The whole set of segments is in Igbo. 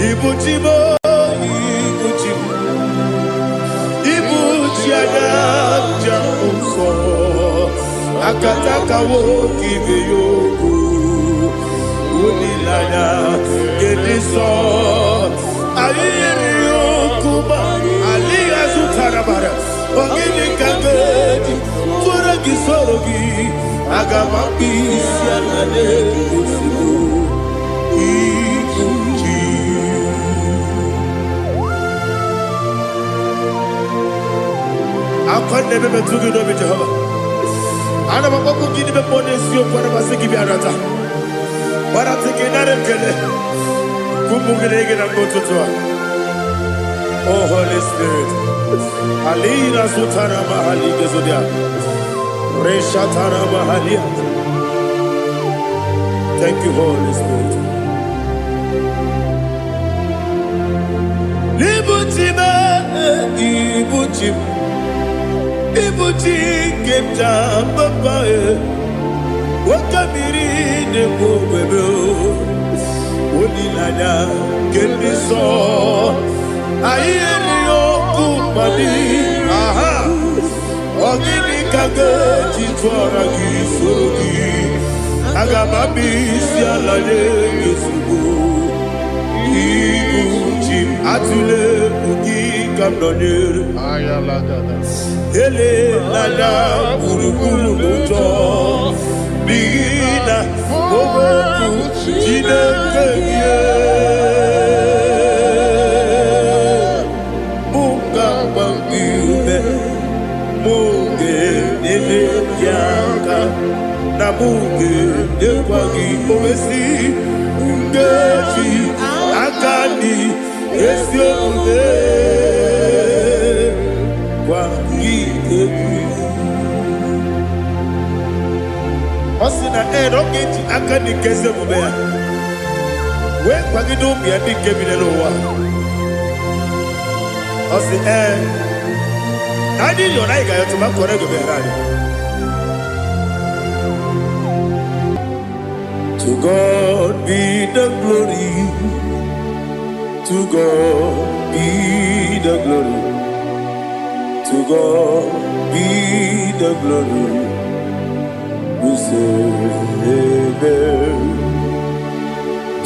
Ibu chi m, ibu chi m, ibu chi anya nja nsọ, akataka nwoke ibe ya okwu, olileanya nke ndị nsọ. Anyị nyere ya okwu ma alịghị azụtara mara. Ọ gịnị ka m ga-eji tụọrọ gị, soro gị? Aga m akpụ isi ala n'ezigbo ibu chi. Akwa na-eme metụ gị n'obi, Jehova. Ana m akpọkwu gị n'ime mmụọ n'eziokwu. Ana m asị gị bịa nata gbarata gị, nara ekele ụmụ gị na gị na mgbe ụtụtụ a. Oh Holy Spirit, alina sutara mahali gezodia reshatara mahalia. Thank you, Holy Spirit. Ibuchi m, ibuchi m, ibuchi nke m ji papa e, nwoke mmiri na-ekwu ogbebe, olileanya nke ndị nsọ. Anyị erighị ọkụ mmadụ aha. Ọ gịnị ka ga-eji tụọra gị, soro gị? Aga m abịa isi ala nye gị ozugbo. Ibu chi m, atụla egwu, gị ka m nọnyere. Elela gburugburu n'ụjọ, n'ihi na okwu Chineke gị mụ ga-agba gị ume, mụ ga-enyere gị aka, na mụ ga-enyekwa gị owesi nkeji aka dị ezi omume gwa gị egwu. Ọ sị na ee, na ọ ga-eji aka dị nke ezi omume ya wee kwagide ụmụ ya ndị nke bi n'ụwa. Ọ sị ee, na anyị yọrọ, anyị ga-ayọtụ ma kọrọ ego meghere anyị. To God be the glory, to God be the glory, to God be the glory. We say amen.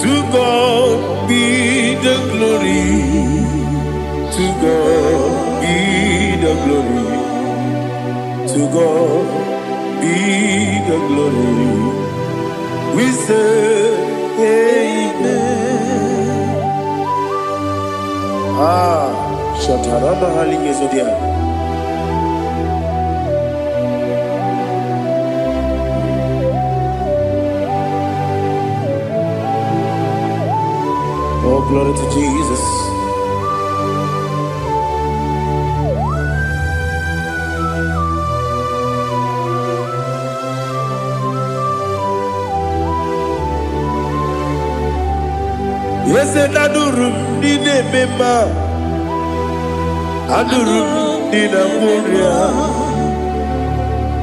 To God be the glory, to God be the glory, to God be the glory. We say amen. Ah, Shatarama Halingezodia. Oh, glory to Jesus. Eze na-adụrụ m ndị na-eme mma, adụrụ m ndị na-agwọ ọrịa,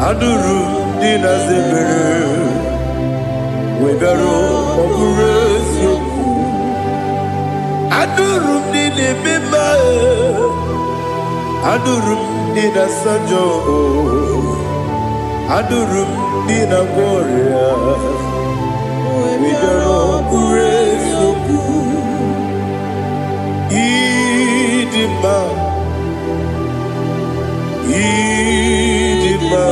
adụrụ m ndị na-aza ebere, wee bịaruo ọ bụrụ eziokwu. Adụrụ m ndị na-eme mma, adụrụ m ndị na-asa njọ, adụrụ m ndị na-agwọ ọrịa, wee bịaruo ọ bụrụ eziokwu. Ịdị mma, ịdị mma,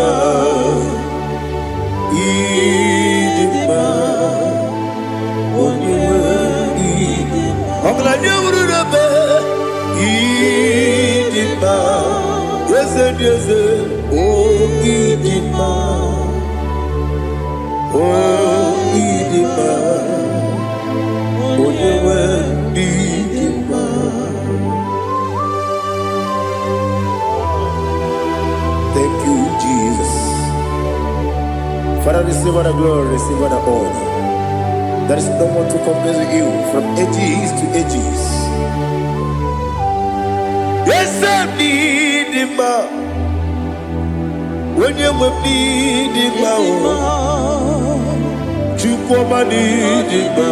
ịdị mma, onye nwe ịdị. Ọgaranya wuru n'ebe ịdị mma, eze dị eze, o ịdị mma, o ịdị mma, onye nwe ịdị mma. Thank you, Jesus. Father, receive all the glory, receive all the honor. There is no one to compare with you from ages to ages. Eze m dị mma, onye nwe m dị mma o, Chukwu ọma dị mma,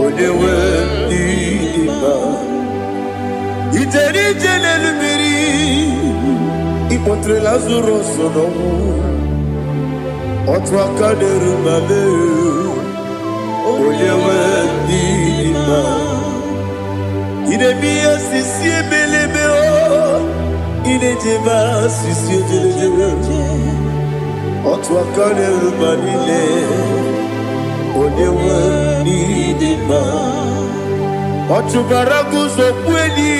onye nwe Ịkpọtere Lazarọs n'ọnwụ. Otu aka na-eru ma mee, onye nwe ndị dị mma. Ị na-eme ihe osisi ebelebe o, ị na-ejebe asịsị ejelejele. Otu aka na-eru ma niile, onye nwe ndị dị mma. Ọ chụbara guzo kweli,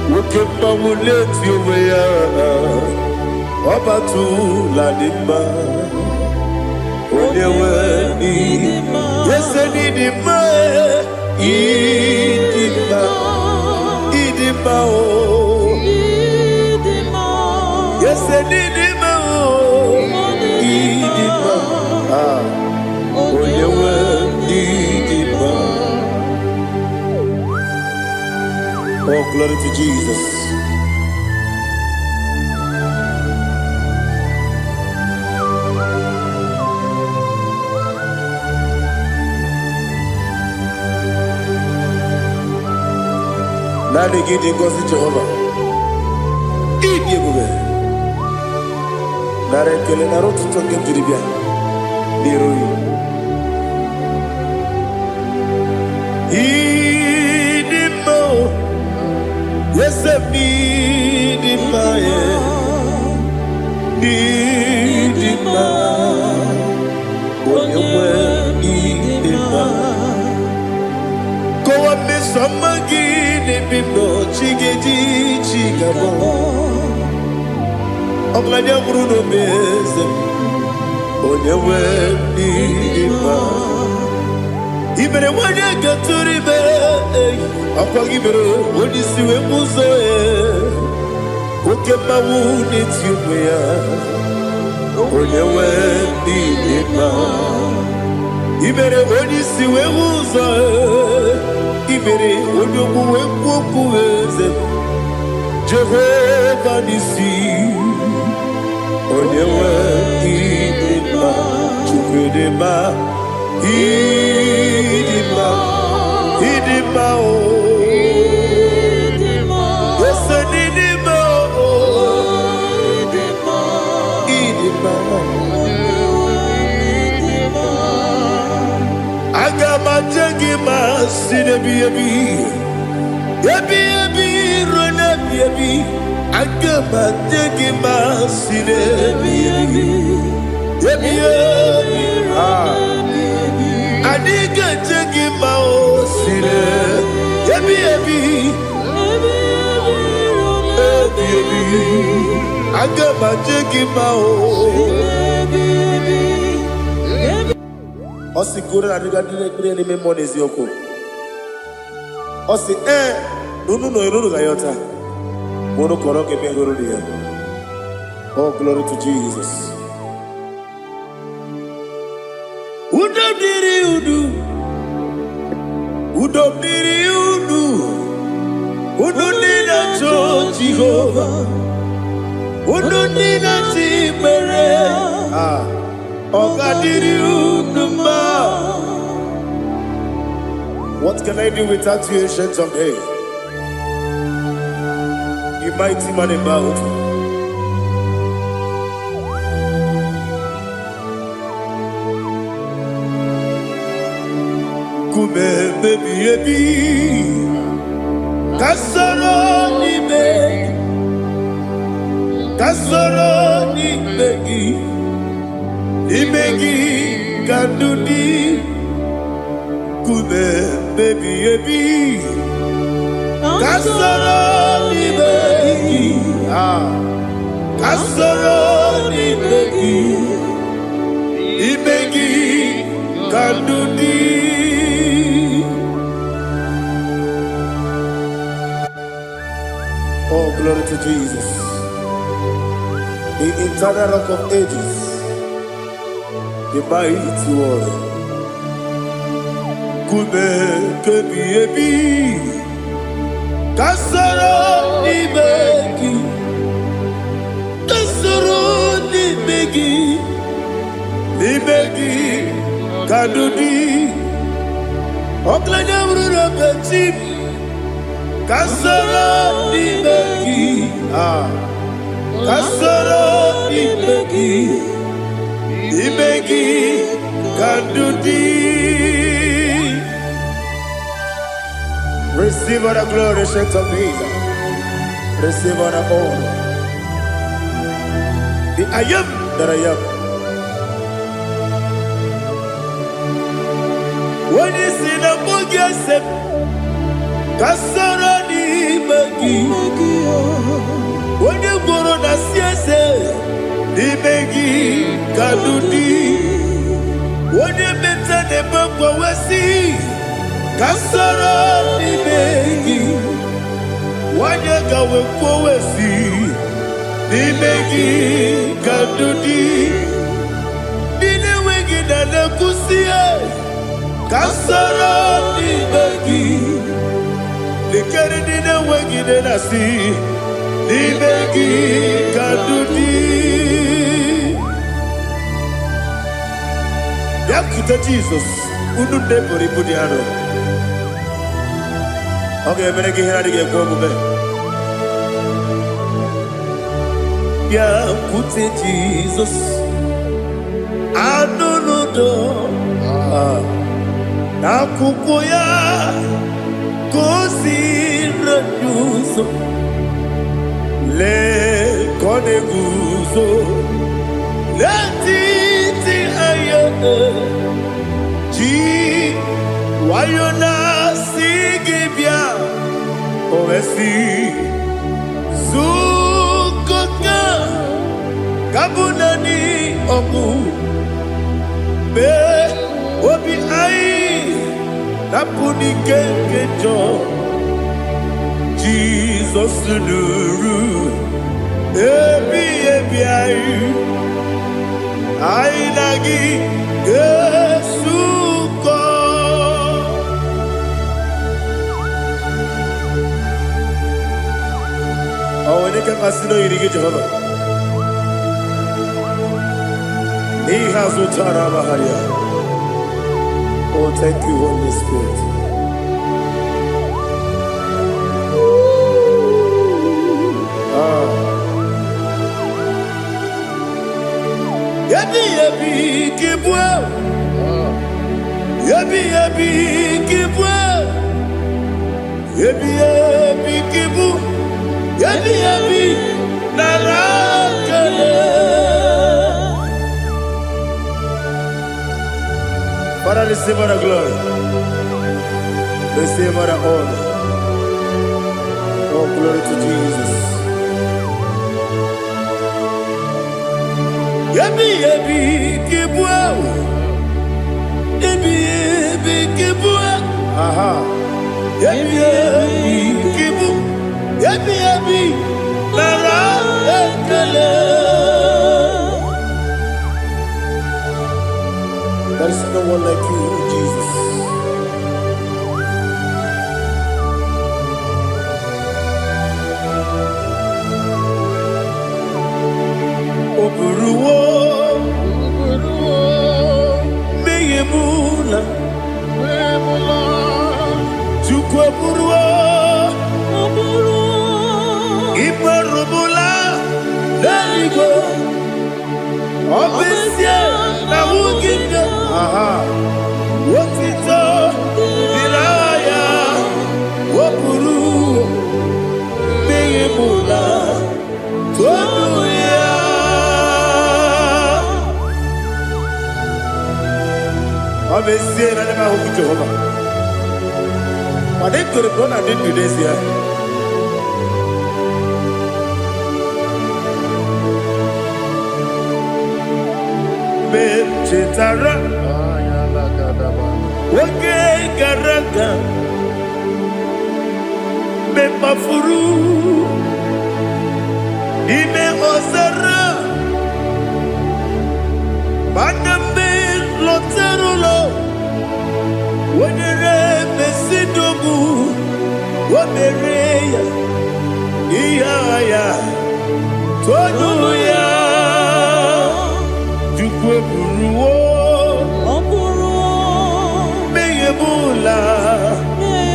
nwoke mmanwụ na-eti onwe ya. Ọ batụla dị mma, onye nwe ndị ese n'ịdị mma, ịdị mma, ịdị mma o. Ese n'ịdị mma o, ịdị mma. Ah, onye nwe ndị dị mma. Oh, glory to Jesus. Naanị gị dị ngọzi, Jehova. Ịdị ebube. Nara ekele, nara otuto nke m jiri bịa n'iru gị. Ịdị mma o, eze m, ịdị mma e, ịdị mma, onye nwe, ịdị mma. Kọwa mmeso ọma gị n'ebe m nọ, chi ga-eji chi ga-abọ. Ọgaranya nwụrụ n'obe, eze m, onye nwe, ịdị mma. I mere nwanyị gatụrụ ime, ọkwa gị mere onye isi wee mụ ụzọ e. Oke mmanwụ na-eti onwe ya, onye nwe, ịdị mma. I mere onye isi wee hụ ụzọ e. I mere onye ogbu wee kwuo okwu, eze m. Jehova n'isi, onye nwe, ịdị mma. Chukwu dị mma, ịdị mma, ịdị mma o. Ese n'ịdị mma o, ịdị mma. Aga m aje gị ma si n'ebi ebi ebi ebi ruo n'ebi ebi. Aga m aje gị ma si n'ebi ebi ebi ebi. Ah. Anyị ga-eje gị ma o si n'ebi ebi ebi ebi. Aga m aje gị ma o. Ọ sị goro na adịga ndị na-ekpere n'ime mmụọ n'eziokwu. Ọ sị ee na unu nọ unu ga-ayọta ma unu kọrọ ga-eme hụrụ ya. Oh, glory to Jesus. Udo dịrị unu, udo dịrị unu, unu ndị na-achọ Jehova, unu ndị na-achọ ikpere. Ah, ọ ga-adịrị unu mma. What can I do without you, Ancient of Days? You mighty man in battle. Nkume ebi ebi, ka soro n'ime gị, ka soro n'ime gị, n'ime gị ka ndụ dị. Nkume ebi ebi, ka soro n'ime gị, ah, ka soro n'ime gị, n'ime gị ka ndụ dị. Oh, glory to Jesus. The eternal Rock of Ages, the mighty warrior. Nkume kebi ebi, ka soro n'ime gị, ka soro n'ime gị, n'ime gị ka ndụ dị. Ọgaranya bụrụ n'obechi m, ka soro n'ime gị, ah. Ka soro n'ime gị, n'ime gị ka ndụ dị. Receive all the glory, Ancient of Days. Receive all the honor. The I am that I am. Onye si na mụ gị ese m, ka soro n'ime gị. Onye gwụrụ na si eze, n'ime gị ka ndụ dị. Onye meta na-eme mgbanwe, ka soro n'ime gị. Nwanyị ga wee kwuo si, n'ime gị ka ndụ dị. Ndị na-enweghị na na-ekwusi, ka soro n'ime gị. Lekere ndị na-enweghị nne na-asị, n'ime gị ka ndụ dị. Bịakwute Jizọs, unu nne buru ibu dị arọ. Ọ ga-emere gị ihe na-adịghị ekwe omume. Bịakwute Jizọs, anụ n'udo n'akwụkwọ ya ka o si anyị ụzọ. Lee ka ọ na-eguzo n'etiti anyị, ji nwayọ na-asị gị bịa. O wee sị, zukọta ka bụ naanị ọgwụ mee obi anyị napụ n'ike nke njọ. Jizọs nụrụ ebi ebi anyị, anyị na gị ga-esukọ. Ọ nwere ike mmasị na oyiri gị, Jehova, n'ihe azụ tara amagharịa. Oh, thank you, Holy Spirit. Ah. Ebi ebi ka ịbụ, ebi ebi ka ịbụ, ebi ebi ka ịbụ, ebi ebi nara ekele. Father, receive all the glory. Receive all the honor. Oh, glory to Jesus. Ebi ebi ka ịbụ, ebi ebi ka ịbụ, aha. Ebi ebi ka ịbụ, ebi ebi nara ekele. There is no one like you, Jesus. O buruwo mmehie m na Chukwu eburuwo imerụbụla n'eluigwe. Ọ bụ ezie na ahụghị m gị, aha, otito dịrị aha ya. O buru mmehie m na tonu ya. Ọ bụ ezie na ndị m ahụghị Jehova, mana ekwere m na ọ na-adị ndụ n'ezie. Mgbe m chetara oge gara aga, mgbe m kpafuru n'ime ọzara, mana mgbe m lọtara ụlọ, wenyere mesidogbu o mere ya ihe agha ya tonu ya. Chukwu eburuwo Ọ bụrụ mmehie m ụla.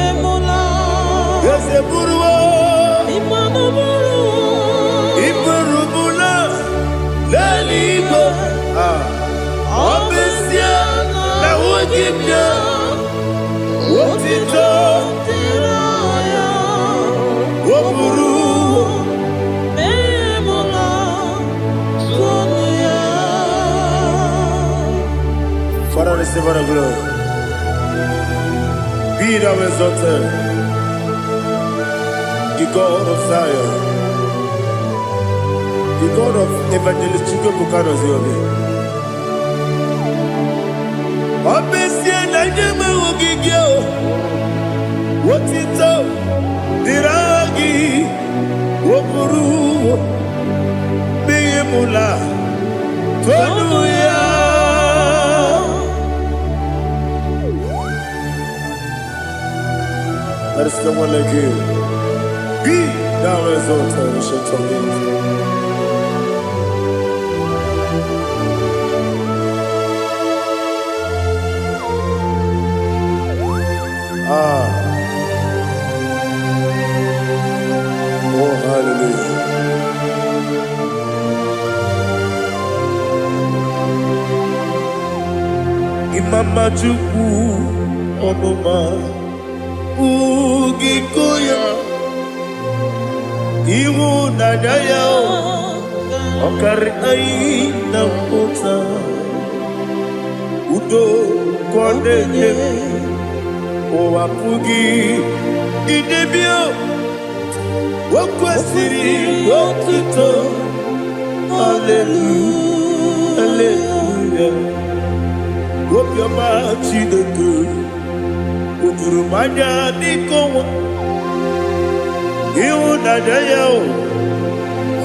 emụla. Eze buruwo Ịmanụ bụrụ iburubula. gị bịa, otito dịrị ya. O buru Memula tonu ya. Father, receive all the glory. Be thou exalted, the God of Zion, the God of Evangelist Chukwuebuka Noziobi. Ọ bụ ezie na ndị enweghị gị o, otito dịrị aha gị, o buru mụla tonu ya. There is no one like you. Be thou exalted, ancient of days. Ah, oh hallelujah. Imama Chukwu ọmụma ugiko ya, ịhụnanya ya ọkarị anyị na mpụta, udo ka ọ na-enye, ụwa pụghị idebe. O kwesịrị otuto, haleluya, haleluya. Obiọma Chineke o juru m anya dịka ọnwa, ịhụnanya ya o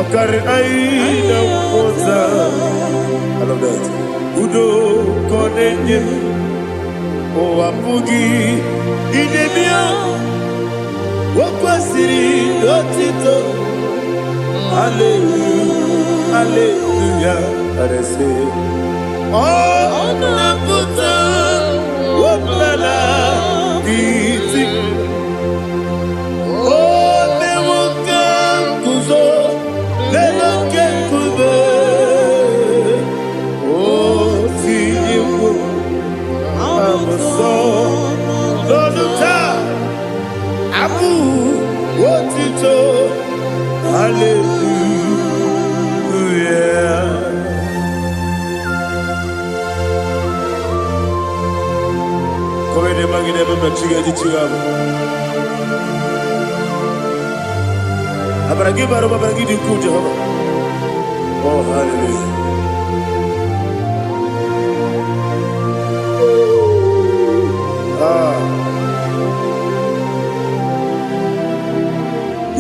ọkarị anyị na mmụta. I love that. Udo ka ọ na-enye, ụwa pụghị idebe ya. O kwesịrị otito, haleluya, haleluya. Arese ọ na-apụta ọbụla iti, o mewo ka nguzo n'elu oke nkume, o tinyewo abụsọ n'ọnụ taa abụ otito, haleluya. Kọ́wé magide ebe mmechi ga-eji chi ga-abụ. Amara gị bara ụba, amara gị dị ukwuu, Jehova. Oh, hallelujah. Ah.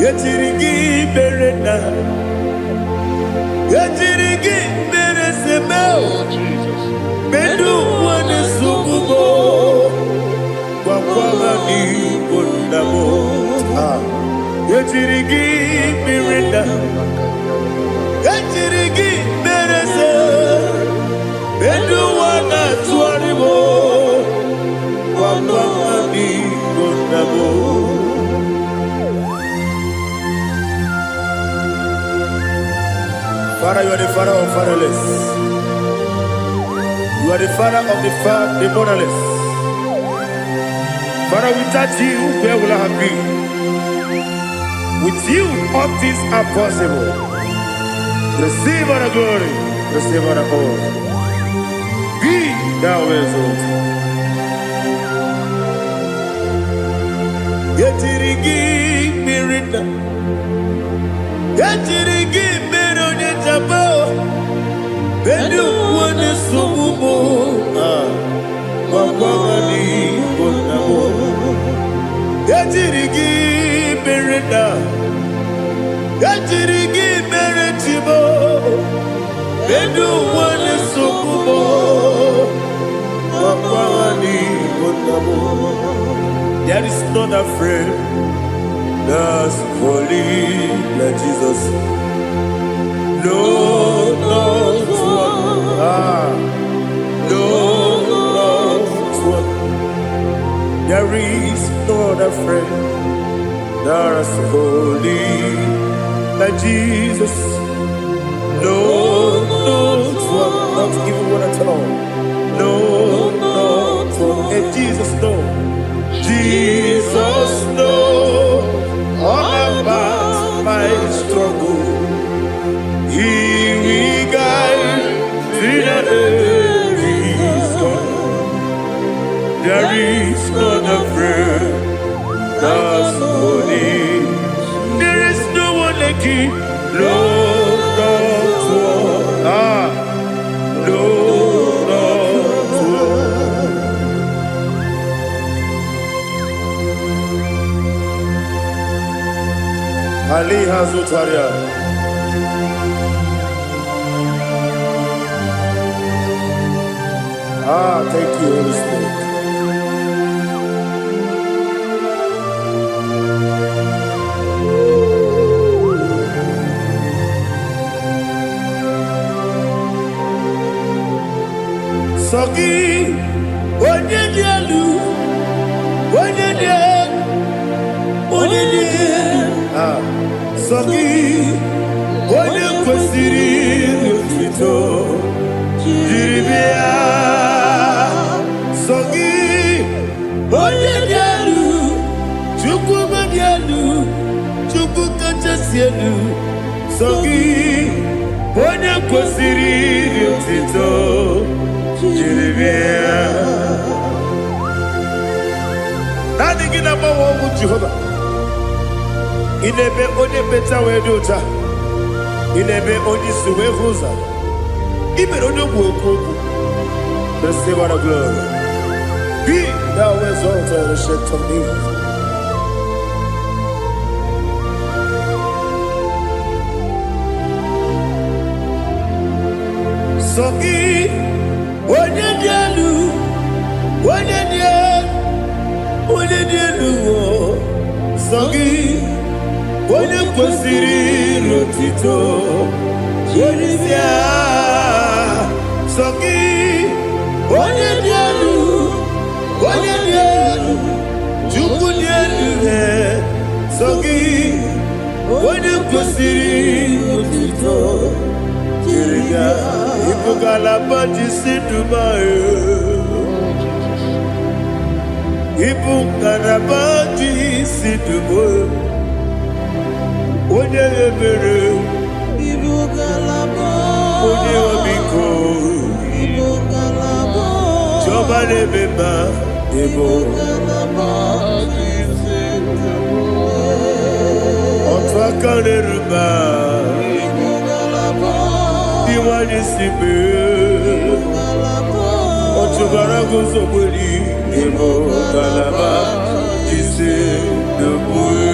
Ejiri gị mere na ejiri gị mere seme. Oh, Jesus. Medu ụwa na-esogbu m, gwakwa ha n'igbo nna m. Ah. Ejiri gị mere na ejiri gị mere se medu ụwa na-atụgharị m, gwakwa ha n'igbo nna m. Father, you are the father of fatherless. You are the father of the motherless. Father, without you, where will I have been? With you, all things are possible. Receive all the glory, receive all the honor. Be thou exalted. Ejiri gị mmiri na ejiri gị mere onye jaba ndị ụwa na-esogbu m. Ah, gwakwa ha n'igbo nna m. Ejiri gị mere na ejiri gị mere chibo ndị ụwa na-esogbu m, gwakwa ha n'igbo nna m. There is not a friend that's holy like Jesus. No, not one. Ah, no, not one. There is no other friend that's holy like Jesus. No, not one. Not even one at all. No, not one. Aliha Zutaria. Ah, thank you, Holy Spirit. Sọ gị, onye dị elu, onye dị elu, onye dị elu. Ah, sọ gị, onye kwesịrị otuto jiri bịa. Sọ gị, onye dị elu, Chukwu dị elu, Chukwu kachasị elu. Sọ gị, onye kwesịrị otuto jiri bịa. Naanị gị na-agbanwe ọnwụ Jehova. Ị na-eme onye mmecha wee dị ụcha. Ị na-eme onye isi wee hụ ụzọ. Ị mere onye ogbu okwu okwu. Receive all the glory. Be thou exalted, ancient of days. Sọ gị, onye dị elu, onye dị elu, onye dị elu, o. Sọ gị, onye kwesịrị n'otito, onye si agha. Sọ gị, onye dị elu, onye dị elu, Chukwu dị elu, eh. Sọ gị, onye kwesịrị n'otito, jiri ya, ịbụ ngalaba ji si Dubai. Ịbụ ngalaba ji si Dubai. Onye ebere, Ibu ngalaba. Onye ọmịiko, Ibu ngalaba. Chiọma na-eme mma, ịbụ Ibu ngalaba ji otu aka na-eru mma, Ibu ngalaba. Iwanye si mee. Ngalaba. Ọchụbara guzogberi, ịbụ ngalaba ji si Dubai.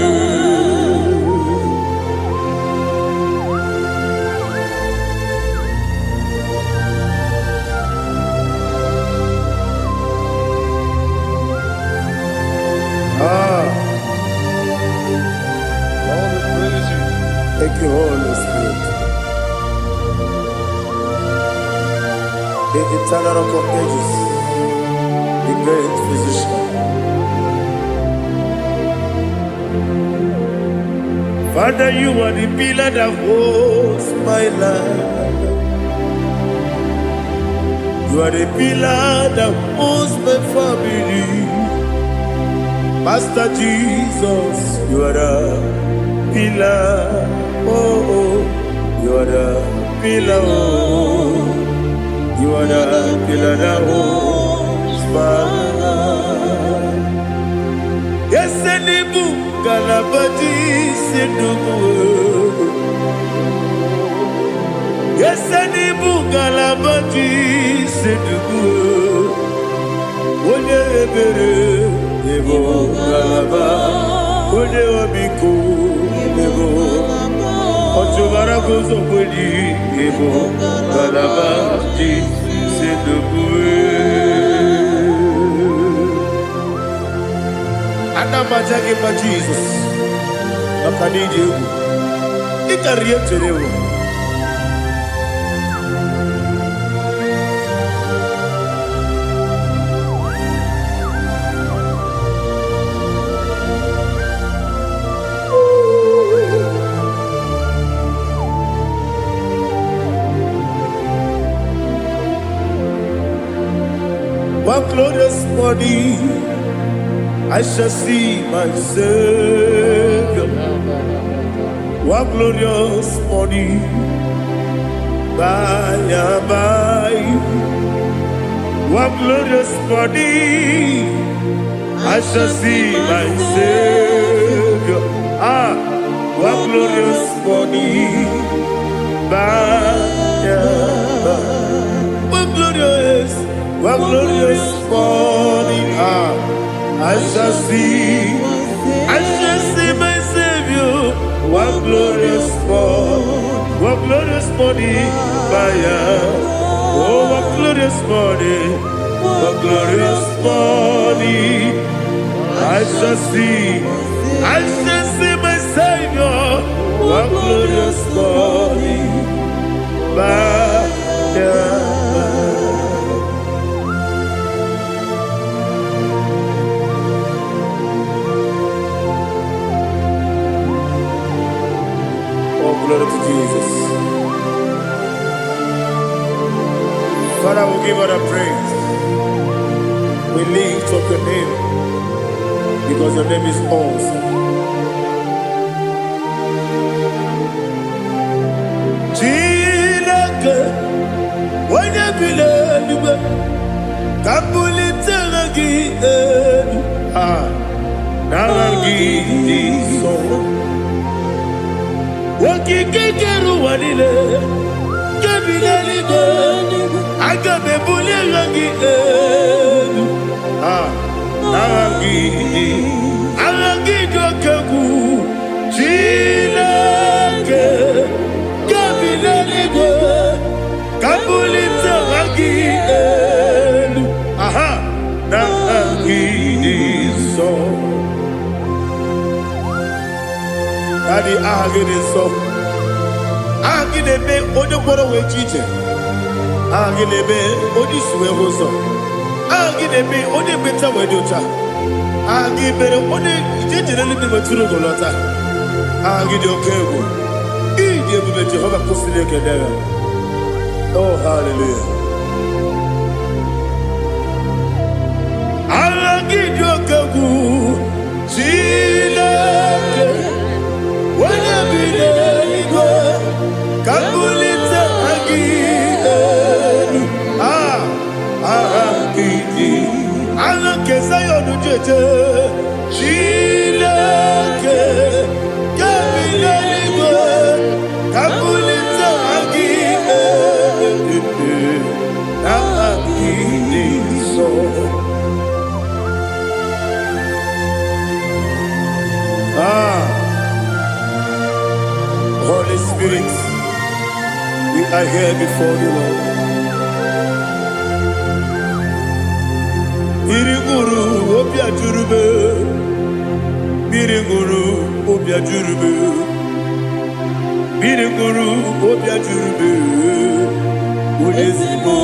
Ah, Lord, we praise you. Thank you, Holy Spirit. The eternal rock of ages, the great physician. Father, you are the pillar that holds my life. You are the pillar that holds my family. Master Jesus, you are the pillar. Oh, oh, you are the pillar. Oh, you are the pillar that holds my life. Yesenibu kalabaji sinubu. Yesenibu kalabaji sinubu. Onye ebere ebo kalaba. Onye obiko ebo. Ọchụbara guzogbeli ebo kalaba ji sinubu. Ana m aja gị mma Jizọs maka na ịdị egwu. Ị karịrị ihe m chere ewu. One glorious morning, I shall see my Savior. One glorious morning, by and by. One glorious morning, I shall see my Savior. Ah, one glorious morning, by and by. One glorious morning, ah, I shall see my Savior. One glorious morning, what glorious morning by Oh, what glorious morning, what glorious morning. I shall see my Savior. What glorious morning by and by. Oh, glory to Jesus. Father, we give all the praise. We lift up your name because your name is awesome. Chineke, onye bi n'eluigwe, ka m bulite aha gị elu. Ah, n'aha gị dị nsọ. Okike kere ụwa niile, nke bi n'eluigwe, aga m ebuli aha gị elu. Ah, n'aha gị dị, aha gị dị oke egwu. Chineke, nke bi n'eluigwe, ka m bulite aha gị elu. Aha, n'aha gị dị nsọ. Daddy, aha gị dị nsọ. Aha gị na-eme onye kwọrọ wee ji ije. Aha gị na-eme onye isi wee hụ ụzọ. Aha gị na-eme onye ekpenta wee dị ụcha. Aha gị mere onye ije jere eluigwe metụrụ ugo lọta. Aha gị dị oke egwu. Ịdị ebube Jehova kwụsịrị ekele ya. Oh, hallelujah. Aha gị dị oke egwu. Chineke, onye bi n'eluigwe, ka m bulite aha gị elu. Ah, aha gị dị. Aha nke Zion jeje. Chineke, nke bi n'eluigwe, ka m bulite aha gị elu. Aha gị dị nsọ. Ah, Holy Spirit, we are here before you, Lord. Mmiri ṅụrụ obi ajụrụ m. Mmiri ṅụrụ obi ajụrụ m. Mmiri ṅụrụ obi ajụrụ m. Onye ezigbo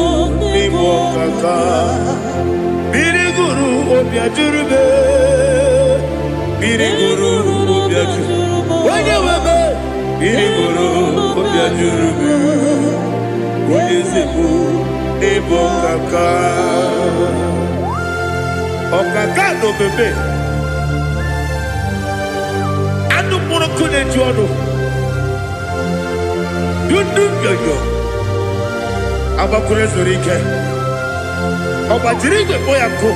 n'ịbụ ọkaka. Mmiri ṅụrụ obi ajụrụ m. Mmiri ṅụrụ obi ajụrụ. Onye nwe m. Mmiri ṅụrụ obi ajụrụ m. Onye ezigbo n'ịbụ ọkaka. Ọkaka na omeme. Anụ mkpụrụ nkụ na-eju ọnụ. Dundu nyonyo. Agbakwuru ezuru ike. Ọ gbajiri igwe kpọ ya nkụ.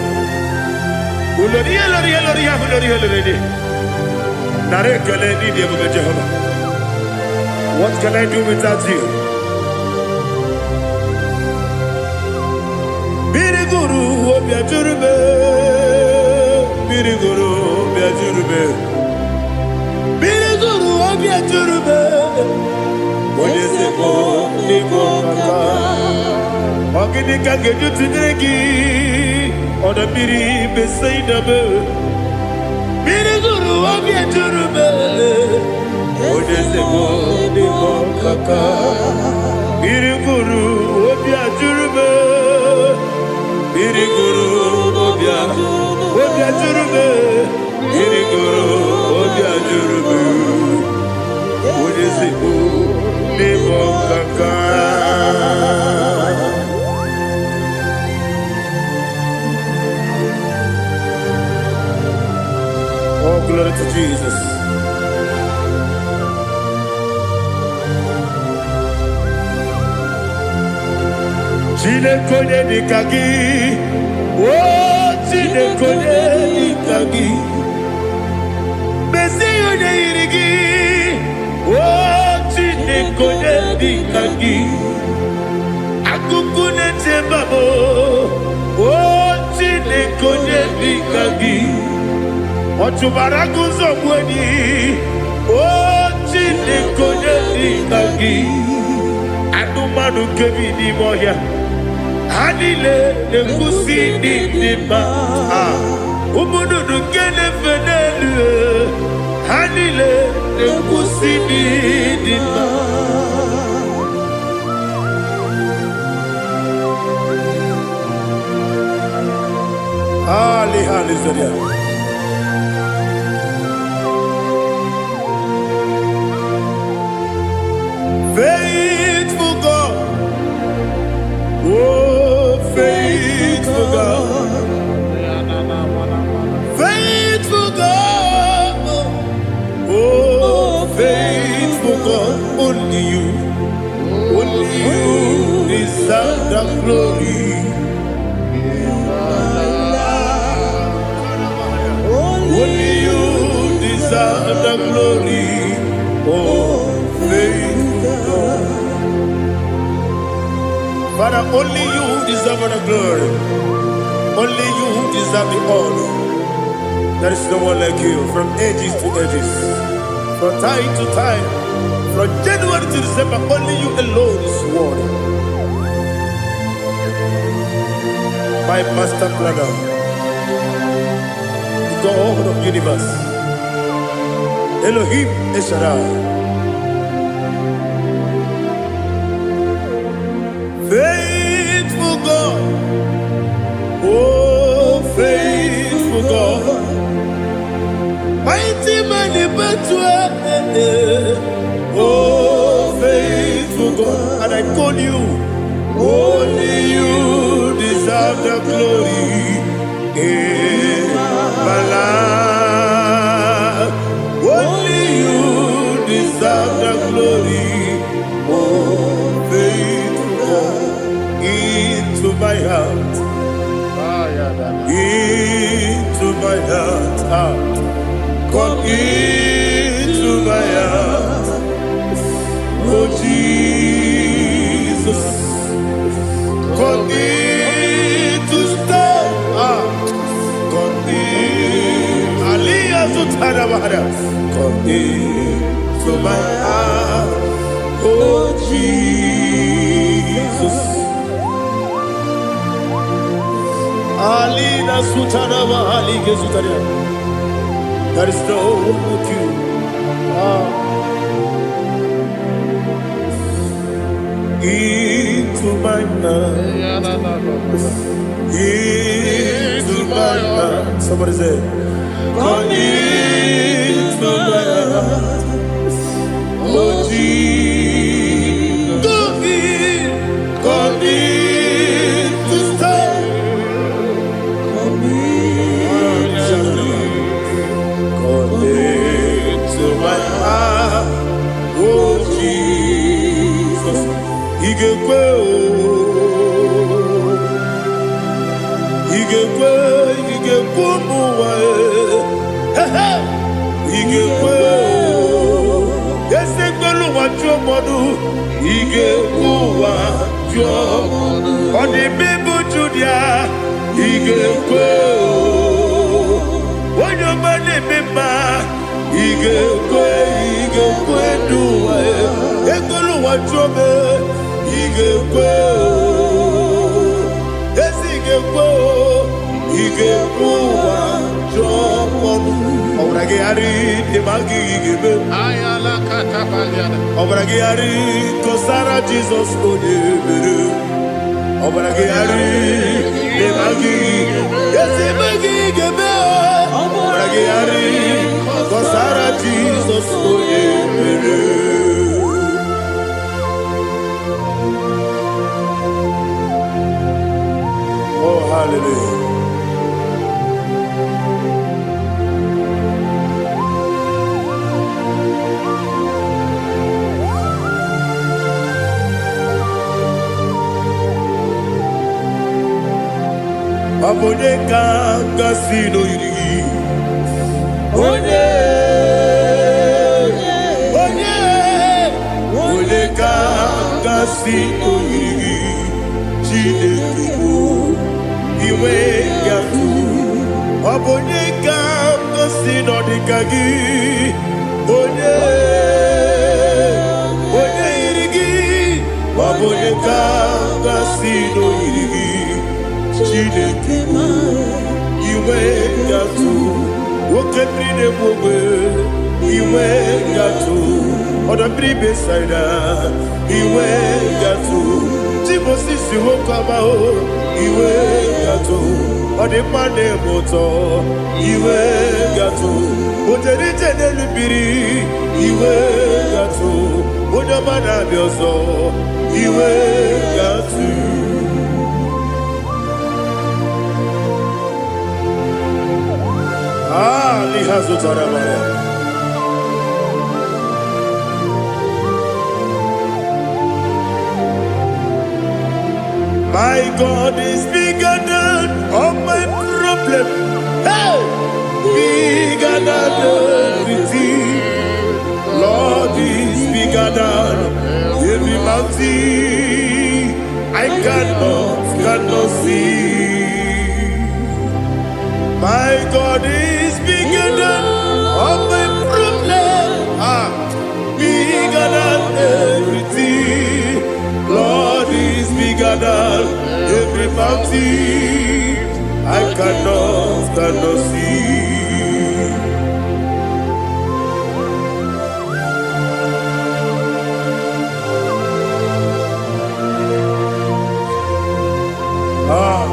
Ulori ihe lori ihe lori ihe ahụ lori ihe lori dị. Nara ekele n'ịdị ebube Jehova. What can I do without you? Mmiri gụrụ obi ajụrụ m. Mmiri gụrụ obi ajụrụ m. Mmiri gụrụ obi ajụrụ m. Onye ezigbo n'ịbụ ọkaka. Ọ gịnị ka m ga-eji tụnyere gị? Ọdọ mmiri Besaida m. Mmiri gụrụ obi ejuru m. Onye ezigbo n'ịbụ ọkaka. Mmiri gụrụ obi ajụrụ m. Mmiri gụrụ obi ajụrụ m. Mmiri gụrụ obi ajụrụ m. Onye ezigbo n'ịbụ ọkaka. Oh, glory to Jesus. Chineke onye dịka gị, o Chineke onye dịka gị, mezie onye yiri gị, o Chineke onye dịka gị, akụkụ na-eche mba m, o Chineke onye dịka gị, ọ chụbara agụ nzọgbu enyi. O Chineke, onye dị ka gị? Anụmanụ nke bi n'ime ọhịa, ha niile na-ekwusi ndị dị mma. Ah, ụmụ nnụnụ nke na-efe n'elu, ha niile na-ekwusi ndị dị mma. Ali, hallelujah. Faithful God, oh, faithful God, faithful God, oh, faithful God, only you deserve the glory. Only you deserve the glory. Oh, faithful God. Father, only you deserve the glory. Only you deserve the honor. There is no one like you from ages to ages, from time to time, from January to December. Only you alone is worthy. My master planner, the God of universe, Elohim El Shaddai. Faithful God, oh, faithful God, mighty man in battle, oh, faithful God, and I call you, only you deserve the glory in my life. Only you deserve the glory, oh, faithful God, into my heart, into my heart, ah. Come into my heart, oh Jesus. Come in to stay. Ah, come in. Aliyah Zutara Bahara. Come in to my heart, oh Jesus. Alina Sutara Bahali Gezutaria. There is no one like you. Ah. Into my heart, into my heart. Somebody say, come into my heart, oh Jesus. Come in to stay. Come in. Come into my heart, oh Jesus. Ị ga-ekwe o, ị ga-ekwe, ị ga-ekwe ụmụ ụwa e. Ehe! Ị ga-ekwe o, esi ekwelu ụwa jụọ mmadụ, ị ga-ekwe ụwa jụọ. Ọ dị mma Judia, ị ga-ekwe o. Onye ọma na-eme mma, ị ga-ekwe, ị ga-ekwe n'ụwa e. Ekwelu ụwa jụọ m, ị ga-ekwe o. Ezi ị ga-ekwe o, ị ga-ekwe ụwa jụọ ọnụ. Ọbara gị ghara ịdị ma gị ga-eme. Ọbara gị ghara kọsara Jizọs onye mere. Ọbara gị ghara ịdị ma gị ezi ma gị ga-eme. Ọbara gị ghara kọsara Jizọs onye mere. Oh, hallelujah. Ọ bụ onye ka gasị n'oyiri gị? Onye, onye, onye ka gasị n'oyiri gị? Chineke bụ inwe gatụ. Ọ bụ onye ka gasị n'ọdịka gị? Onye, Ọ bụ onye ka gasị n'oyiri gị, Chineke? Inwe gatụ oke mmiri na-egbu ogbe, inwe gatụ ọdọ mmiri Besaida, inwe gatụ Timosisi nwoke ọma o, inwe gatụ ọdịmma na-eme ụtọ, inwe gatụ ojere ije n'elu mmiri, inwe gatụ onye ọma na-abịa ọzọ, inwe gatụ. Ah, liha zụtara mara. My God is bigger than all my problem. Hey! Bigger than everything. Lord is bigger than every mountain I cannot see. My God is bigger than all my problems. Ah, bigger than everything. Lord is bigger than every mountain I cannot see. Ah.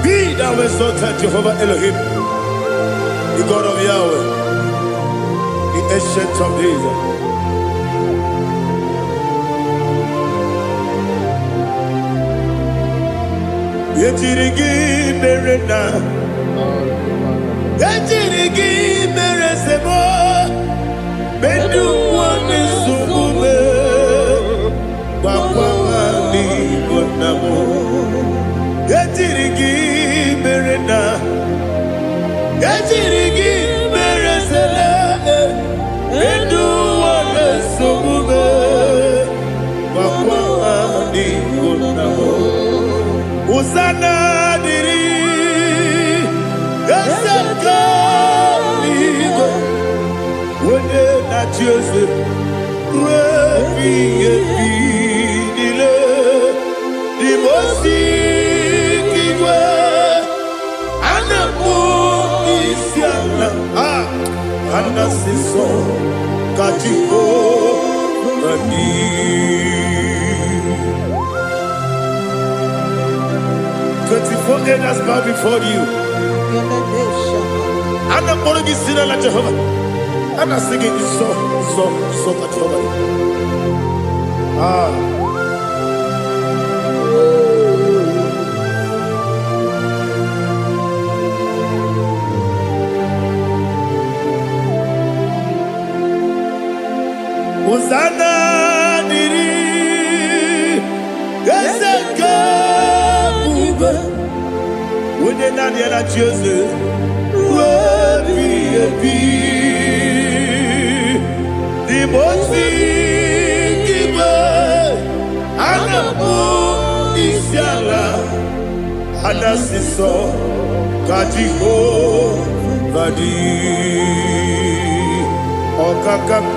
Be thou exalted, Jehovah Elohim, the God of Yahweh, the Ancient of Days. Ejiri gị mere na ejiri gị mere sebo ndị ụwa na-esogbu m gwakwa ha n'Igbo nna m. Ejiri gị mere na ejiri gị mere sele ndị ụwa na-esogbu m gwakwa ha n'Igbo nna m. Hosanna dịrị eze nke eluigwe, onye na-achị eze ruo ebighị ebi niile. Dị nke igwe a na-akpọ isi ala, a ana-asị nsọ ka Jehova dị. 24 elders bow before you. A na-akpọrọ gị si n'ala Jehova. A na-asị gị nsọ, nsọ, nsọ ka Jehova dị. Ah. Hosanna dịrị eze nke ebube, onye naanị ya na-achị eze ruo ebighị ebi. N'ime nke igwe a na-akpọ isi ala, a na-asị nsọ ka Jehova dị. Ọkaka m,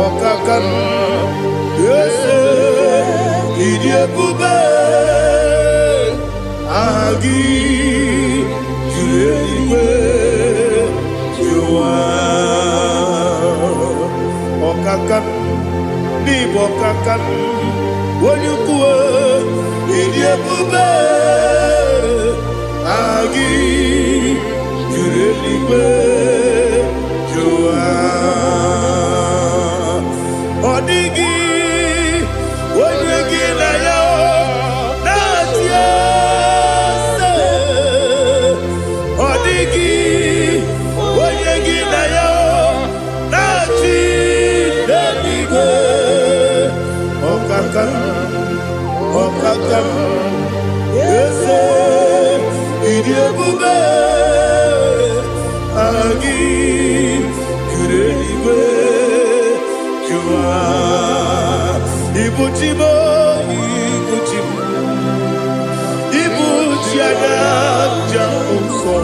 ọkaka m, eze, ịdị ebube, aha gị juru eluigwe juru ụwa. Ọkaka m, n'ịbụ ọkaka m, onye ukwu, ịdị ebube, aha gị juru eluigwe juru ụwa. Ọ dịghị onye gị na ya na-achị eze. Ọ dịghị onye gị na ya na-achị n'eluigwe. Ọkaka m, ọkaka m, eze, ịdị ebube, aha gị juru eluigwe juru ụwa. Ibu chi m, ibu chi m, ibu chi anya njem nsọ.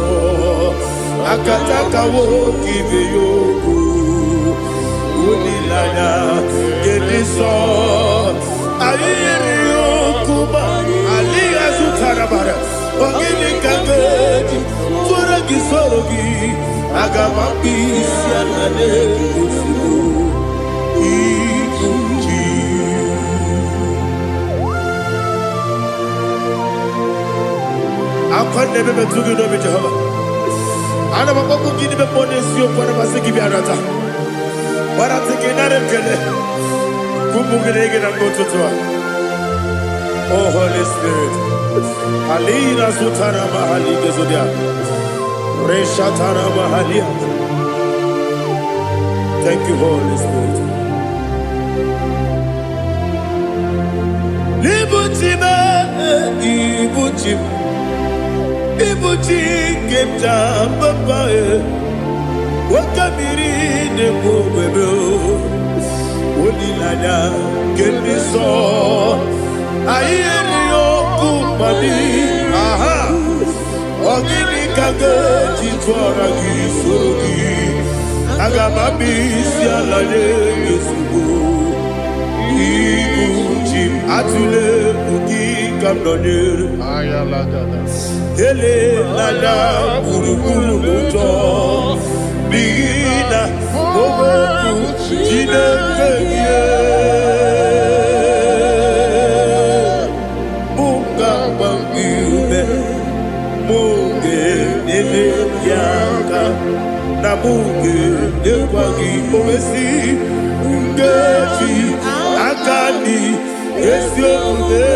Akataka nwoke ibe ya okwu. Olileanya nke ndị nsọ. Anyị nyere ya okwu ma alịghị azụtara bara. Ọ gịnị ka m ga-eji tụọrọ gị soro gị? Aga m akpụ isi ala n'ozugbo. Ibu ji. Akwa na-ebe metụ gị n'obi Jehova. Ana m akpọkwu gị n'ime mmụọ n'eziokwu, ana m asị gị bịa nata. Gbara gị nara ekele. Kwupụ gị na gị na mgbe ụtụtụ a. Oh Holy Spirit. Alina zutara mahali gezodia. Reshatara mahalia. Thank you, Holy Spirit. Ibuchi m, ibuchi m, ibuchi nke m ji papa e. Nwoke mmiri na-egbu ogwebe o. Olileanya nke ndị nsọ. Anyị erighị ọkụ mmadụ. Aha! Ọ gịnị ka m ga-eji tụọra gị soro gị? Aga m abịa isi ala nye gị ozugbo. Ibu ji m atụle egwu gị ka m nọnyere. Elela gburugburu n'ụjọ n'ihi na okwu Chineke gị mụ ga-agba gị ume, mụ ga-enyere gị aka na mụ ga-enyekwa gị owesi nkeji aka dị ezi omume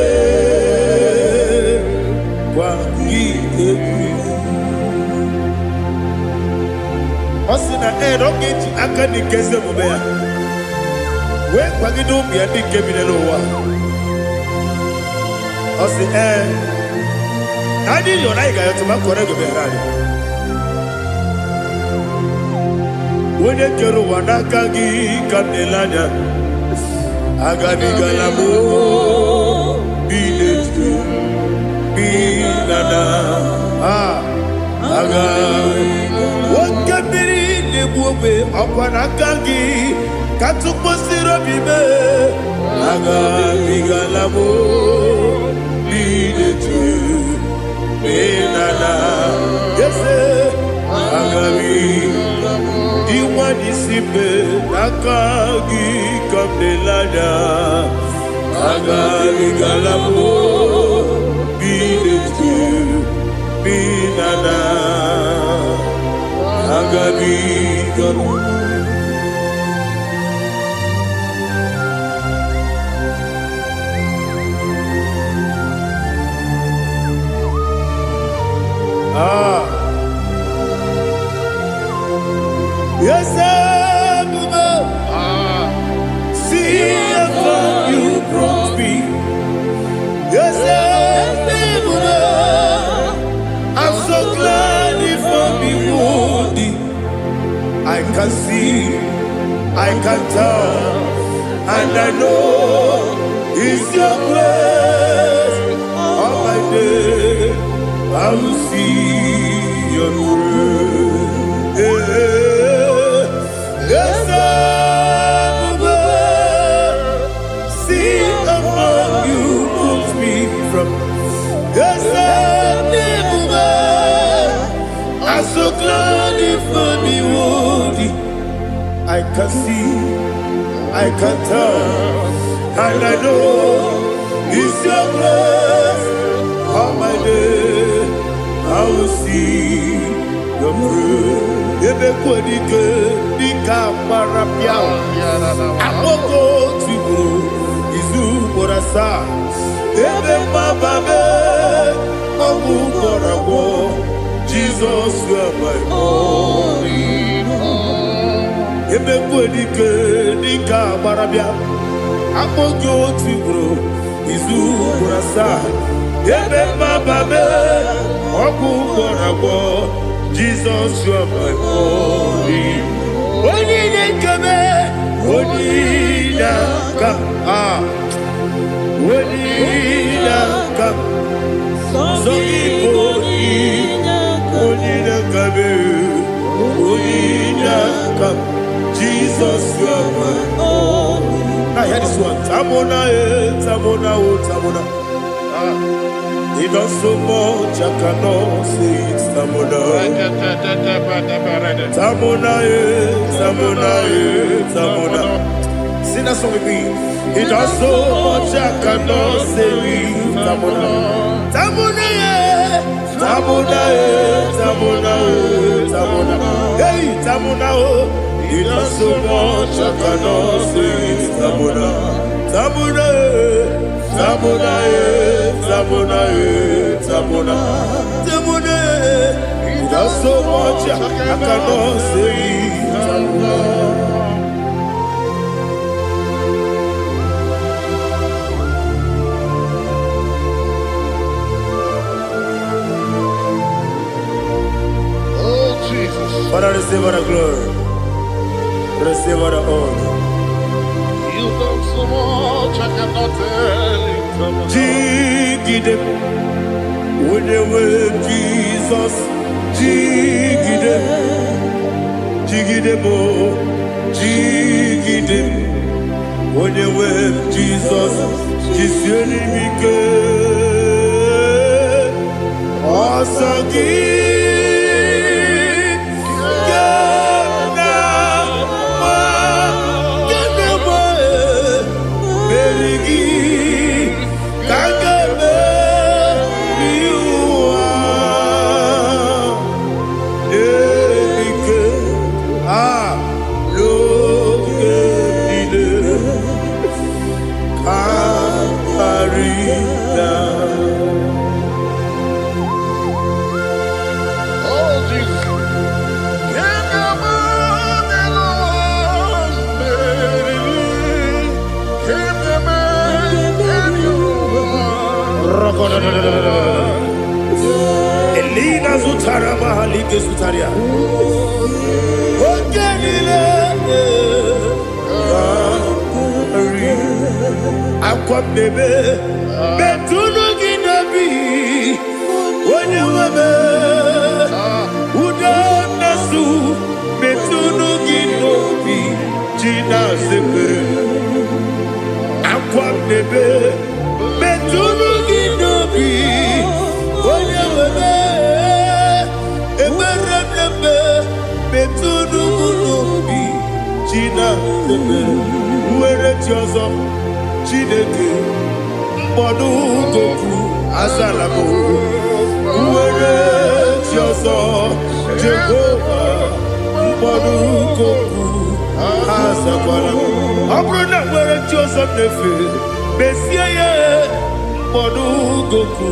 gwa gị egwu. Ọ sị na ee, na ọ ga-eji aka dị nke ezi omume ya wee kwagide ụmụ ya ndị nke bi n'ụwa. Ọ sị ee, na anyị yọrọ anyị ga-ayọtụ ma kọrọ ego bịara anyị. Onye kere ụwa, n'aka gị ka m na-ele anya. Agabigala m bi n'etu bi na na aga nwoke mmiri na-egbu ogbe, ọkwa n'aka gị ka tụkwasịrị obi mee. Agabigala m bi n'etu bi na na eze agabi inwa n'isi mbe, n'aka gị ka m na-ele anya. Agabigala m bi n'etu bi na na agabigala m. Ah. Yes, Ebube, see how far you brought me. Yes, Ebube, I'm so glad you found me worthy. I can see, I can tell, and I know it's your grace. All my day, I will see your grace. Yes, Ebube, see how far you put me from. Yes, Ebube, I'm so glad you found me worthy. I can see, I can tell, and I know it's your grace. All my day, I will see your grace. Ebe kwadike dịka gbara pịa akpọkọ tigburu izu ugboro asaa, ebe mgbaba mee ọgwụ gwọrọ agwọ. Jizọs, you are my all. Ebe kwadike dịka gbara bịa akpọ gị otu ugboro izu ugboro asaa, ebe mgbaba mee ọgwụ gwọrọ agwọ. Jizọs, you are my all. Onye na-ekebe, onye na-aka a, onye na-aka sọ gị bụ onye na-akabe. Jesus, you are my all in Now hear this one. Tamuna, eh, Tamuna, oh, Tamuna. Ah. He does so much, I cannot say it. Tamuna. Tamuna, eh, Tamuna, eh, Tamuna. Sing that song with me. He does so much, I cannot say it. Tamuna. Tamuna, eh, Tamuna, eh, Tamuna, eh, Tamuna. Hey, Tamuna, oh. He does so much, I cannot say it. Tamuna. Tamuna, eh, Tamuna, eh, Tamuna, eh, Tamuna. Tamuna, eh. He does so much, I cannot say it. Tamuna. Oh, Jesus. Father, receive all the glory. Receive all the honor. You've done so much, I cannot tell it. Jigide, onye Jesus, jigide, jigide mo, jigide, onye nwe Jesus, jisie m ike. Ọsọ gị ka m na-agba, ka m na-agba, meri gị ka m ga-emeri ụwa. Ike a n'oge niile ka karịa. Oh, Jesus. Can you imagine? Can you imagine? Elina zutara mahalike zutaria. Oge niile karị. Akwa mmebe metụnụ gị n'obi onye nwebe udo na-asụ metụnụ gị n'obi ji na-azepere akwa mmebe metụnụ gị n'obi onye nwebe ekpere mmemme metụnụ m n'obi ji na-azepere nwere chi ọzọ Chineke mkpọdụ goku azala m nwere chi ọzọ Jehova mkpọdụ goku azakwala m ọ bụrụ na nwere chi ọzọ m na-efe mezie ya mkpọdụ goku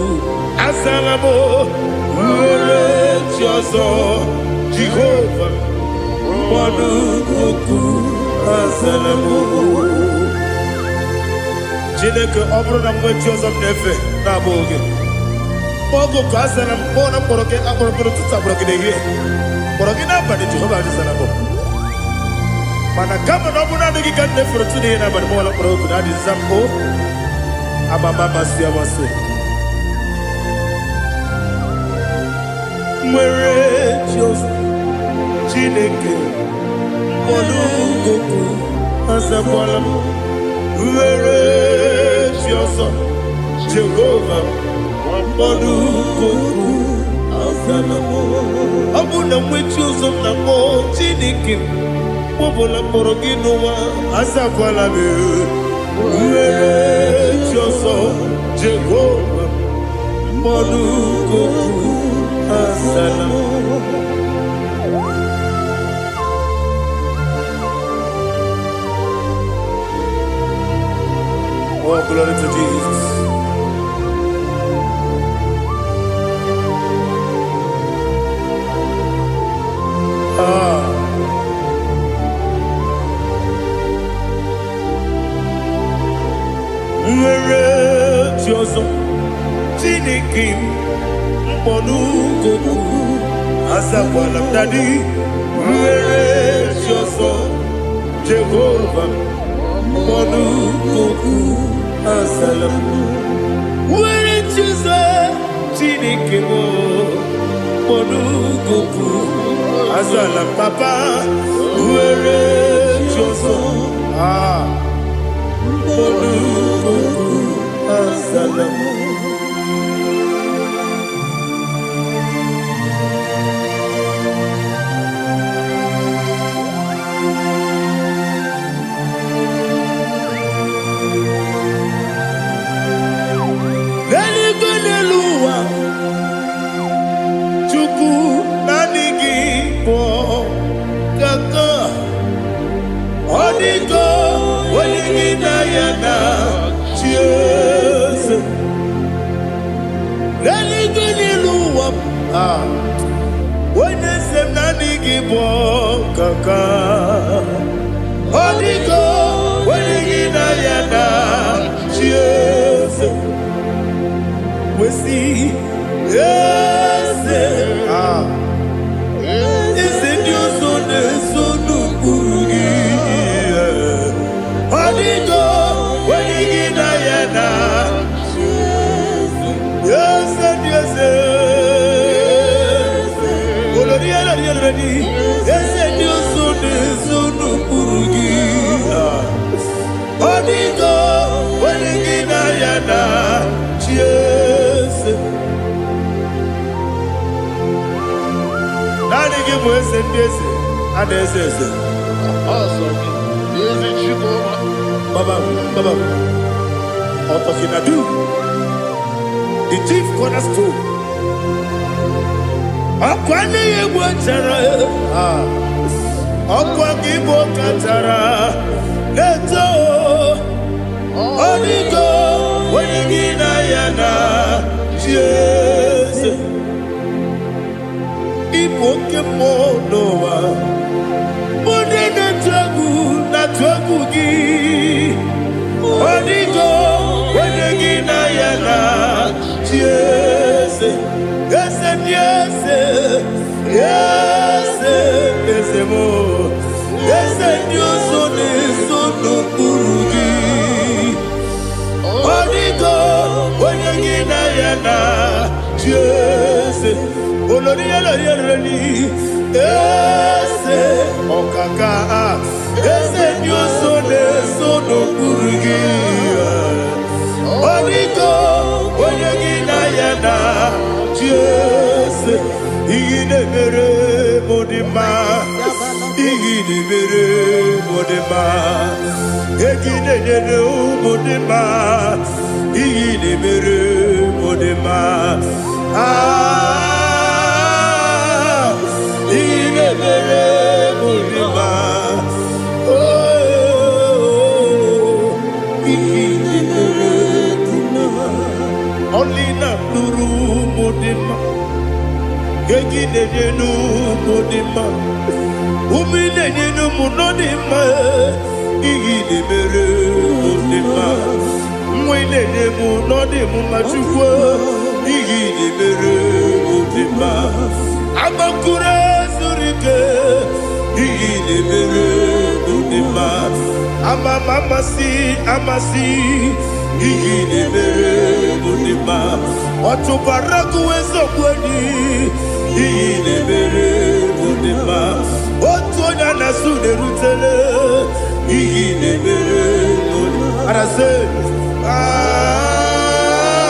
azala m nwere chi ọzọ Jehova mkpọdụ goku azala m. Chineke, ọ bụrụ na m nwee chi ọzọ m na-efe na-abụghị gị, oge ka a zara m kpọọ na mkpọrọ gị akpọrọ mkpọrọ ụtụtụ, akpọrọ gị n'ehihie, kpọrọ gị n'abalị, Jehova azara m. Mana kama na ọ bụrụ naanị gị ka m na-efere ụtụtụ n'ehihie n'abalị, mọla mkpọrọ oku na adịza m o amama amasị amasị nwere chi ọzọ Chineke mkpọrọ goku azakwala m nwere chi ọzọ Jehova mkpọrọ goku azala m. Ọ bụ na nwe chi ọzọ m na-akpọ Chineke m ọbụla mkpọrọ gị n'ụwa azakwala m nwere chi ọzọ Jehova mkpọrọ goku azala m. Oh, glory to Jesus. Ah. Nwere chi ọzọ Chineke m mkpọnụgoku azakwala m daddy nwere chi ọzọ Jehova mkpọnụgoku azala m nwere chi ọzọ Chineke m mkpọnụgoku azala m papa nwere chi ọzọ. Ah, olugogo azala m. N'eluigwe, n'elu ụwa, Chukwu, naanị gị bụ kaka. Ọ dịgo onye gị na ya na chi eze. N'eluigwe, n'elu ụwa, ah, onye eze m, naanị gị bụ kaka. Ọ dịgo onye gị na ya na chi eze. Wesi eze, ah, eze ndị ọzọ na-eso n'ụkpụrụ gị. Ọ dịgo onye gị na ya na eze ndị eze. Olori elori elori, eze ndị ọzọ na-eso n'ụkpụrụ gị. Ọ dịgo onye gị na ya na chi eze. Naanị gị bụ eze ndị eze a na-eze eze. Ọsọ gị, ezi Chukwu. Baba, Baba, Otokinadu, the chief cornerstone. Ọkwa n'ihi egwu chara, ọkwa gị bụ kachara na-eto. Ọ dịgo onye gị na ya na chi eze. Ịbụ oke mmụọ n'ụwa, ndị na-etu egwu na-atụ egwu gị. Ọ dịgo onye gị na ya na chi eze. Eze ndị eze, eze, eze m, eze ndị ọzọ na-eso n'okpuru gị. Ọ dịgo onye gị na ya na chi eze. Olori olori olori, eze ọkaka, eze ndị ọzọ na-eso n'okpuru gị. Ọ dịgo onye gị na ya na chi eze. Ihe na-emere m dị mma, ihe na-emere m dị mma, ego ị na-enyere ụmụ dị mma, ihe na-emere m dị mma. Ah, ihe na-emere m dị mma. Oh, ihe na-emere dị mma. Ọlị na-alụrụ ụmụ dị mma, ego ị na-enye n'ụmụ dị mma, ụmụ ị na-enye n'ụmụ nọ dị mma. Ihe ị na-emere mụ dị mma, nwa ị na-enye m nọ dị m mma. Chukwu, ihe ị na-emere mụ dị mma. Agbakụrụ zuru ike, ihe ị na-emere mụ dị mma. Ama m amasị amasị, ihe ị na-emere mụ dị mma. Ọtụbara gụwa eziokwu enyi, ihe ị na-emere mụ dị mma. Otu onye a na-asụ na-erutele, ihe ị na-emere mụ dị mma. Arasị,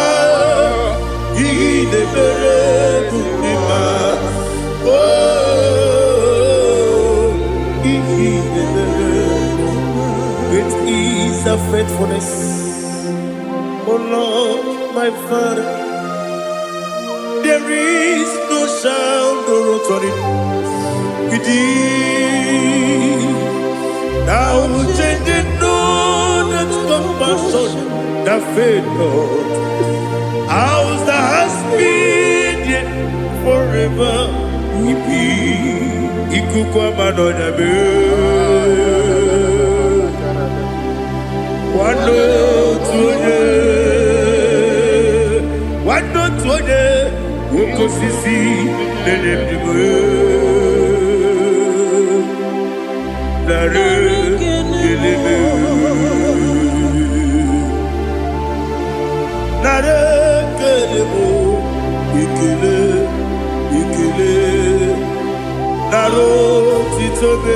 ah, ihe ị na-emere mụ dị mma. Oh, ihe ị na-emere. Great is thy faithfulness, O Lord, my Father. There is no shadow of turning with thee. Thou changest not thy compassions, they fail not. As thou hast been, yet forever we be. Ikuku ama n'ọnya mee. Nwanne otu onye, nwanne otu onye, oke osisi na-enye ndụ. Narị ekele m. Narị ekele m, ekele, ekele, narị otito m.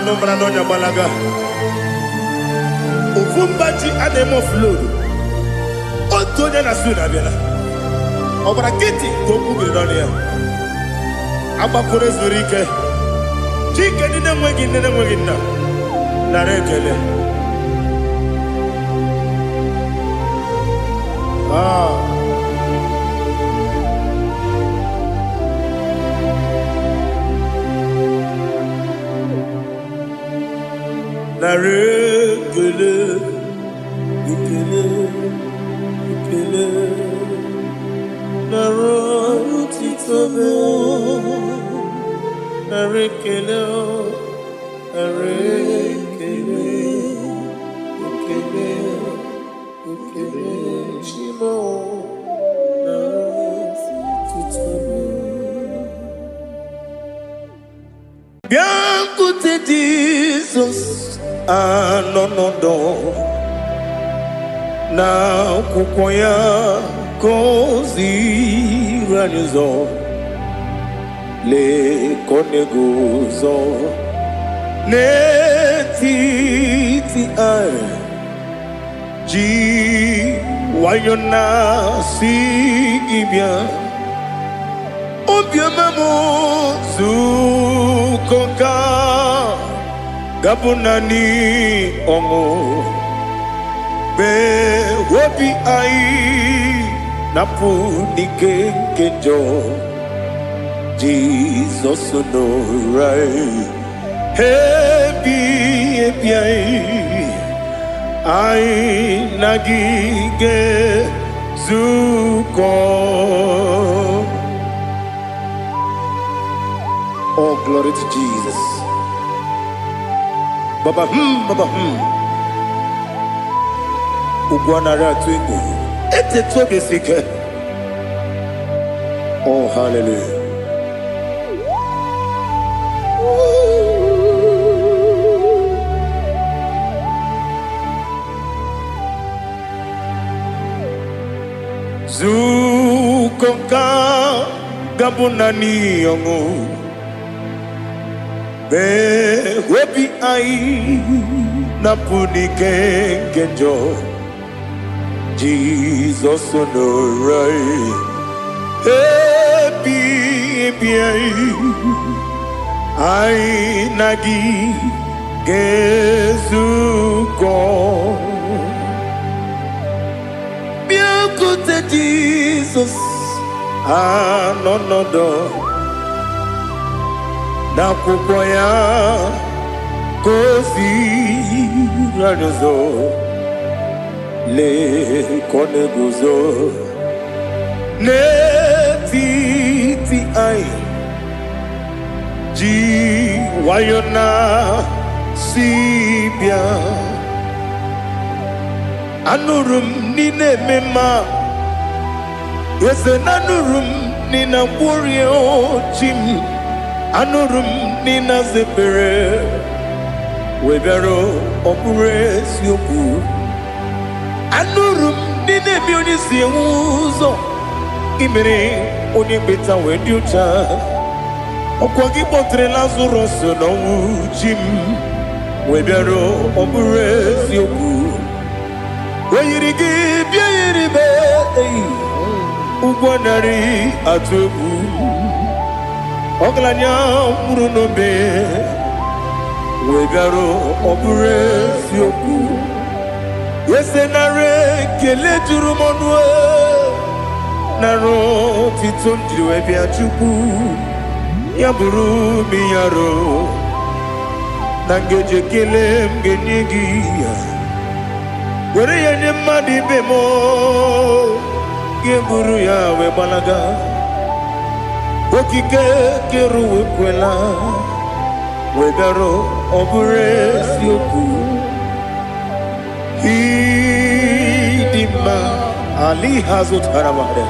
Anụ mara n'ọnya gbalaga. Ofu mba ji a na-eme offload. Otu onye na su na-abịala. Ọ gbara nkịtị ka okwu biri n'ọnụ ya. Agbakọrọ zuru ike. Chike ndị na-enweghị nne na-enweghị nna. Nara ekele. Ah. Nara ekele, ekele, ekele. Nara otito m. Nara ekele, nara ekele, ekele, ekele. Chi m o, nara otito m. Bịakwute Jizọs anọ n'ọdọ na akwụkwọ ya ka o ziri anyị ụzọ. Lee ka ọ na-eguzo n'etiti anyị ji nwayọ na-asị gị bịa. Obiọma m, zukọ ka gabụ naanị ọṅụ mgbe obi anyị na-apụ n'ike nke njọ. Jizọs nọrọ anyị ebi ebi anyị, anyị na gị ga-ezukọ. Oh, glory to Jesus. Baba, baba. Ugwu anaghị atụ egwu. Etetu obi esi ike. Oh, hallelujah. Zukọ ka gabụ naanị ọṅụ mgbe obi anyị na-apụ n'ike nke njọ. Jizọs nọrọ anyị ebi ebi anyị, anyị na gị ga-ezukọ. Bịakwute Jizọs anọ n'ọdọ n'akwụkwọ ya ka o ziri anyị ụzọ. Lee ka ọ na-eguzo n'etiti anyị ji nwayọ na si bịa. Anụrụ m n'ị na-eme mma, eze na anụrụ m n'ị na-agwọrie chi m. Anụrụ m n'ị na-aza ekpere wee bịara. Ọ bụrụ eziokwu, anụrụ m n'ị na-eme onye si enwe ụzọ imere onye mkpeta wee dị ụcha. Ọkwa gị kpọtere Lazarọs n'ọnwụ, chi m, wee bịara. Ọ bụrụ eziokwu, o yiri gị bịa yiri be eyi ụgwọ narị atụ egwu. Ọgaranya nwụrụ n'obe wee bịara. Ọ bụrụ eziokwu, eze, nara ekele juru m ọnụ, nara otito m jiri wee bịa. Chukwu, ya bụrụ m yaro na ngeji ekele m ga-enye gị ya, were ya nye mmadụ ibe m, ga-eburu ya wee gbalaga. Okike kere uwe kwela wee bịarụ. Ọ bụrụ eziokwu, ịdị mma ali ha zụtara mmadụ.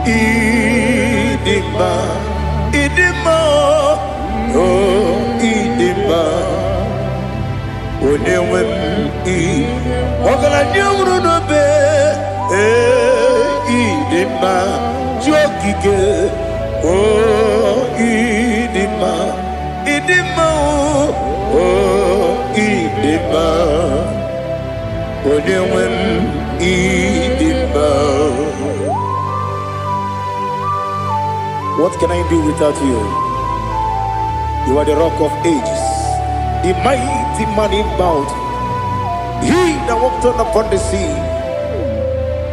Ịdị mma, ịdị mma, o ịdị mma, onye nwe m. Ị ọgaranya nwụrụ n'obe, ee, ịdị mma, chi okike, o ịdị mma, ịdị mma, o. Onye nwe m, ịdị mma. What can I do without you? You are the Rock of Ages, the mighty man in battle, he that walked on upon the sea.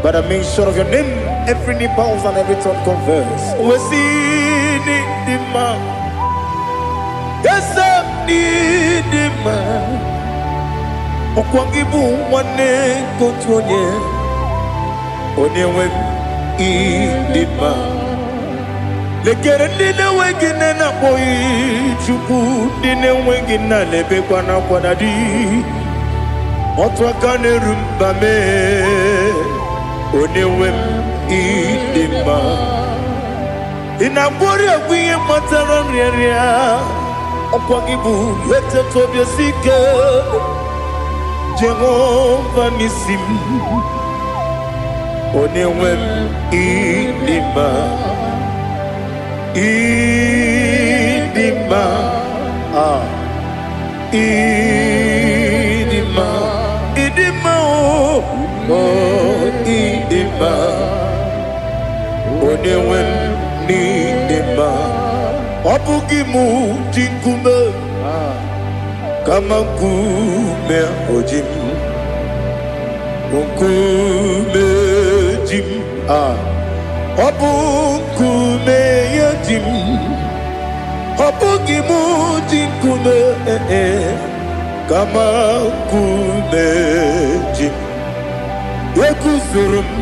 By the mention of your name, every knee bows and every tongue confess. We see the man. Yes, ịdị mma. Ọkwa gị bụ nwanne nke otu onye. Onye nwe m, ịdị mma. Lekere ndị na-enweghị nne na-akpọghị Chukwu, ndị na-enweghị nna na-ebekwa n'akwa na di. Otu aka na-eru mba mee. Onye nwe m, ịdị mma. Ị na-agwọrị ọgwụ ihe kpatara nrịanrịa. Ọkwa gị bụ eteta obi esi ike. Jehova n'isi m. Onye nwe m, ịdị mma. Ịdị mma. Ah. Ịdị mma. Ịdị mma o. Oh, ịdị mma. Onye nwe m, n'ịdị mma. Ọ bụghị mụ ji nkume, kama nkume o ji m. Nkume ji m. Ah. Ọ bụ nkume ya ji m. Ọ bụghị mụ ji nkume, eh, eh, kama nkume ji m. Eguzoro m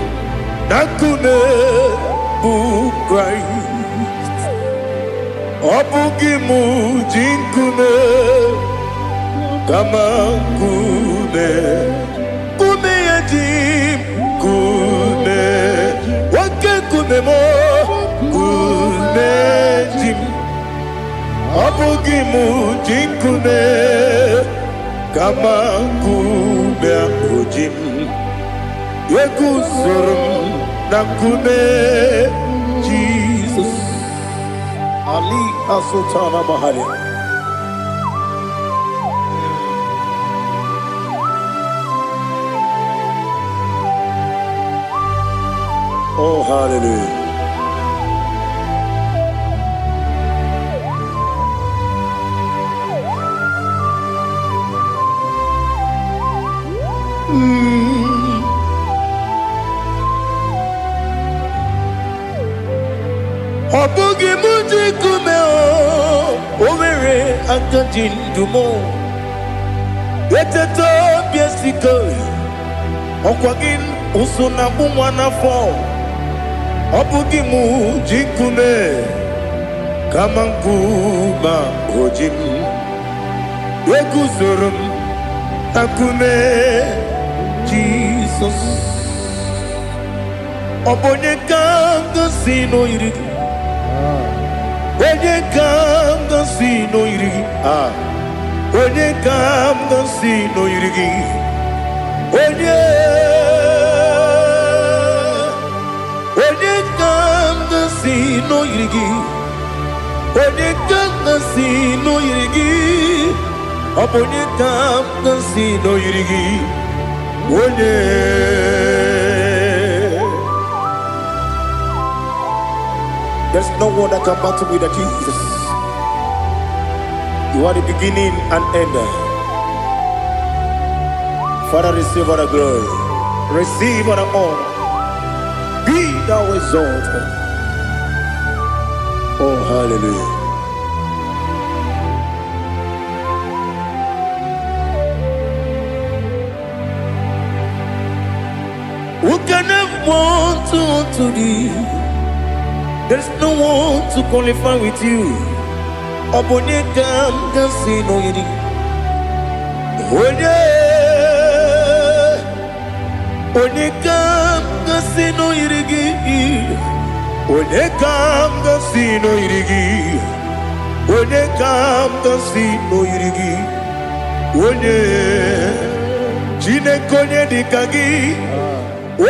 na nkume bụ Kraịst. Ọ bụghị mụ ji nkume, kama nkume. Nkume ya ji m, nkume. Oke nkume m, nkume ji m. Ọ bụghị mụ ji nkume, kama nkume ahụ ji m. Eguzoro m na nkume Jizọs. Ali Asultana Mahali. Oh, hallelujah. Ọ bụghị mụ ji nkume o, o nwere aka ji ndụ m. Eteta obi esike, ọkwa gị ụsụ na-agbụ nwa n'afọ. Ọ bụghị mụ ji nkume, kama nkume o ji m. Eguzoro m na nkume Jizọs. Ọ bụ onye ka m gosi n'oyiri gị? Onye ka m gosi n'oyiri gị? Ah. Onye ka m gosi n'oyiri gị? Onye? Onye ka m gosi n'oyiri gị? Onye ka m gosi n'oyiri gị? Ọ bụ onye ka m gosi n'oyiri gị? Onye? There's no one that can battle with the Jesus. You are the beginning and end. Father, receive all the glory. Receive all the honor. Be thou exalted. Oh, hallelujah. Who can have one to thee? There's no one to qualify with you. Ọ bụ onye ka m ga-asị n'oyiri? Onye? Onye ka m ga-asị n'oyiri gị? Onye ka m ga-asị n'oyiri gị? Onye ka m ga-asị n'oyiri gị? Onye? Chineke, onye dị ka gị?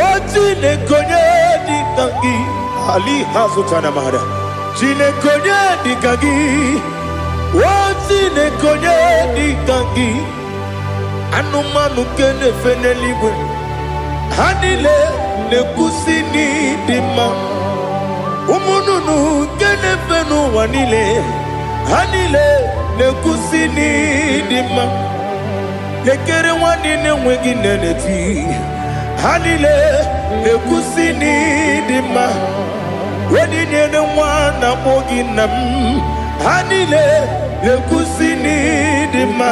O Chineke, onye dị ka gị? Ali hazụtana mara. Chineke, onye dị ka gị? O Chineke, onye dị ka gị? Anụmanụ nke na-efe n'eluigwe, ha niile na-ekwusi n'ịdị mma. Ụmụ nnụnụ nke na-efe n'ụwa niile, ha niile na-ekwusi n'ịdị mma. Lekere nwa niile enweghị nne na-eti, ha niile na-ekwusi n'ịdị mma. Onye nyere nwa na-akpọ gị nna m, ha niile na-ekwusi n'ịdị mma.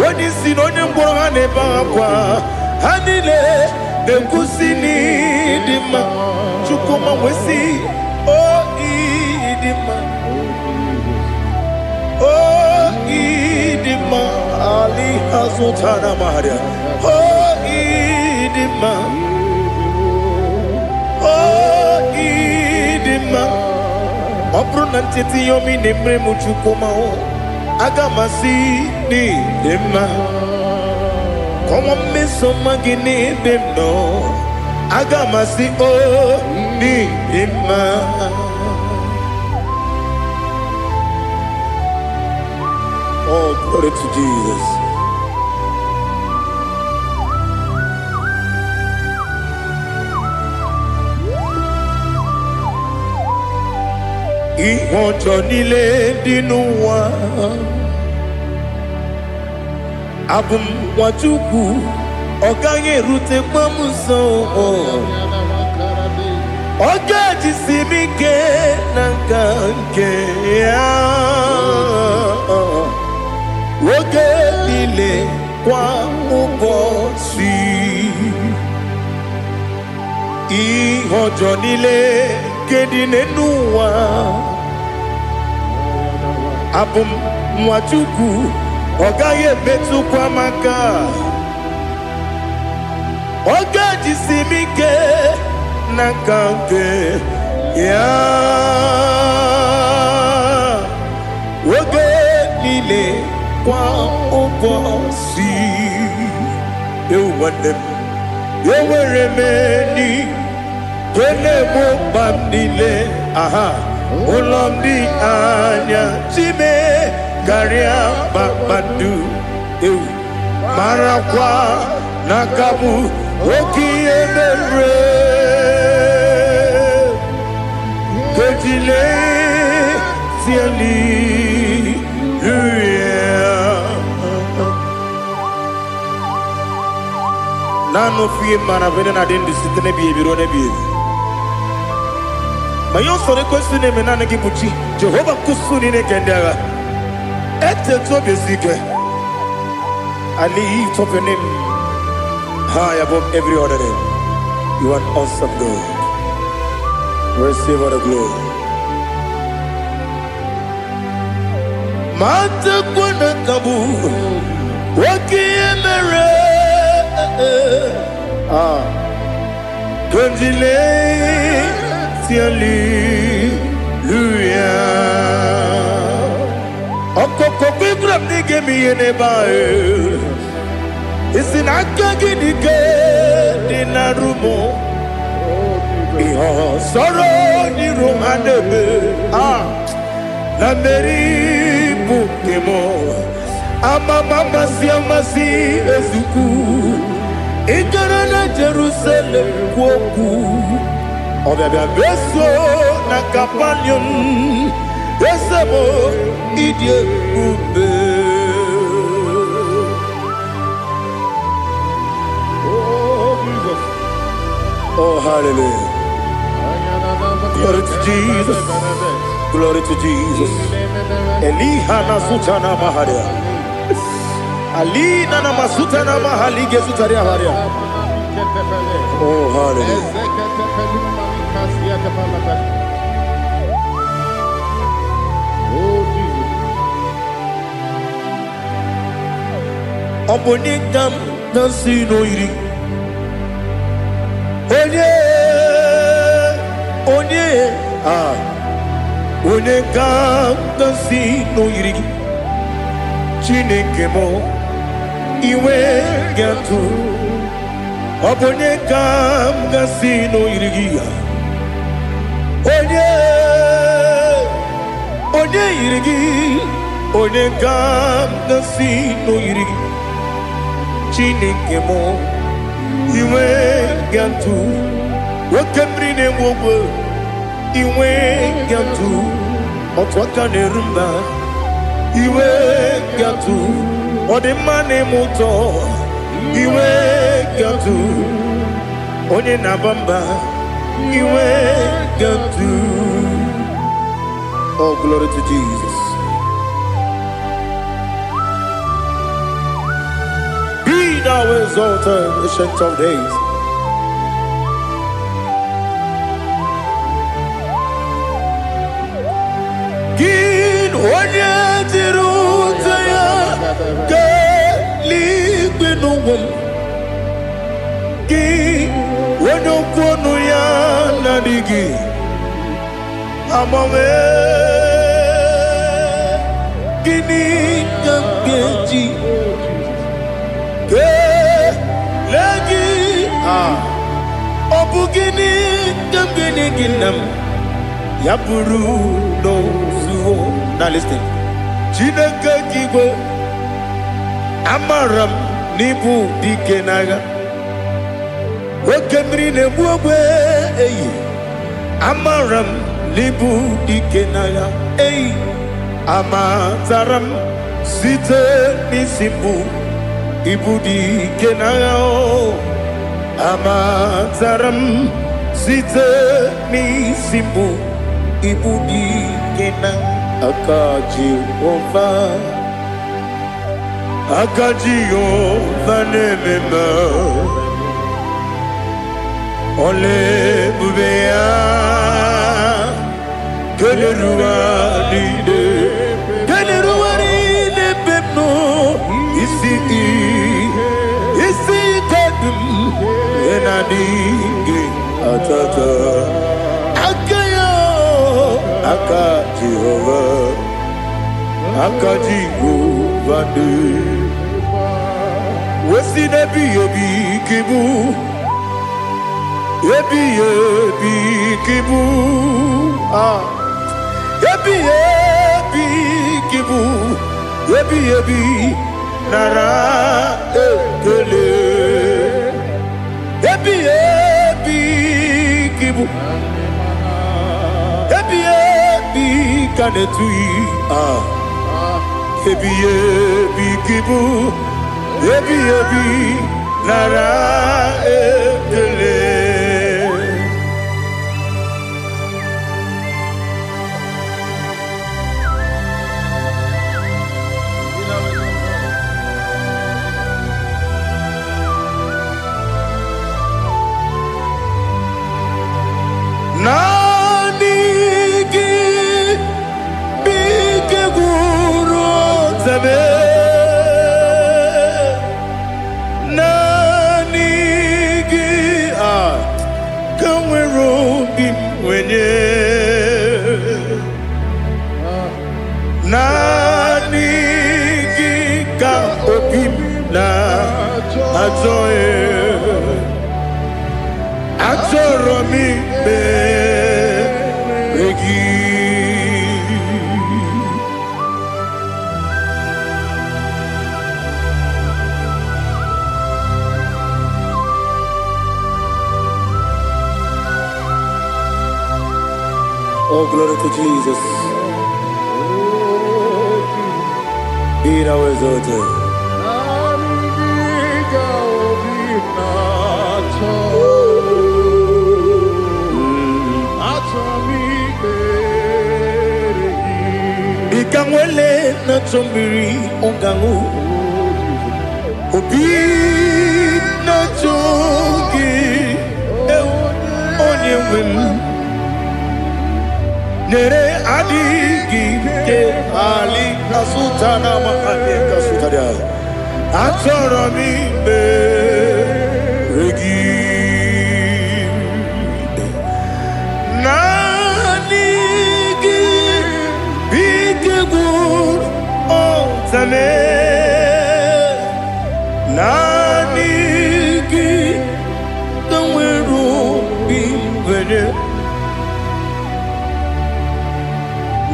Onye isi na onye ngwọrọ ha na-ebe akwa, ha niile na-ekwusi n'ịdị mma. Chukwuma nwesị o ịdị mma, o ịdị mma. Ali azụtara maria, o ịdị mma, o ịdị mma. Ọ bụrụ na ncheta ihe omi na-emere m, Chukwuma, aga m asị n'ịdị mma. Kọnwa mmeso mma gị n'ebe m nọ, aga m asị o n'ịdị mma. Oh, glory to Jesus. Ihe ọjọọ niile dị n'ụwa, abụ m nwa Chukwu, ọ gaghị erutekwa m nso. Ọ ga-ejisi m ike na nka nke ya oge niile, kwa ụbọchị. Ihe ọjọọ niile nke dị n'ụwa, abụ m nwa Chukwu, ọ gaghị emetụkwa m aka. Ọ ga-ejisi m ike na nka nke ya oge niile, kwa ụbọchị. Ewu nwanne m, enwere m enyi nke na-egbo mkpa m niile. Aha ụlọ m dị anya chime karịa kpakpando. Ewu, marakwa na aka bụ oke ihe mere kejile tieli. Naanị ofu ihe mara bụ na adị ndụ site n'ebighị ebi ruo n'ebighị ebi. Ma ihe usoro ekwesị na-eme, naanị gị bụ chi Jehova nkwụsụ niile nke ndị agha. Etetu obi esi ike. I lift up your name high above every other name. You are an awesome God. Receive all the glory. Ma tekwana kabu oke ihe mere. Ah, Tonjile hallelujah. Ọkọkọ gbígbà m n'ige m ihe n'ebe ahụ. Isi na aka gị dị ike dị na rumụ. Ihe ọsọrọ n'iru ha na-eme. Ah, na mmeri bụ nke m. Amama amasị amasị ezukwu. Ị gara na Jerusalem kwuo okwu. Ọbịabịa meso na Kapanium, eze m, ịdị ebube. Oh, Jesus. Oh, hallelujah. Glory to Jesus. Glory to Jesus. Eliha na sutana maharia. Alina na masutana mahalige sutaria haria. Oh, hallelujah. Oh, Jesus. Ọ bụ onye ka m na-asị n'oyiri? Onye, onye, ah, onye ka m na-asị n'oyiri gị? Chineke m, iwe ga-atụ. Ọ bụ onye ka m ga-asị n'oyiri gị ya? Onye, onye yiri gị? Onye ka m ga-asị n'oyiri gị? Chineke m, inwe gatụ oke mmiri na-egbu ogwe, inwe gatụ otu aka na-eru mba, iwe gatụ ọdịmma na-eme ụtọ, iwe gatụ onye na-aba mba, iwe gatụ. Oh, glory to Jesus. Be thou exalted, Ancient of Days. Gị onye jiri ụta ya keeluigwe n'ụwa m, gị onye okwu ọnụ ya na-adịghị agbanwe, gịnị ka m ga-eji kelee gị? Ah, ọ bụ gịnị ka m ga-enye gị, nna m, ya bụrụ n'ozuo? Now listen. Chineke nke igwe, amara m n'ịbụ dike n'agha, oke mmiri na-egbu ogbe eyi, amara m n'ịbụ dike n'agha eyi, amatara m site n'isi mbụ ịbụ dike n'agha o, amatara m site n'isi mbụ ịbụ dike na aka Jehova, aka Jehova na-eme mma, ọla ebube ya kelere ụwa niile, kelere ụwa niile ebe m nọ, isi isi ike dum na-adịghị atata aka ya, aka Jehova, aka Jehova dị wesi n'ebighị ebi ka ịbụ, ebighị ebi ka ịbụ, ah, ebighị ebi ka ịbụ, ebighị ebi, nara ekele. Ebighị ebi ka ịbụ, ebighị ebi ka na-etughị, ah, ebighị ebi ka ịbụ, ebighị ebi, nara ekele. Naanị gị bụ ike gwụrụ ọtabe, naanị gị a ka nwere obi m nwenye, naanị gị ka obi m na-achọ. Achọrọ m ikpere gị. Oh, glory to Jesus. Be thou exalted. Naanị gị ka obi na-achọ. Achọ m ikpere gị. Dịka nwele na-achọ mmiri ọ ga-aṅụ, obi na-achọ gị, ewu, onye nwe m, nyere adịghị ike ali kasụta na ma adị kasụta dị achọrọ m ikpere gị. Naanị gị bụ ike gwụrụ ọtame, naanị gị ka nwere obi nwere,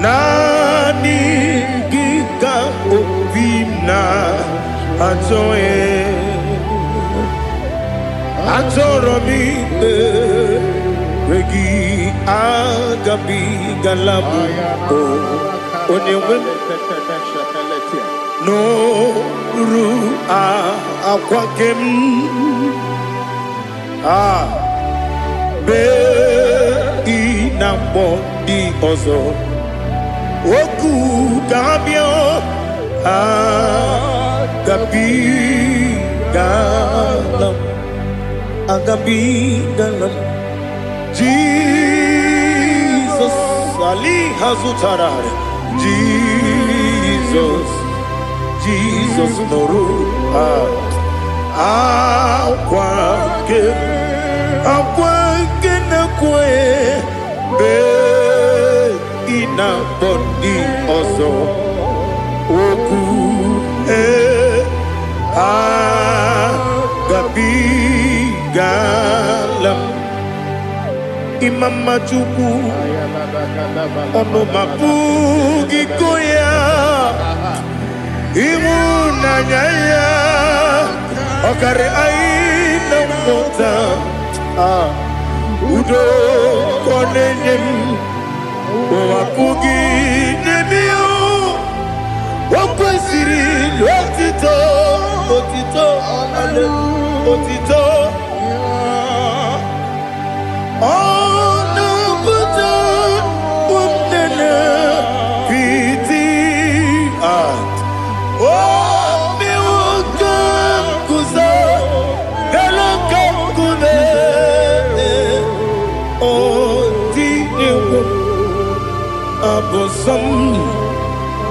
naanị gị ka obi m na-achọ. Achọrọ m ikpere gị, agabigala m o onye nwe m n'oru akwa nke m a bee ị na mgbọ ndị ọzọ okwu ga-abịa. Agabigala m, agabigala m. Jizọs ali ha zụtara. Jizọs, Jizọs, nụrụ akwa nke akwa nke na-ekwe mgbe ị na-akpọ ndị ọzọ okwu ee agabigala m. Ịma mma Chukwu, ọnụ ma pụghị ịkọ ya. Ịhụnanya ya ọkarị anyị na nghọta. Ah, udo ka ọ na-enye m, ụwa pụghị n'ebe ya. O kwesịrị otito, otito, otito. Ọ na-apụta nne piti. Ah, o mewo ka m guzo elu ka nkume. O tinyewo abụ nsọ m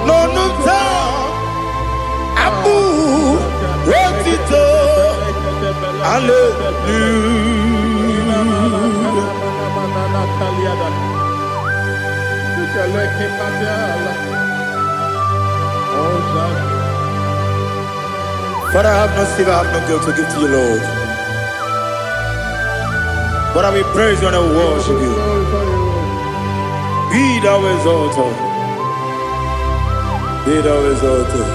n'ọnụ m taa, abụ otito, hallelujah. Father, I have no silver, I have no gold to give to you, Lord. But I will praise you and I will worship you. Be thou exalted. Be thou exalted.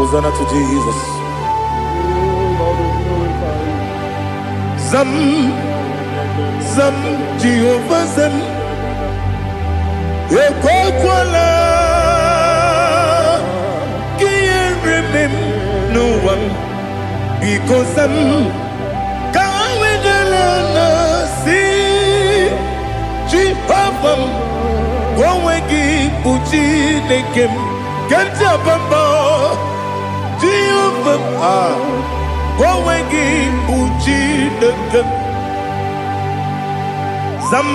Hosanna to Jesus. Lord, we glorify you. Zam, Zam, Jehovah Zam. Ekwekwala ka ihere mee m n'ụwa m. Biko zam, ka wedala na si Jehova m, ka onwe gị bụ Chineke m nke m ji aba mba. Jehova m, ah, ka onwe gị bụ Chineke m. Zam,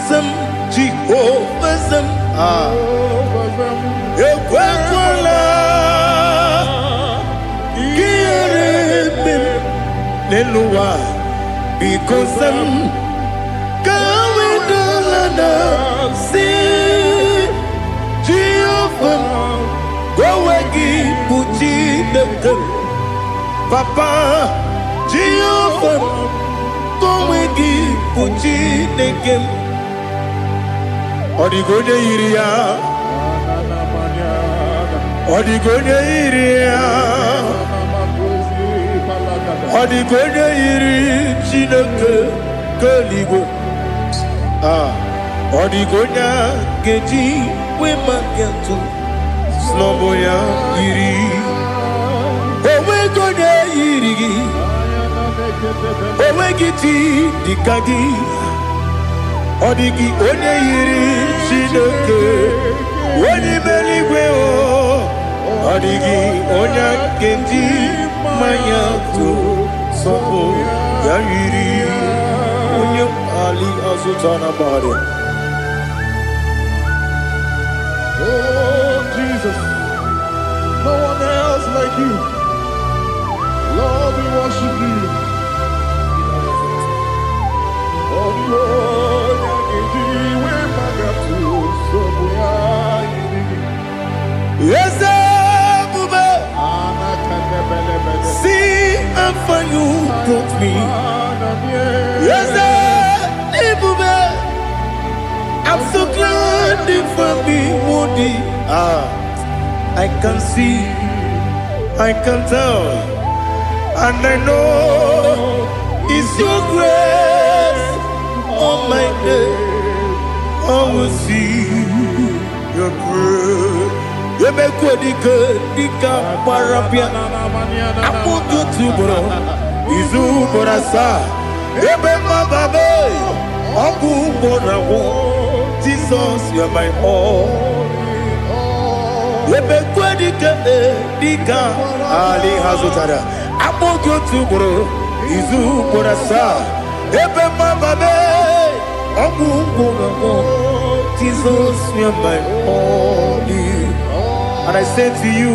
zam, Jehova zam, ah, ekwekwala ka ihere mee m n'elu ụwa. Biko zam, ka wedala na si Jehova m, ka onwe gị bụ Chineke m. Papa, Jehova m, ka onwe gị bụ Chineke m. Ọ dịghị onye yiri ya, ọ dịghị onye yiri ya, ọ dịghị onye yiri Chineke nke eluigwe. Ah, ọ dịghị onye a ga-eji wee maka atụ snọbụ ya yiri. Onweghị onye yiri gị, onweghị chi dịka gị. Ọ dịghị onye yiri Chineke onye ime eluigwe o. Ọ dịghị onye a ga-eji mmanya tụ sọpụ ya yiri onye ali azụta na gbara. Oh, Jesus, no one else like you. Lord, we worship you. Oh, the onye ga-eji wee magatu nsogbu ya yiri gị. Eze ebube, see how far you brought me. Eze ebube, I'm so glad you found me worthy. Ah, I can see, I can tell. And I know it's your grace all my day. I will see your grace. Emekwe dike dike gbara bịa akpụkpọ otu ugboro izu ugboro asaa ebe mmaba m ọgwụ ugboro agwụ. Jesus, you are my all. Emekwe dike dike ali ha zụtara akpọ gị otu ugboro izu ugboro asaa ebe mmaba m ọgwụ ugboro agwụ. Jesus, you are my all. And I say to you,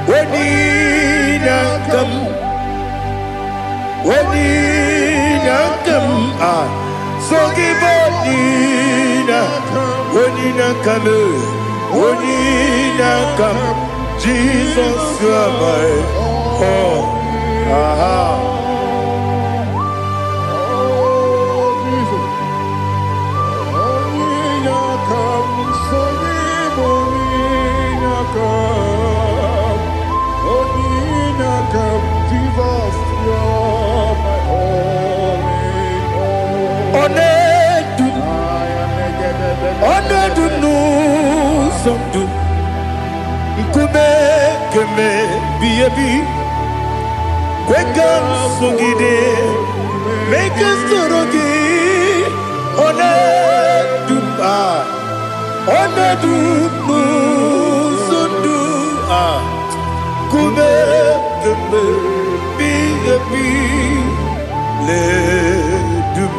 when come, when come, ah, so give when come, when come, Jesus, you are my all. Aha. Oh, Jesus. Onye aka m, so gị bụ onye aka m. Onye aka m, Jesus, you're my all in all. Ọ na-edu m, ọ na-edu m n'ụzọ ndụ nkume keme bi ebi kwe ka m sogide mee ka m soro gị. Ọ na-edu m, ah, ọ na-edu m n'ụzọ ndụ a nkume keme bi ebi na-edu m.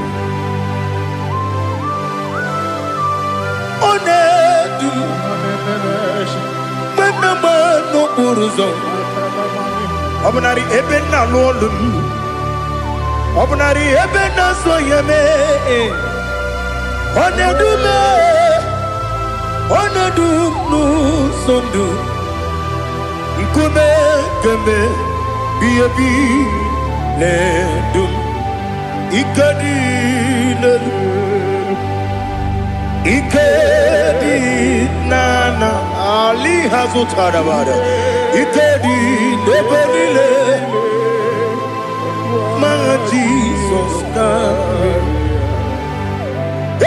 Ọ na-edu m mgbe m na-agba n'okporo ụzọ ọ bụnarị ebe m na-alụ ọlụ m ọ bụnarị ebe m na-azụ ahịa mee ọ na-edu m, ọ na-edu m n'ụzọ ndụ nkume kemgbe bi ebi na-edu m. Ike dị n'elu ike dị n'ana ali ha zụtara bara ike dị n'ebe niile ma Jizọs karịrị.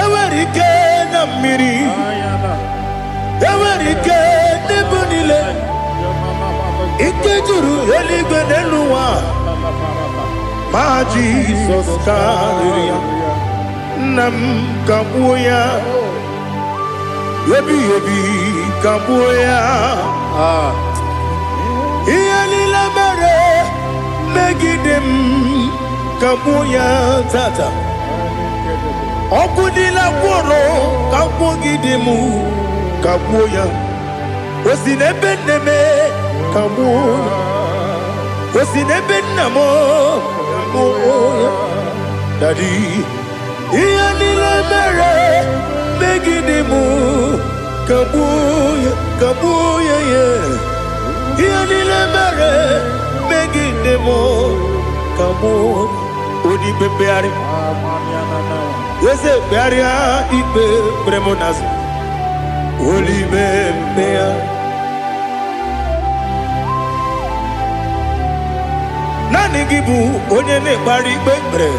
Enwere ike na mmiri enwere ike n'ebe niile ike juru eluigwe n'elu ụwa ma Jizọs karịrị ya. Nna m kagbuo ya ebighị ebi kagbuo ya. Ah. Ihe niile mere megide m kagbuo ya tata ọgwụ niile gwụrụ kagbuogide m kagbuo ya o si n'ebe nne m kagbuo ya o si n'ebe nna m kagbuo ya. Daddy, ihe niile mere megide m kagbuo ya kagbuo ya ya ihe niile mere megide m kagbuo. Onye ikpe mkpegharị eze kpegharịa ikpe kpere m n'azụ olibe mkpegharị naanị gị bụ onye na-ekpegharị ikpe kpere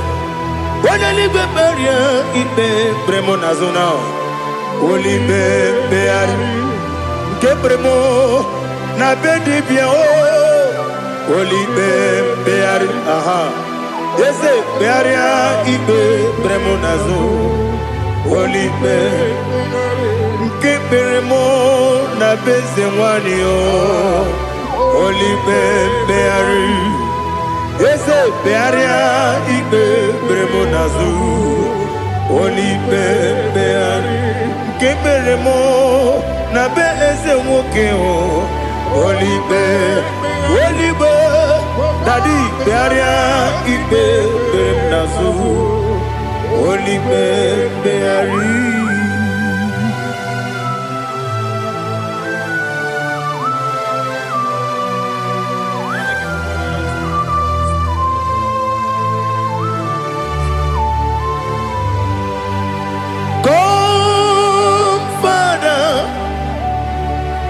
onye n'igwe kpegharịa ikpe kpere m n'azụ na olibe mkpegharị nke kpere m na be dibịa o olibe mkpegharị aha eze kpegharịa ikpe kpere m n'azụ olibe nke kpere m na be eze nwanyị o olibe mkpegharị eze kpegharịa ikpe kpere m n'azụ olibe mkpegharị nke kpere m na be eze nwoke o olibe oligbe. Daddy, kpegharịa ikpe kpere m n'azụ olibe mkpegharị. Come, Father,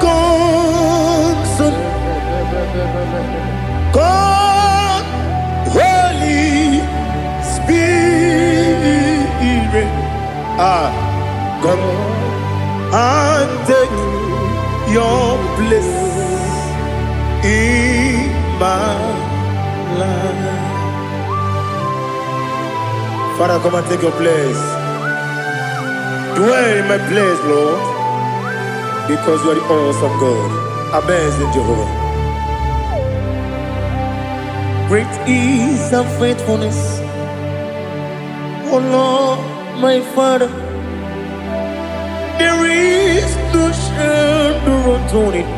come, Son, come, Ah, come and take your place in my life. Father, come and take your place. Dwell in my place, Lord, because you are the awesome God, amazing Jehovah. Great is thy faithfulness, O Lord, my Father. There is no shadow of turning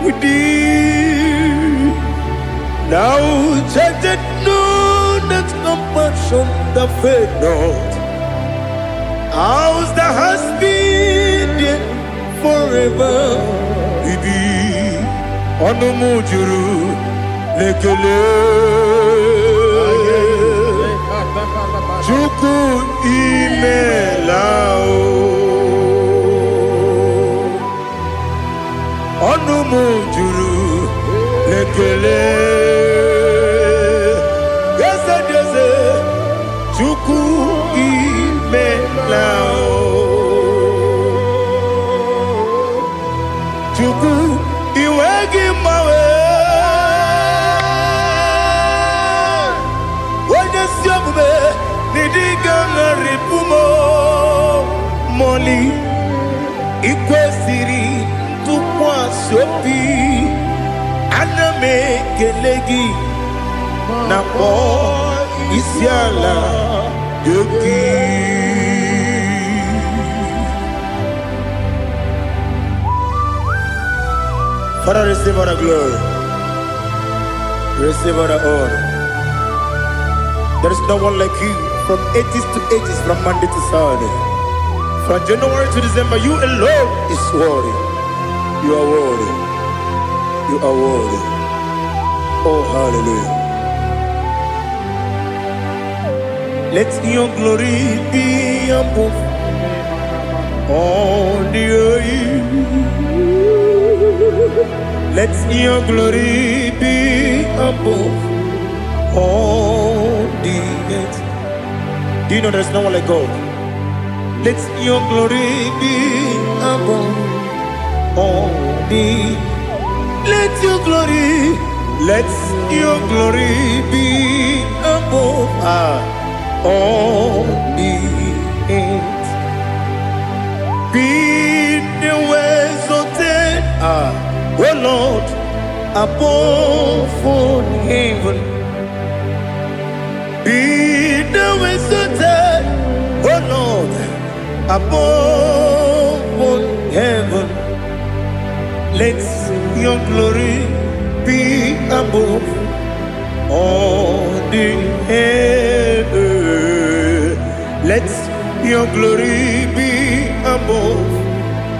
with thee. Thou changest not thy compassions, they fail not. As thou hast been there forever, be. Ọnụ m juru n'ekele. Chukwu, imela o. Ọnụ m juru n'ekele. Eze dị eze, Chukwu, imela o. Chukwu, iwe gị mgbanwe. Onye ezi omume n'ịdị ga-agharịpụ m mọli. Ikwesịrị ntụkwasị obi, ana m ekele gị na kpọọ isi ala nye gị. Father, receive all the glory. Receive all the honor. There is no one like you from ages to ages, from Monday to Saturday. From January to December, you alone is worthy. You are worthy. You are worthy. Oh, hallelujah. Let your glory be above all the earth. Let your glory be above all the earth. Do you know there's no one like God? Let your glory be above all the. Let your glory, let your glory be above all the earth. Be thou exalted, O Lord, above all heaven. Be thou exalted, O Lord, above all heaven. Let your glory be above all the heaven. Let your glory be above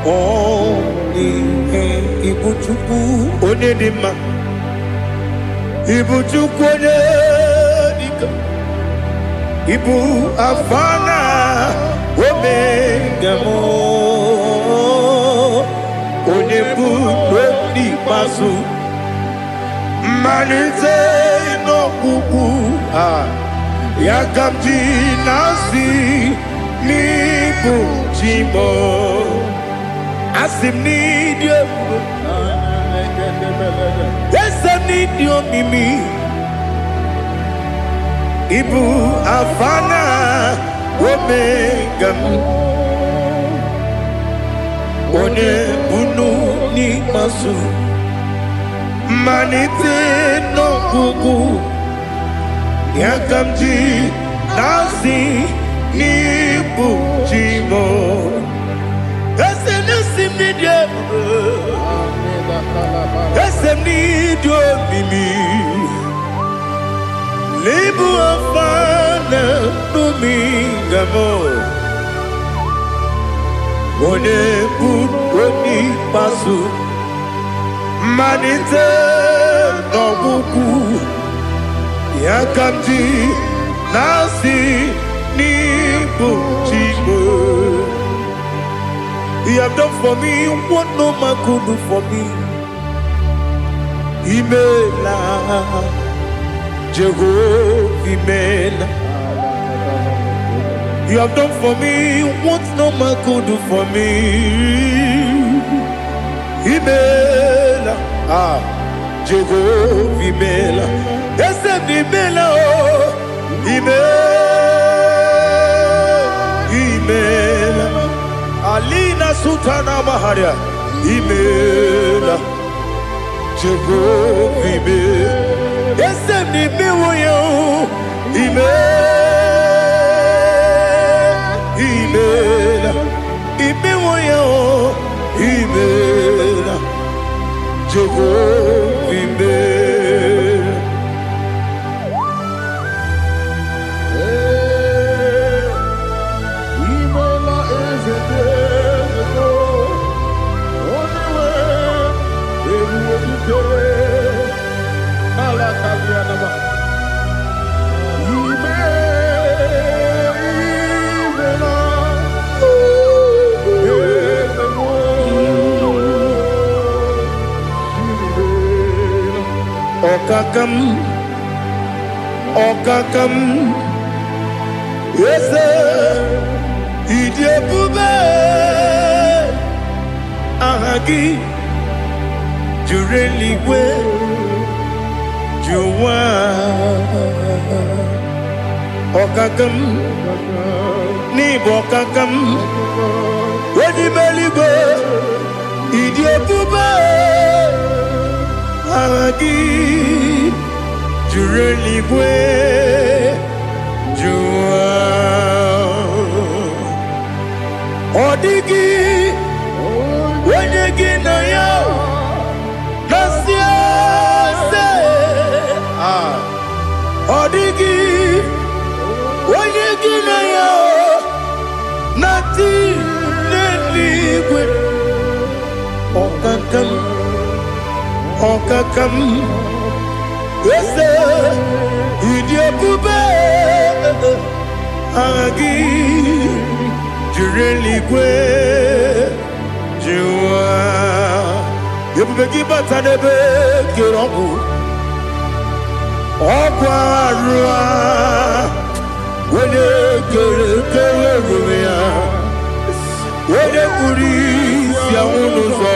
all the heaven. Ibu Chukwu onye dị mma. Ibu Chukwu onye dịka. Ibu Alfa na Omega m. Onye bụ n'ikpeazụ. Mmalite n'ọgwụgwụ a ya ka m ji na-asị n'ịbụ chi m. Asị m n'ịdị ebube, eze m n'ịdị omimi. Ịbụ Alfa na Omega m. Onye bunu n'ikpeazụ, mmalite n'ọgwụgwụ ya ka m ji na-asị n'ịbụ chi m. Eze na-esi m n'ịdị ebube, eze m n'ịdị omimi. N'ịbụ Alfa na Omega m. Onye bụ onye ikpeazụ, mmalite n'ọgwụgwụ ya ka m ji na-asị n'ịbụ chi m. You have done for me what no man could do for me. Imela, Jehovah, imela. You have done for me what no man could do for me. Imela, ah, Jehovah imela. Eze m imela o, imela, imela. Alina Sultana Maharia, imela, Jehovah imela. Eze m imewo ya o, imela, imela, imewo ya o, imela, Jehovah imela. Ee, imela eze dị eze, onye nwe ebube dike ala kalianaba. Ime, imela eze m, imela. Ọkaka m, ọkaka m, eze, ịdị ebube, aha gị juru eluigwe ju ụwa. Ọkaka m, n'ịbụ ọkaka m, onye ime eluigwe, ịdị ebube, aha gị juru eluigwe ju ụwa. Ọ dịghị onye gị na ya na-asị eze. Ah, ọ dịghị onye gị na ya na-atị n'eluigwe. Ọkaka m, ọkaka m, eze, ịdị ebube, aha gị juru eluigwe ju ụwa. Ebube gị bata n'ebe kere ọgwụ, ọgwụ arụ a, onye kere kere ebube ya, onye kpuru isi anwụ n'ụzọ,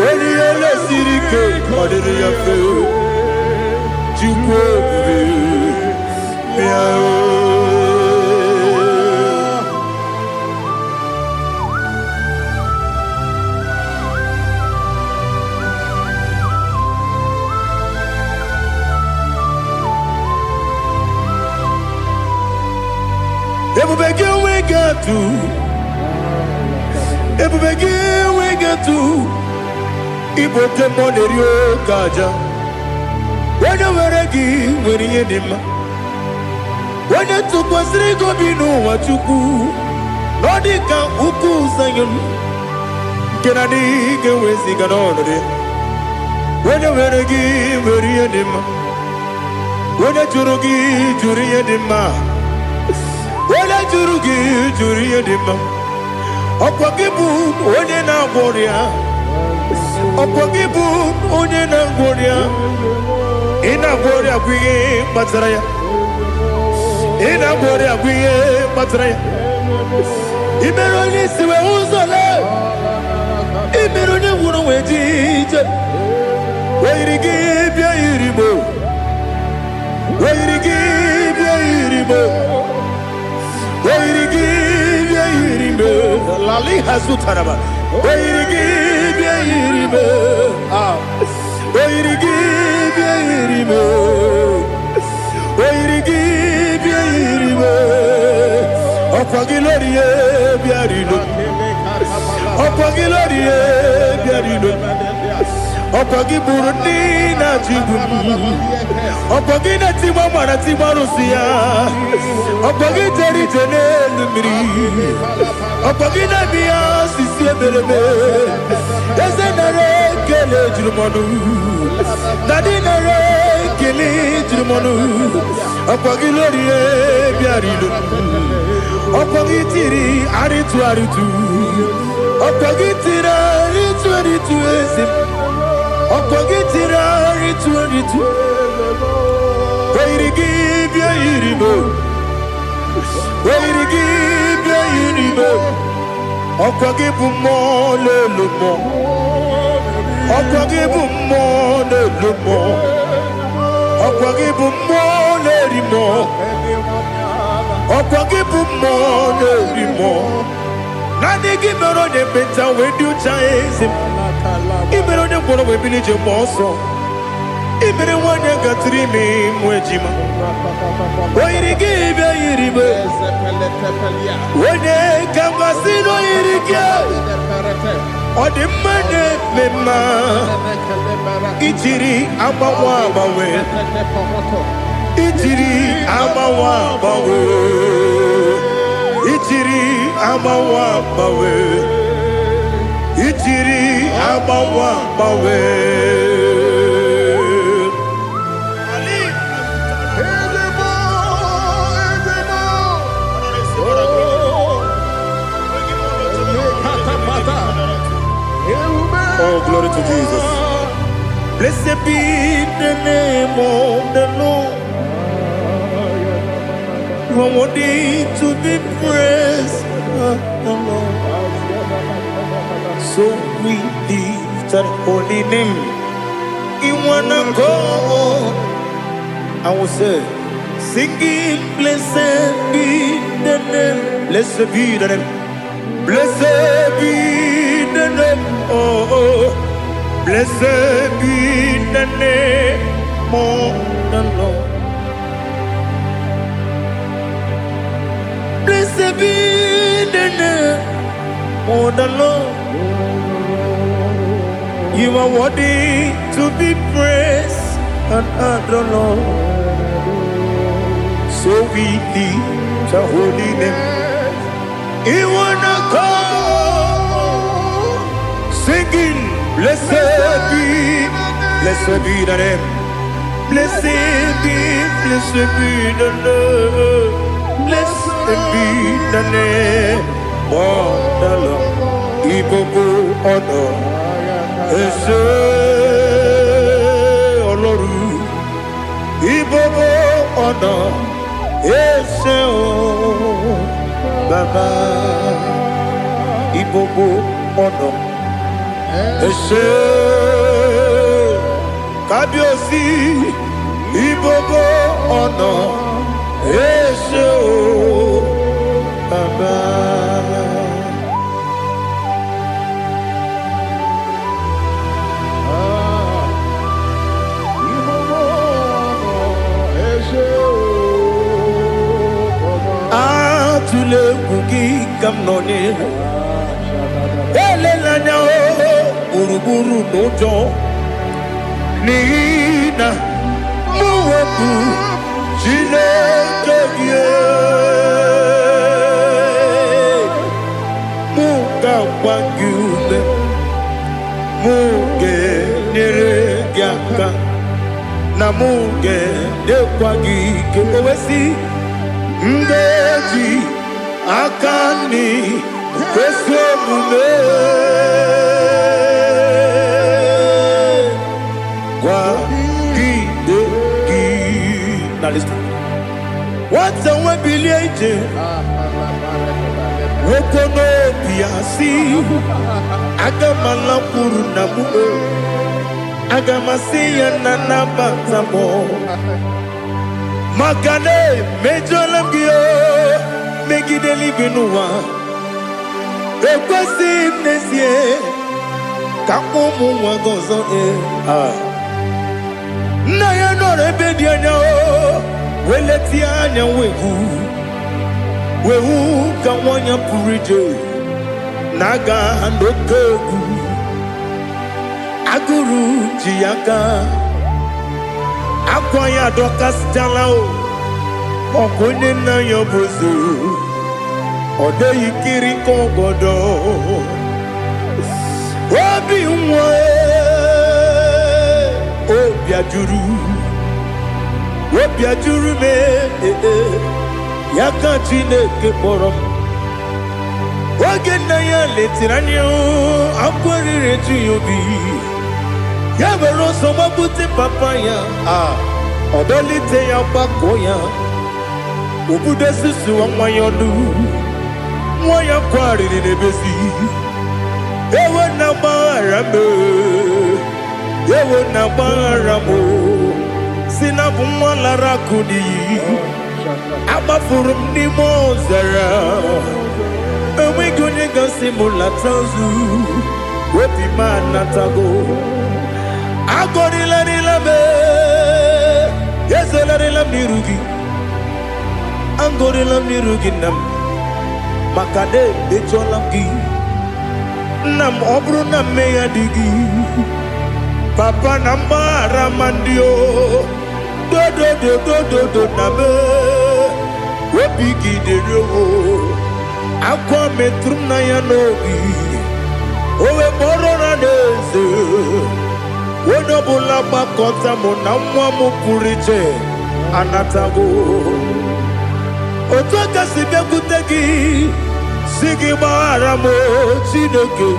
onye ihe lesiri ike ọ dịrị ya mfe. Chukwu ebube, bịa o. Ebube gị enweghị atụ, ebube gị enweghị atụ. Ịbụ oke mmụọ na-eri oke aja. Onye nwere gị nwere ihe dị mma. Onye tụkwasịrị gị obi n'ụwa, Chukwu, na ọ dị ka ukwu Zayọn nke na adịghị ga-eweziga n'ọnọdụ ya. Onye nwere gị nwere ihe dị mma. Onye jụrụ gị jụrụ ihe dị mma. Onye jụrụ gị jụrụ ihe dị mma. Ọkwa gị bụ onye na-agwọ ọrịa, ọkwa gị bụ onye na-agwọ ọrịa. Ị na-agwọ ọrịa bụ ihe kpatara ya. Ị na-agwọ ọrịa bụ ihe kpatara ya. Ị mere onye isi wee ụzọ lee, ị mere onye nwụrụ wee ji ije. Oyiri gị bịa yiri mo, oyiri gị bịa yiri mo, oyiri gị bịa yiri mo. Lali hazutaraba. Oyiri gị bịa yiri mo. Ah, oyiri gị bịa yiri mo, oyiri gị bịa yiri mo. Ọkwa gị lórí ye bịa rilo, ọkwa gị lórí ye bịa rilo, ọkwa gị gburu ndị na-achị igbu m, ọkwa gị na-etigba mara tigba arụsị ya, ọkwa gị jere ije n'elu mmiri, ọkwa gị na-eme ya osisi emereme. Eze, nara ekele juru m ọnụ. Daddy, nara ekele juru m ọnụ. Ọkwa gị lórí bịara ilo, ọkwa gị tiri arịtụ arịtụ, ọkwa gị tiri arịtụ arịtụ. Eze m, ọkwa gị tiri arịtụ arịtụ. Oyiri gị bịa yiri m. O yiri gị bịa yiri m. Ọkwa gị bụ mmụọ na-elu mmụọ. Ọkwa gị bụ mmụọ na-elu mmụọ. Ọkwa gị bụ mmụọ na-eri mmụọ. Ọkwa gị bụ mmụọ na-eri mmụọ. Naanị gị mere onye ekpenta wee dị ụcha, eze m. Ị mere onye ngwọrọ wee bili ije mgbe ọsọ. Ị mere nwaanyị gatụrụ ime mụ ejima. O yiri gị bịa yiri m. Onye ka m gasị na o yiri gị? Ọ dị mma na-eme mma. Ijiri agbanwe agbanwe. Ijiri agbanwe agbanwe. Ijiri agbanwe agbanwe. Ijiri agbanwe agbanwe. Ali. Ezemo, Ezemo. Oh, Lekatapata. Oh, glory to Jesus. Blessed be the name of the Lord. You are worthy to be praised, the Lord. So we lift that holy name. In one accord, I will say, singing, blessed be the name. Blessed be the name. Blessed be the name. Oh. Blessed be the name of the Lord. Blessed be the name of the Lord. You are worthy to be praised and adored, Lord. So we lift the holy name. You wanna come singing, blessed be the name. Blessed be the name. Blessed be the name of the Lord. Ìgbogbo ọ̀nà ẹ ṣé Ọlọ́run. Ìgbogbo ọ̀nà ẹ ṣé o Bàbá. Ìgbogbo ọ̀nà ẹ ṣé Kábíyèsí. Ìgbogbo ọ̀nà ẹ ṣé o Bàbá. Ah, ìgbogbo ọ̀nà ẹ ṣé o Bàbá. Atụla egwu, gị ka m nọ n'ihu. Elela anya o gburugburu n'ụjọ, n'ihi na mụ wepụ Chineke gị. Mụ ga-agba gị ume, mụ ga-enyere gị aka, na mụ ga-enyekwa gị ike. O wee sị, m ga-eji aka nri ezi omume kwagide gị. Na listen. Nwata nwe bilie ije, nwoke n'obi ya si, aga m alakwuru nna m o. Aga m asị ya na nabata m, maka na emejọla m gị o megide eluigwe n'ụwa. Ekwesịghị m n'ezie ka mkpọ ụmụ nwa gị ọzọ. Ee. Ah. Nna ya nọrọ ebe dị anya o wee letie anya wee hụ wee hụ ka nwa ya pụrụ ije na-aga n'oke egwu. Agụrụ ji ya aka, akwa ya adọkasịchala o. Ọkwa onye nna ya bụ eze, ọ dịghị kiri ka ọgọdọ obi nwa. Obi ajụrụ, obi ajụrụ m. Ee, ya ka Chineke kpọrọ m. Oge nna ya letere anya, akwa riri eju ya obi. Ya were ọsọ gbapute papa ya, a ọ dọlite ya, gbakọọ ya. Obodo susuwa nwa ya ọnụ, nwa ya kwarịrị n'ebezi. Ewo na gbaghara m, ewo na gbaghara m, si na bụ nwa lara akụ n'iyi. Agbafuru m n'ime ọzara, enweghị onye gasị m lata ozu. Obi m anatago. Agọrịlarịla m, ezelarịla m n'iru gị. Agọrịla m n'iru gị, nna m, maka na emejọla m gị, nna m. Ọ bụrụ na mmehie dị gị, papa, na mgbaghara ma ndị o dodododododo na m obi gị dịrị o. Akwa metụrụ m na ya n'obi, o wee kpọrọ na n'eze onye ọbụla gbakọta mụ na nwa m pụrụ iche anatago. Otu aka si bịakwute gị, si gị gbaghara m, Chineke.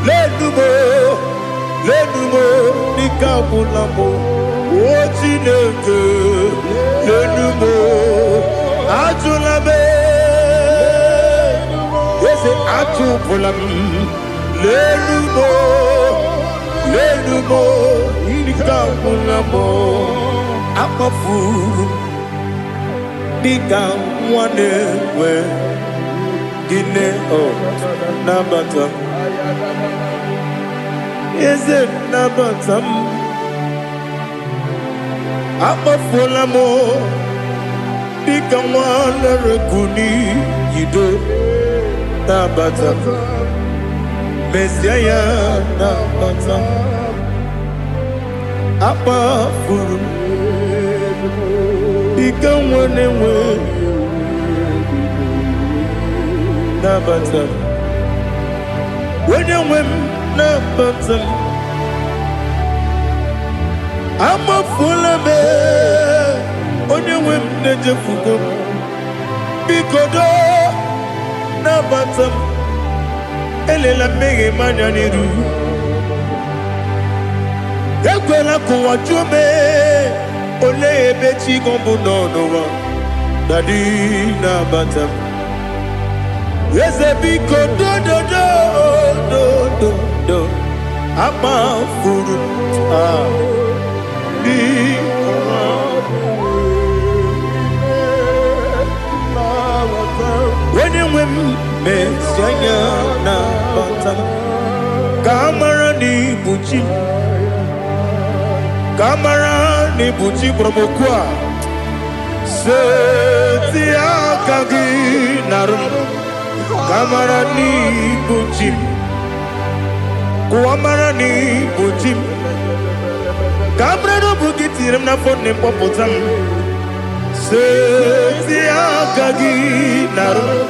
Lenu m, lenu m, n'ike agwụla m. O Chineke, lenu m, ajụla m. Eze, achụpụla m. Lenu m, lenu m, ike agwụla m. Akpafuru m dịka nwa na-enwe gịnị o. Nabata m, eze, nabata m. Akpafuola m dịka nwa lere n'iyido. Nabata m, mezie ya, nabata m. Akpafuru m dịka nwa na-enwe, nabata m. Onye nwe m, nabata m. Amafuola m, onye nwe m, na-ejefugo m. Biko doo, nabata m. Elela mmehie m anya n'iru. Ekwela ka ụwa jụọ m, olee ebe chi gị bụ nọ n'ụwa. Daddy, nabata m. Eze, biko, dododo dododo. Akpafuru m, ah, biko. Onye nwe m, mezi anya, nabata m, ka a mara na ibu chi m, ka a mara na ibu chi kpọrọ m okwu a. Seti aka gị narụ m, ka a mara na ibu chi m. Kụwa mara na ibu chi m, ka a mara na ọ bụ gị tinyere m n'afọ nne m, kpọpụta m. Seti aka gị narụ m,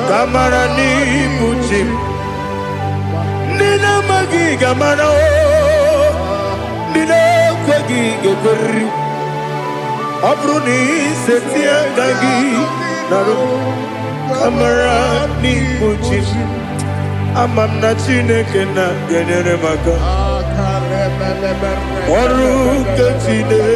ka a mara na ibu chi m. Ndị na-amaghị ga-amara o, ndị na-ekweghị ga-ekweriri. Ọ bụrụ na iseti aka gị narụ m, ka mara n'ibu chi m. Ama m na Chineke na ga-enyere m aka. Ọrụ nke Chineke.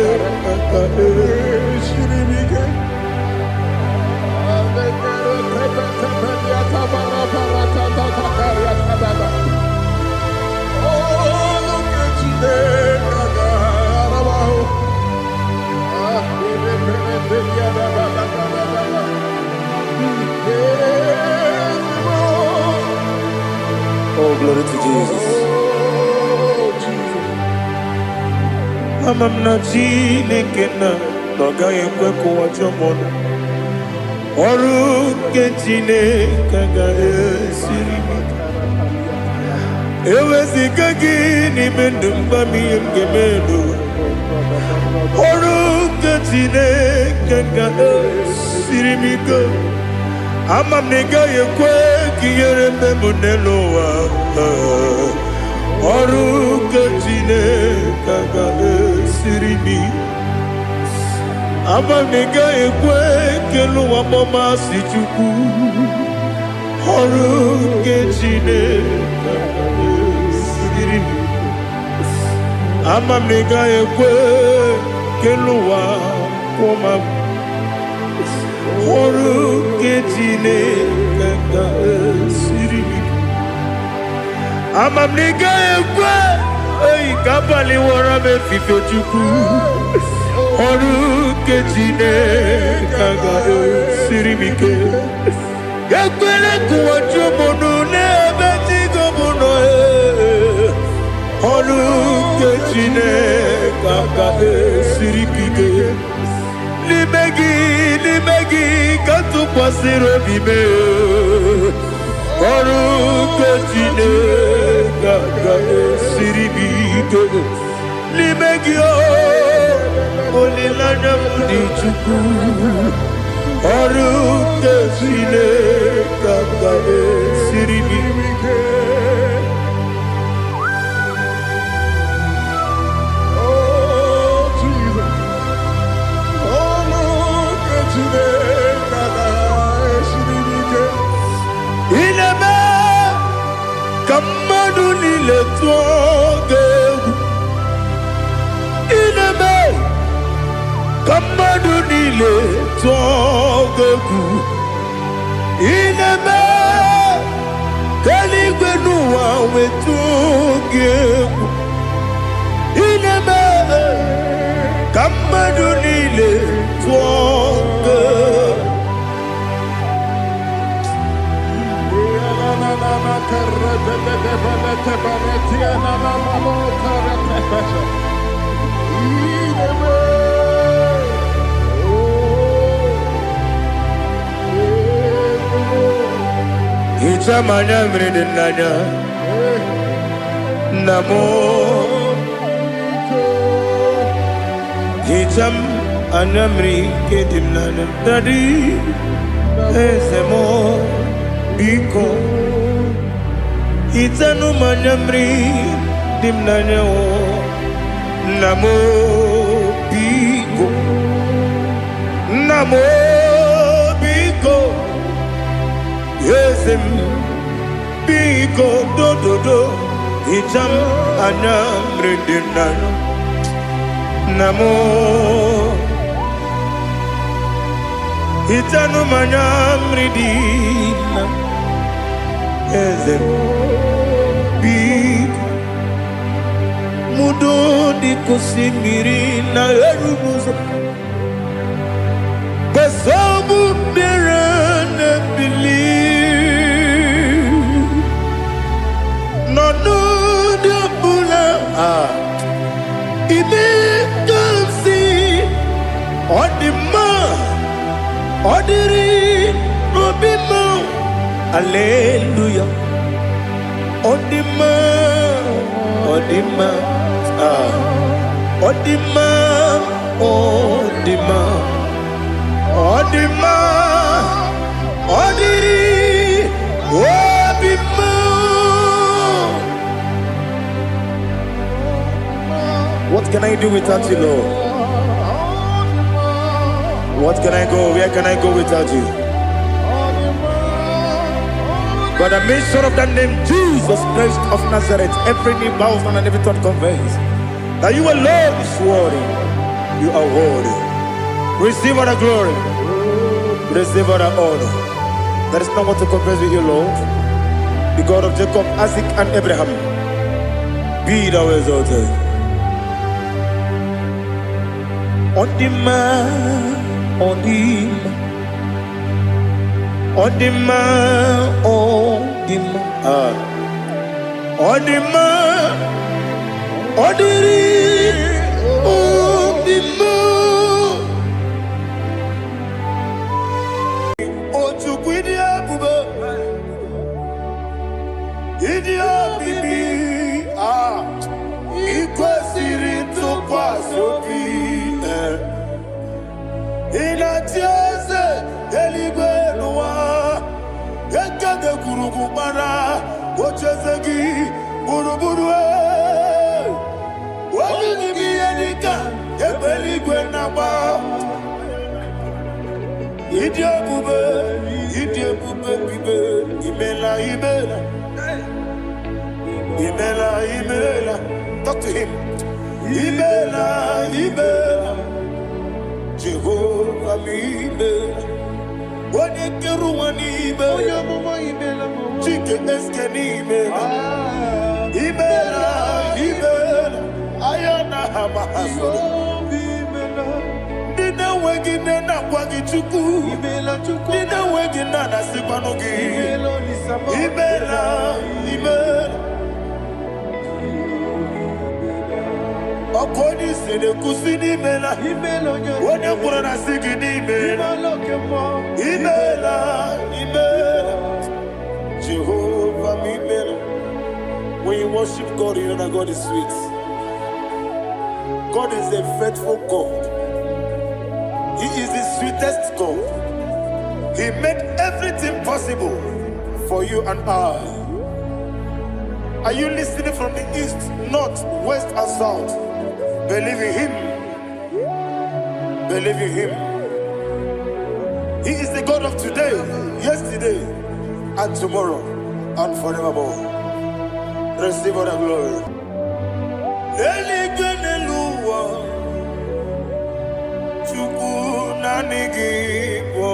Oh, glory to Jesus. Ama m na Chineke na ọ gaghị ekwe ka ụwa jụọ m ọnụ. Ọrụ nke Chineke agaghị esiri m ike. Eweziga gị n'ime ndụ m, gwa m ihe m ga-eme n'ụwa. Ọrụ nke Chineke ga-esiri m ike. Ama m na ị gaghị ekwe ka ihere mme m n'elu ụwa. Ọrụ nke Chineke ga-esiri m ike. Ama m na ị gaghị ekwe ka elu ụwa kpọmasị Chukwu. Ọrụ nke Chineke ga-esiri m ike. Ama m na ị gaghị ekwe ka elu ụwa kwụọ m. Ọrụ nke Chineke ga-esiri m ike. Ama m na ị gaghị ekwe oyi ka abalị wọrọ m efife. Chukwu, ọrụ nke Chineke ga-esiri m ike. Ekwele ka ụwa jụọ m ọnụ n'ebe chi m nọ ee. Ọrụ nke Chineke ga-esiri m ike. N'ime gị, n'ime gị ka m tụkwasịrị obi m ee. Ọrụ nke Chineke ga-esiri m ike. N'ime gị o, olileanya m dị. Chukwu, ọrụ nke Chineke ga-esiri m ike. Oh, Jesus. Oh, look at Chineke ga-esiri m ike. Ị na-eme ka mmadụ niile tụọ gị egwu. Ị na-eme ka mmadụ niile tụọ gị egwu. Ị na-eme ka eluigwe n'ụwa wetụọ gị egwu. Ị na-eme ka mmadụ niile tụọ gị egwu. Hichaa m anya mmiri dị n'anya, nna m. Hichaa m anya mmiri nke dị m n'anya. Daddy, eze m, biko hichanụ m anya mmiri dị m n'anya o. Nna m, biko. Nna m, biko. Eze m, biko, dododo, hichaa m anya mmiri dị m n'anya. Nna m, hichanụ m anya mmiri dị na. Eze m, biko. Mudo dị ka osimiri na-eru n'ụzọ gbasogbu mmiri na-ebili n'ọnọdụ ọbụla. Ah, ime ka m si ọ dị mma, ọ dịrị n'obi m. Aleluya, ọ dị mma, ọ dị mma. Ah, ọ dị mma, ọ dị mma, ọ dị mma, ọ dịrị obi m. What can I do without you, Lord? What can I go? Where can I go without you? By the mention of that name, Jesus Christ of Nazareth, every knee bows down and every tongue confess that you alone is worthy. You are worthy. Receive all the glory. Receive all the honor. There is no one to compare with you, Lord. The God of Jacob, Isaac, and Abraham. Be thou exalted. Ọ dị mma, ọ dị mma, ọ dị mma, ọ dị mma. Ah. Ọ dị mma, ọ dịrị obi m. O Chukwu, ịdị ebube, ịdị omimi, ah, ị kwesịrị ntụkwasị obi. Eh. Ị na-achị eze eluigwe n'ụwa, ekede gwurugwu gbara ocheeze gị gburugburu. Eh. Olu gị bụ ihe dịka egbe eluigwe na-agba. Ịdị ebube, ịdị ebube bibe. Imela, imela, imela, imela. Talk to him. Imela, imela, Jehova m, imela. Onye kere ụwa n'ime. Onye amụma, imela m. Chike eske n'ime. Ah, Imela, imela. Aya na ha ma ha soro. Jehova, imela. Ndị na-enweghị nne na-akwa gị, Chukwu. Imela, Chukwu. Ndị na-enweghị nna na-asịkwanụ gị. Imela, Olisa m. Imela, imela. Ọkụ onye isi na-ekwusi n'imela. Imela, onye Onye kwuru na sị gị n'imela. Imela, oke mmụọ. Imela, imela. Jehovah m, imela. When you worship God, you know that God is sweet. God is a faithful God. He is the sweetest God. He made everything possible for you and I. Are you listening from the east, north, west, and south? Believe in Him. Believe in Him. He is the God of today, yesterday, and tomorrow, and forevermore. Receive all the glory. Eluigwe n'elu ụwa, Chukwu, naanị gị bụ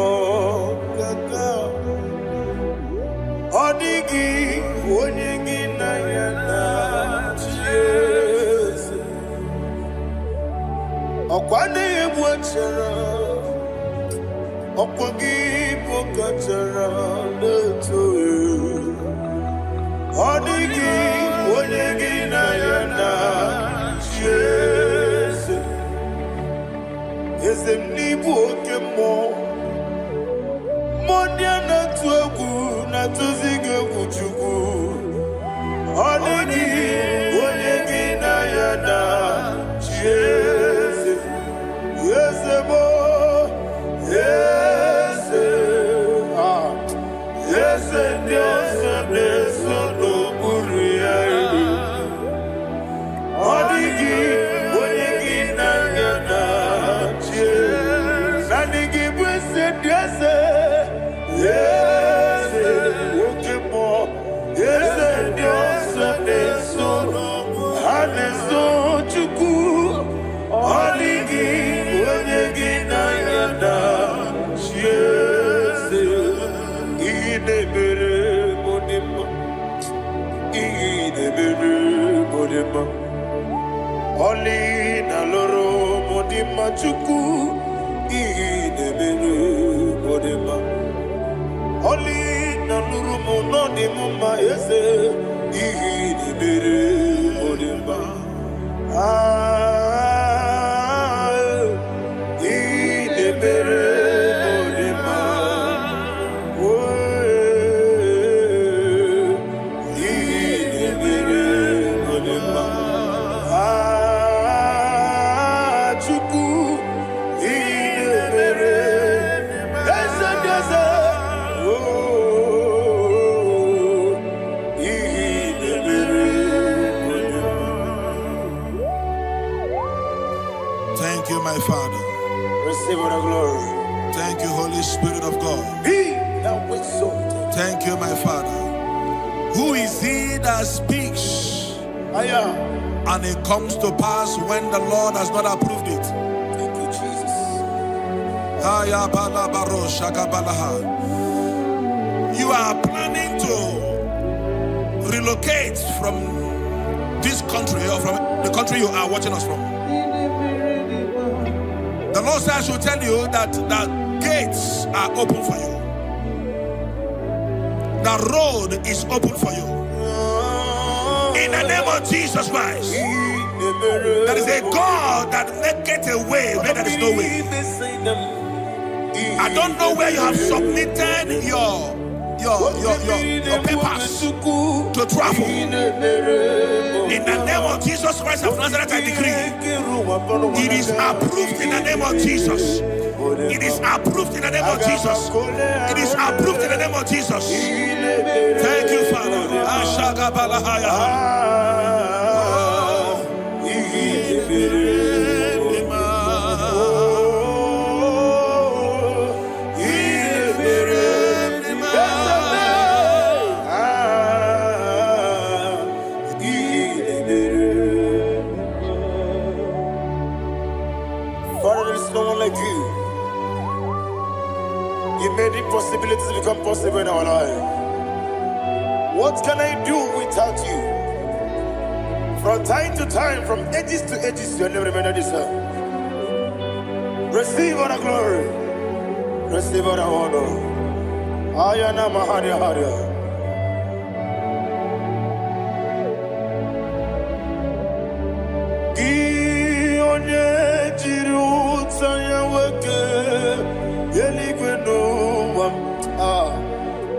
ọkaka. Ọ dịghị onye gị na ya na-achị eze. Ọkwa na-egbu achara, ọkwa gị bụ kachara na-eto. Ọ dịghị onye gị na ya na-achị eze. Eze m, n'ịbụ oke mmụọ. Mmụọ ndị a na-atụ egwu na-atụzi gị egwu, Chukwu. Ọ dịghị onye gị na ya na-achị eze. Eze bụ eze, ah, eze ndị ọzọ na-eso n'okpuru ya. Ọ dịghị onye gị na ya na-achị eze. Naanị gị bụ eze ndị eze, eze oke mmụọ, eze ndị ọzọ na-eso, ha na-eso Chukwu. Ọ dịghị onye gị na ya na-achị eze. Ihe na-emere m dị mma, ihe na-emere m dị mma. Ọlị na lụrụ m dị mma, Chukwu. Ihe na-emere m dị mma. Ọlị na lụrụ m nọ dị m mma, eze. Ihe na-emere m dị mma. Ah, ihe na-emere m dị mma. Oh, ihe na-emere m dị mma. Ah, Chukwu, ihe na-emere eze ndị eze. Oh, ihe na-emere m dị mma. Thank you, my Father. Receive all the glory. Thank you, Holy Spirit of God. Be thou exalted. Thank you, my Father. Who is he that speaks Aya. and it comes to pass when the Lord has not approved it? Thank you, Jesus. Aya bala baro shaka balaha. You are planning to relocate from this country or from the country you are watching us from. The Lord says I should tell you that the gates are open for you. The road is open for you. In the name of Jesus Christ. There is a God that maketh a way where there is no way. I don't know where you have submitted your papers to travel. In the name of Jesus Christ of Nazareth, I decree it is approved in the name of Jesus. It is approved in the name of Jesus. It is approved in the name of Jesus. Thank you, Father. Ashagabalahaya. Oh. Father, there is no one like you. You made impossibilities become possible in our life. What can I do without you? From time to time, from ages to ages, your name remained the same. Receive all the glory. Receive all the honor. Ayana Maharia Haria. Gị onye jiri ụta ya nwoke eluigwe n'ụwa m, ah,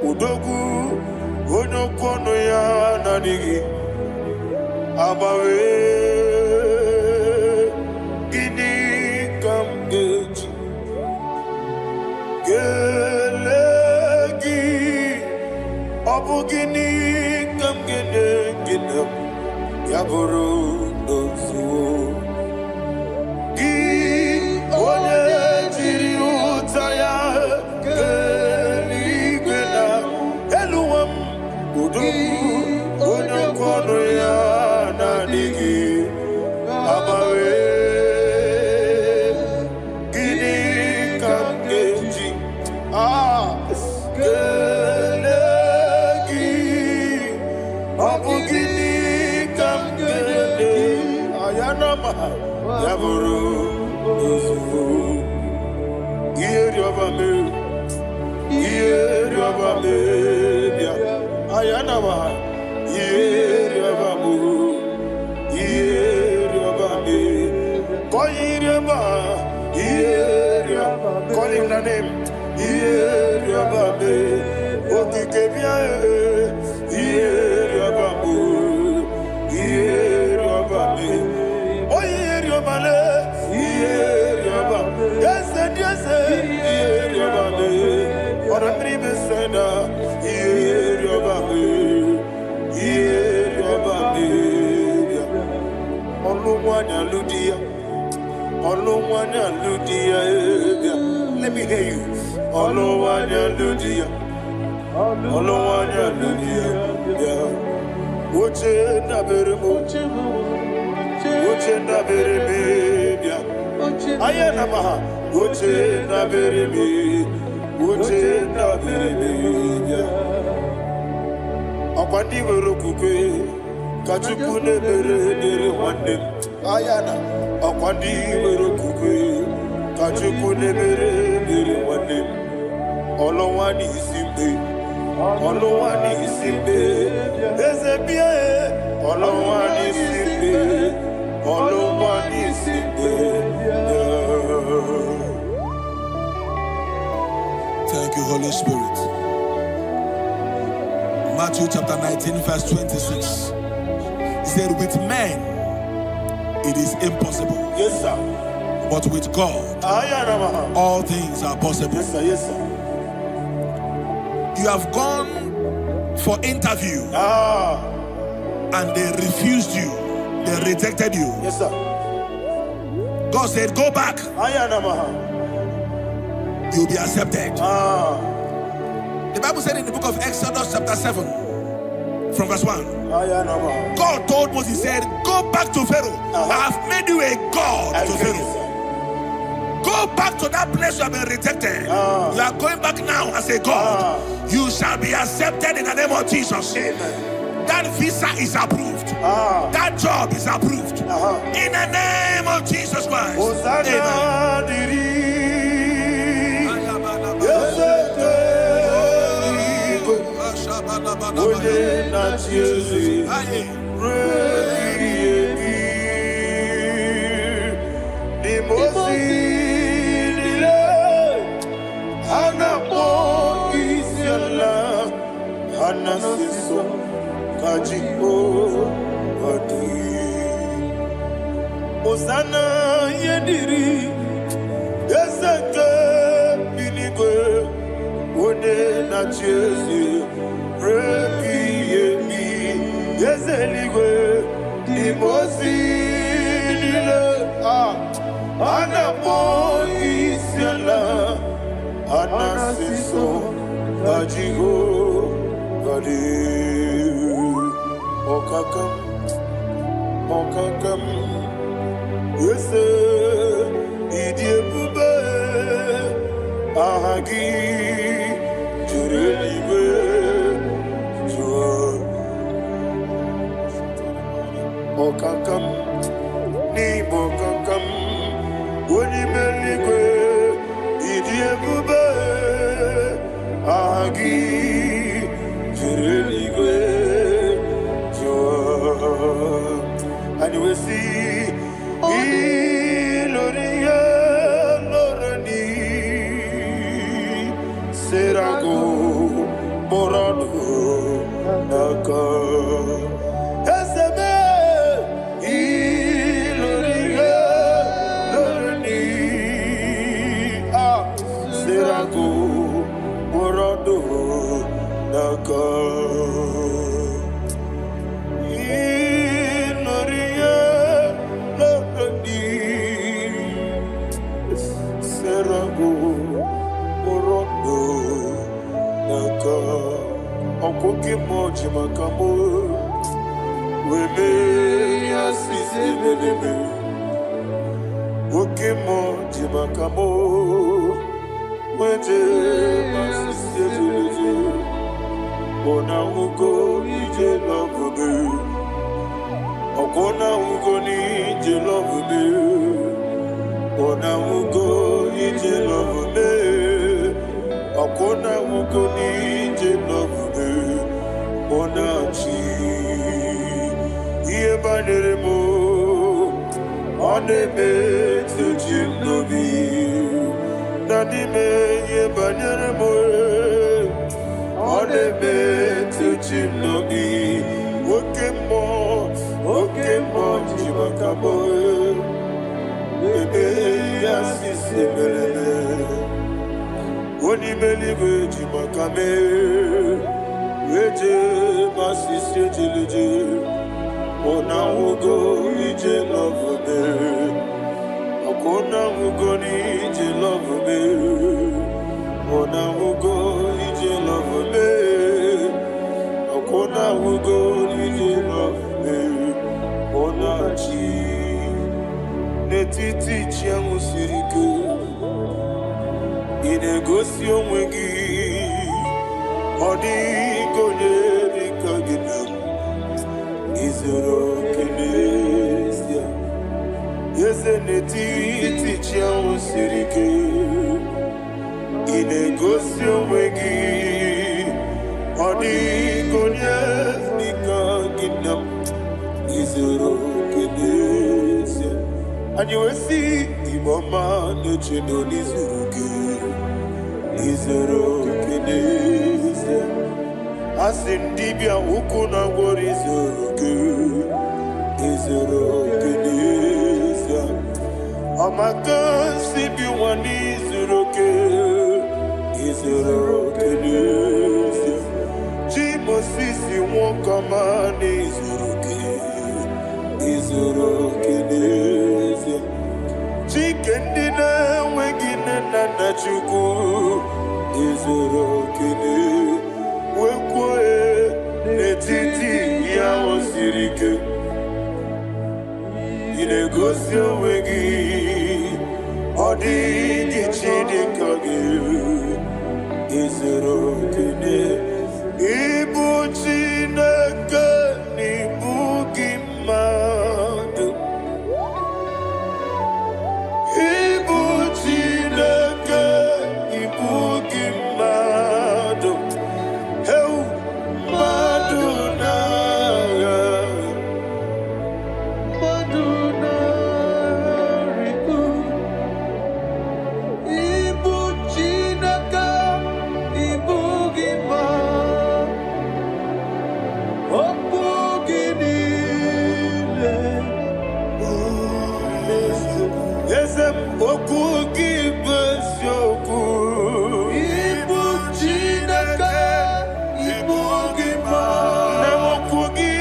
odogwu onye okwu ọnụ ya na-adịghị agbanwe. Gịnị ka m ga-eji kelee gị? Ọ bụ gịnị ka m ga-enye gị na ya bụrụ n'ozuo? Gị onye jiri ụta ya kee eluigwe na elu ụwa m, odogwu onye okwu ọnụ ya na-adịghị agbanwe. Gịnị ka m ga-eji kelee gị? Ọ bụ gịnị ka m ga-enye ayanama ya bụrụ n'ozugbo? Ihe rịọba mee, ihe rịọba mee bịa ayanama, ihe rịọba mụ, ihe rịọba mee, kọ ihe rịọba, ihe rịọba. Call him the name. Ihe rịọba mee, okike bịa, ihe rịọba mụ, ihe rịọba mee, onye rịọba le, ihe rịọba, eze dị eze, ihe rịọba mee, ọ̀rọ̀ mmiri mesena, ihe rịọba mee, ihe rịọba mee bịa. Ọlụ nwanyị alụ di ya, ọlụ nwanyị alụ di ya, bịa. Let me hear you. Ọlụ nwanyị alụ di ya, ọlụ nwanyị alụ di ya, bịa. Oche ndabere m, oche ndabere m, bịa. Aya na maha, oche ndabere m, oche ndabere m, bịa. Ọkwa ndị nwere okwukwe ka Chukwu na-emere dịrị nwanne m. Aya na ọkwa ndị nwere okwukwe ka Chukwu na-emere dịrị nwanne m. Ọlụnwa n'isi mgbe, ọlụnwa n'isi mgbe, eze bịa e. Ọlụnwa n'isi mgbe, ọlụnwa n'isi mgbe, bịa. Thank you, Holy Spirit. Matthew chapter 19, verse 26. He said, with men it is impossible, Yes, sir. but with God Aya na maha. all things are possible. Yes, sir. Yes, sir. You have gone for interview and they refused you, they rejected you. Yes, sir. God said, go back, Aya na maha. you'll be accepted. The Bible said in the book of Exodus chapter 7, from verse 1, Aya na maha. God told Moses, he said, go back to Pharaoh. I have made you a God I to hear you, Pharaoh. sir. Go back to that place you have been rejected. You are going back now as a God. You shall be accepted in the name of Jesus. Amen. That visa is approved. That job is approved. In the name of Jesus Christ. Hosanna Amen. dịrị eze eluigwe, onye na-achị eze ruo ebighị ebi. N'ime ozi niile ha na-akpọ isi ala, ha na-asị nsọ ka Jehova dị. Hosanna ihe dịrị eze nke eluigwe, onye na-achị eze ruo ebighị ebi. Eze eluigwe, n'ime ozi niile a na-akpọ isi ala, a na-asị nsọ ka Jehova dị. Ọkaka m, ọkaka m, eze ịdị ebube, aha gị wee sị, ilori ihe lọrọ ni serago mụrụ ọdụ n'aka. Eze mee, ilori ihe lọrọ ni ah serago mụrụ ọdụ n'aka. Ilori ihe lọrọ ni serago mụrụ ọdụ n'aka. Ọkwa oke mmụọ ji maka mụ wee mee ya sisi ebelebe. Oke mmụọ ji maka mụ wee jee ma sisi ebelebe. Ọ na-ahụgo ije lọbụbe. Ọkwọ na-ahụgo n'ije lọbụbe. Ọ na-ahụgo ije lọbụbe. Ọkwọ na-ahụgo n'ije lọbụbe. Ọ na-achị ihe banyere m, ọ na-emetụ chi m n'obi. Na n'ime ihe banyere m, ọ na-emetụ chi m n'obi. Oke mmụọ, oke mmụọ ji maka m ebe ya sisi mereme. Onye ime eluigwe ji maka mee wee jee ma sisi ejeleje. Ọ na-ahụgo ije lọvụbe. Ọkwa ọ na-ahụgo n'ije lọvụbe. Ọ na-ahụgo ije lọvụbe. Ọkwa ọ na-ahụgo n'ije lọvụbe. Ọ na-achị n'etiti chi ahụ siri ike. Ị na-egosi onwe gị, ọ dịghị onye dị ka gị na izuru oke n'ezie. Eze n'etiti chi ahụ siri ike. Ị na-egosi onwe gị, ọ dịghị onye dị ka gị na izuru oke n'ezie. Anyị wee sị, Igbo ọma na-eche na n'izuru gị, izuru oke n'ezie. A sị m dibịa ukwu na gwọrọ izuru gị, izuru oke n'ezie. Ọmaka si bi nwa n'izuru oke, izuru oke n'ezie. Chi Mosisi nwoke ọma n'izuru oke, izuru oke n'ezie. Chike ndị na-enweghị nne na nna Chukwu, izuru oke n'ezie. Wee kwuo n'etiti ihe ahụ siri ike. Ị na-egosi onwe gị, ọ dịghị chi dị ka gị, izuru oke n'ezie. Ịbụ Chineke na ịbụ gị mmadụ. Ịbụ Chineke, ịbụ gị mmadụ. Heu, mmadụ na-agha. Mmadụ na-arịgo. Ịbụ Chineke, ịbụ gị mmadụ. Okwu gị niile Eze m, okwu gị bụ eziokwu. Ịbụ Chineke, ịbụ gị mmadụ. Na okwu gị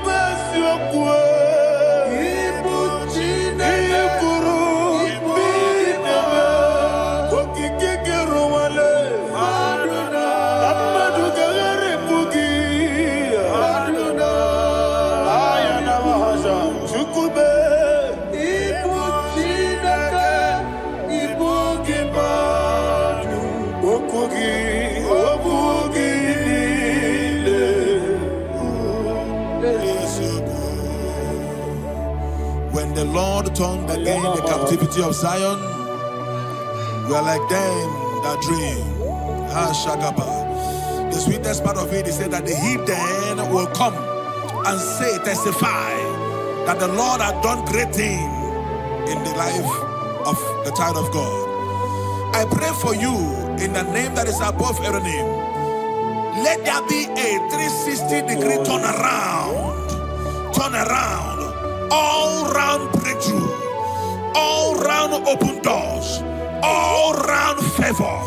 bụ eziokwu. Ịbụ Ihe Chineke, kwuru ịbụ bụ gị ime. mmadụ. Okike gị rụwale. Mmadụ Na mmadụ ga-agharịpụ gị. Mmadụ Aya na mahasha. Chukwu mee. Ịbụ Chineke, ịbụ gị mmadụ. Okwu gị, okwu gị niile. When the Lord turned again the captivity of Zion, we are like them that dream. Ah, Shagaba. The sweetest part of it is said that the heathen will come and say, testify That the Lord had done great thing in the life of the child of God. I pray for you in the name that is above every name. Let there be a 360-degree turnaround. Turn around. All round breakthrough. All round open doors. All round favor.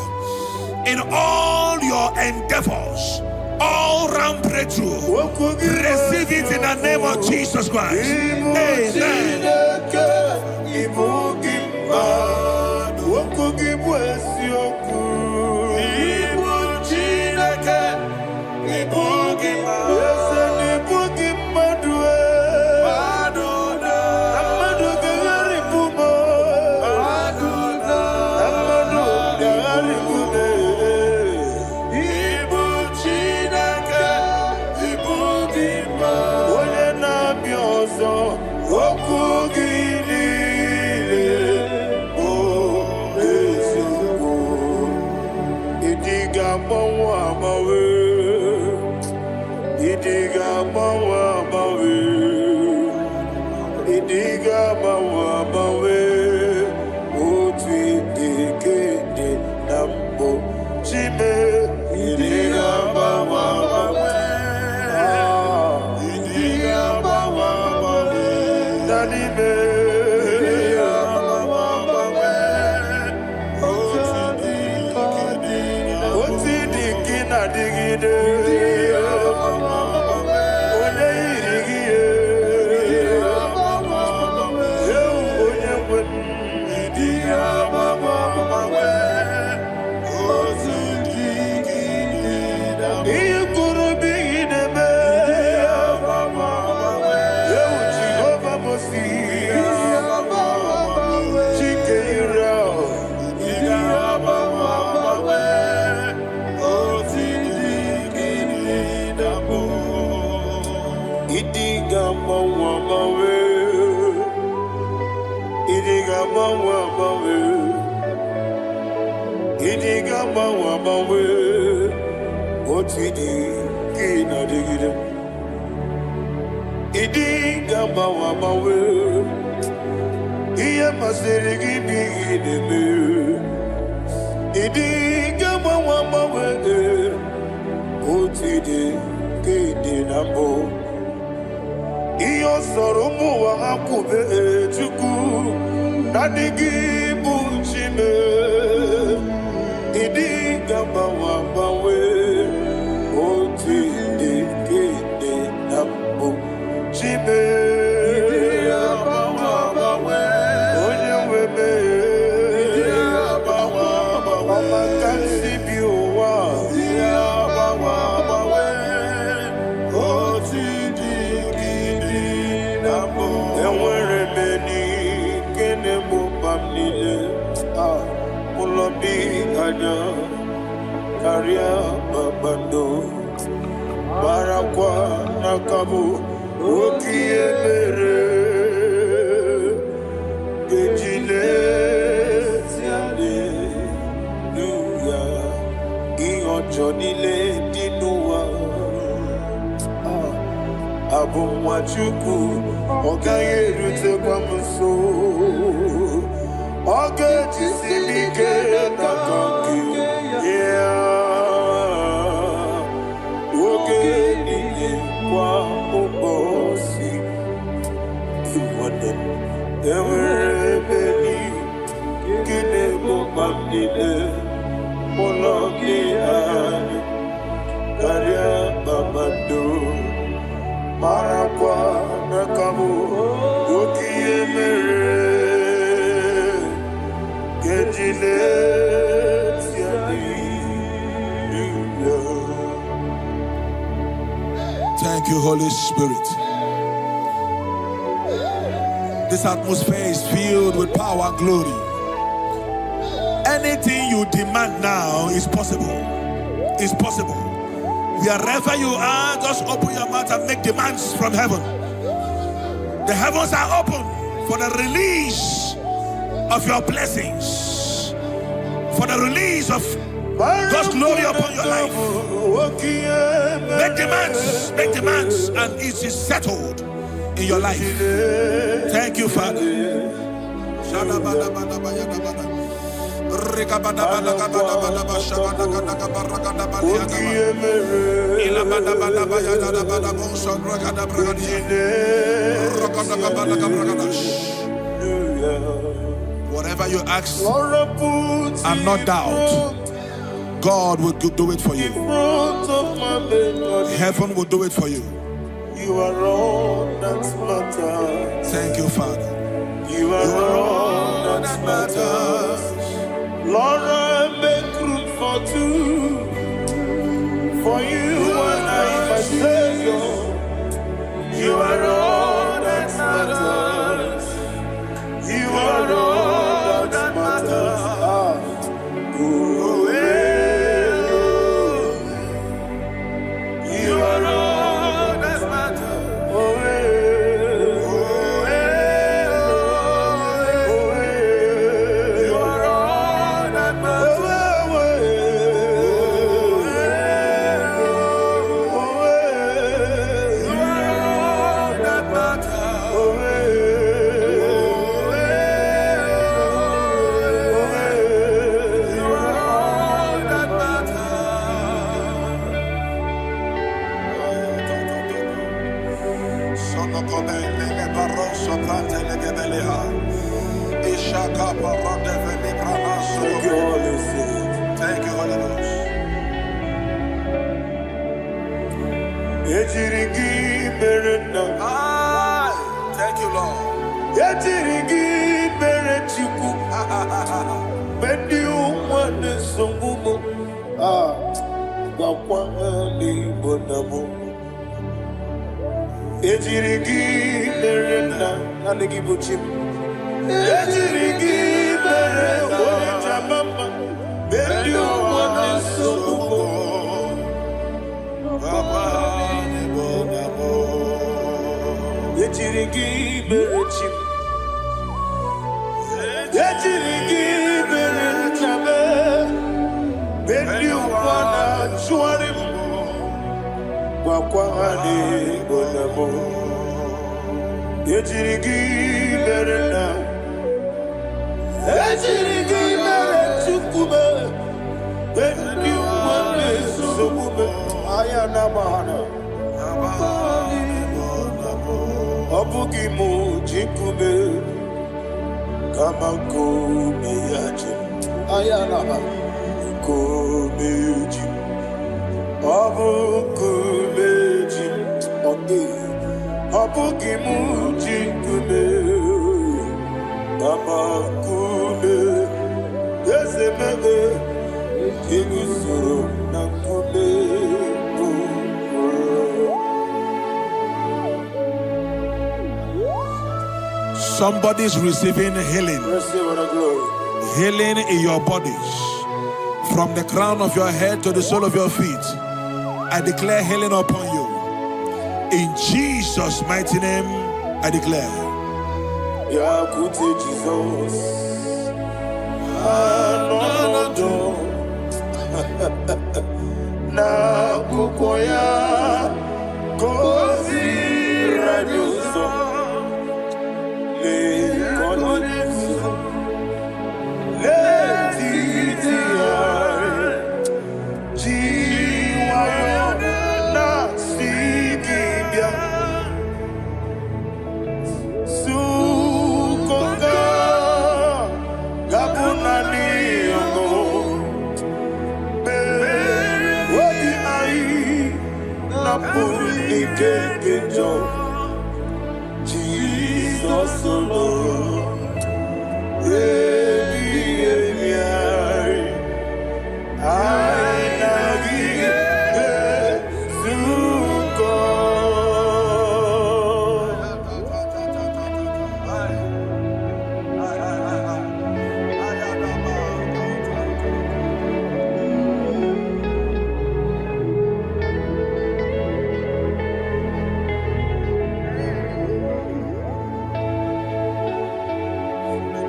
In all your endeavors. All round breakthrough. Okwu gị bụ Receive it in the name of eziokwu. Jesus Christ. Ịbụ Amen. Chineke, ịbụ gị mmadụ. Okwu gị bụ eziokwu. Ịbụ Chineke, ịbụ gị mmadụ. Eze na ịbụ gị mmadụ e. Na mmadụ ga-agharịpụ m. Na mmadụ ga-agharịpụ m. Ịbụ Chineke, ịbụ gị mmadụ. Onye na-abịa ọzọ, okwu gị niile bụ eziokwu. Ịdị ga-agbanwe agbanwe. Ịdị ga-agbanwe agbanwe. Ịdị ga-agbanwe agbanwe. Otu ịdị ka ịdị na mbụ. Chime, ịdị ga-agbanwe agbanwe. Ah, ịdị ga-agbanwe agbanwe. Na n'ime. Ịdị ga-agbanwe agbanwe. Otu ịdị ka ịdị na mbụ. Otu ịdị ka ị na-adịgide. Onye yiri gị ye. Ewu onye nwe m. Ịdị agbanwe agbanwe. Otu dị gị na mbụ. Ihe kwuru bụ ihe na-eme. Ewu Jehova Mosi. Chike Israel. Ịdị agbanwe agbanwe. Otu dị gị na mbụ. Ịdị ga-agbanwe agbanwe. Ịdị ga-agbanwe agbanwe. Ịdị ga-agbanwe agbanwe. Otu ịdị ka ị na-adịgide. Ịdị ga-agbanwe agbanwe. Ihe masịrị gị bụ ihe ị na-eme. Ịdị ga-agbanwe agbanwe. Otu ịdị ka ịdị na mbụ. Ihe ọ sọrọ ụmụ ụwa ha kwube, Chukwu, naanị gị bụ Chime. Ịdị ga-agbanwe agbanwe. Otu ịdị ka ịdị na mbụ. Chime. Onye nwe m. Ọma ka m si bi ụwa. Otu dị gị dị na mbụ. Enwere m enyi nke na-egbo mkpa m niile. Ah, ụlọ bi anya karịa kpakpando. Marakwa n'aka bụ oke ihe mere ga-eji lezi haleluya ihe ọjọọ niile dị n'ụwa. Ah, abụ nwa Chukwu, ọ gaghị erutekwa m nso. Ọ ga-ejisi m ike n'aka nke ya oge niile kwa ụbọchị. Nwanne m, enwere ebe nke na-egbo mkpa m niile. Ụlọ gị anya karịa kpakpando. Marakwa n'aka bụ oke ihe mere ga-eji leti haleluya. Thank you, Holy Spirit. This atmosphere is filled with power and glory. Anything you demand now is possible. Is possible. Wherever you are, just open your mouth and make demands from heaven. The heavens are open for the release of your blessings, for the release of God's glory upon your life. Oke ihe Make demands, and it is settled. in your life. Thank you, Father. Whatever you ask and not doubt, God will do it for you. Heaven will do it for you. You are all that matters. Thank you, Father. You are all that matters. Lord, I make room for two. For you and I, my Savior. You are all that matters. You are all that matters. Ah. Oh, eh, oh. You are all that matters. Oh, eh, oh, eh, oh, eh. You are all that matters. Oh, eh, oh, eh. You are all that matters. Oh, eh, oh, eh, oh, eh. You are all that matters. Thank you, Holy Spirit. Thank you, Holy Ghost. Ejiri gị mere nna. Aye. Thank you, Lord. Ejiri gị mere Chukwu. Mgbe ndị ụwa na-esogbu m, ah, gwakwa ha n'Igbo na mụ. Ejiri gị mere nna, naanị gị bụ chi m. Ejiri gị mere onye jama mma. Mgbe ndị ụwa na-esogbu m, Papa, n'Igbo na mụ. Ejiri gị mere chi m. Ejiri gị mere nna m. Mgbe ndị ụwa na-achụgharị m, gwakwa ha n'Igbo na mụ. Ejiri gị mere nna. Ejiri gị mere Chukwu m. Mgbe ndị ụwa na-esogbu m, anya na-agba ha na. Ọ bụghị m ji nkume, kama nkume ya ji m. Anya na-agba nkume ji m. Ọ bụ nkume ji m. Ọ dịghị. Ọ bụghị m ji nkume, kama nkume eze mebe eguzoro na nkume bụ ụlọ. Somebody's receiving healing. Receive all the glory. Healing in your bodies. From the crown of your head to the sole of your feet. I declare healing upon you. In Jesus' mighty name, I declare. Bịakwute Jizọs anọnọdụ n'akwụkwọ ya ka o ziri anyị ụzọ. Lee ka ọ na-eguzo n'etiti anyị, ji nwayọọ na-asị gị bịa Sukoka ga-abụ naanị ọṅụ obi anyị napụrụ n'ike nke njọ. Jizọs lụrụ ebighị ebi anyị anyị na gị ezukọ.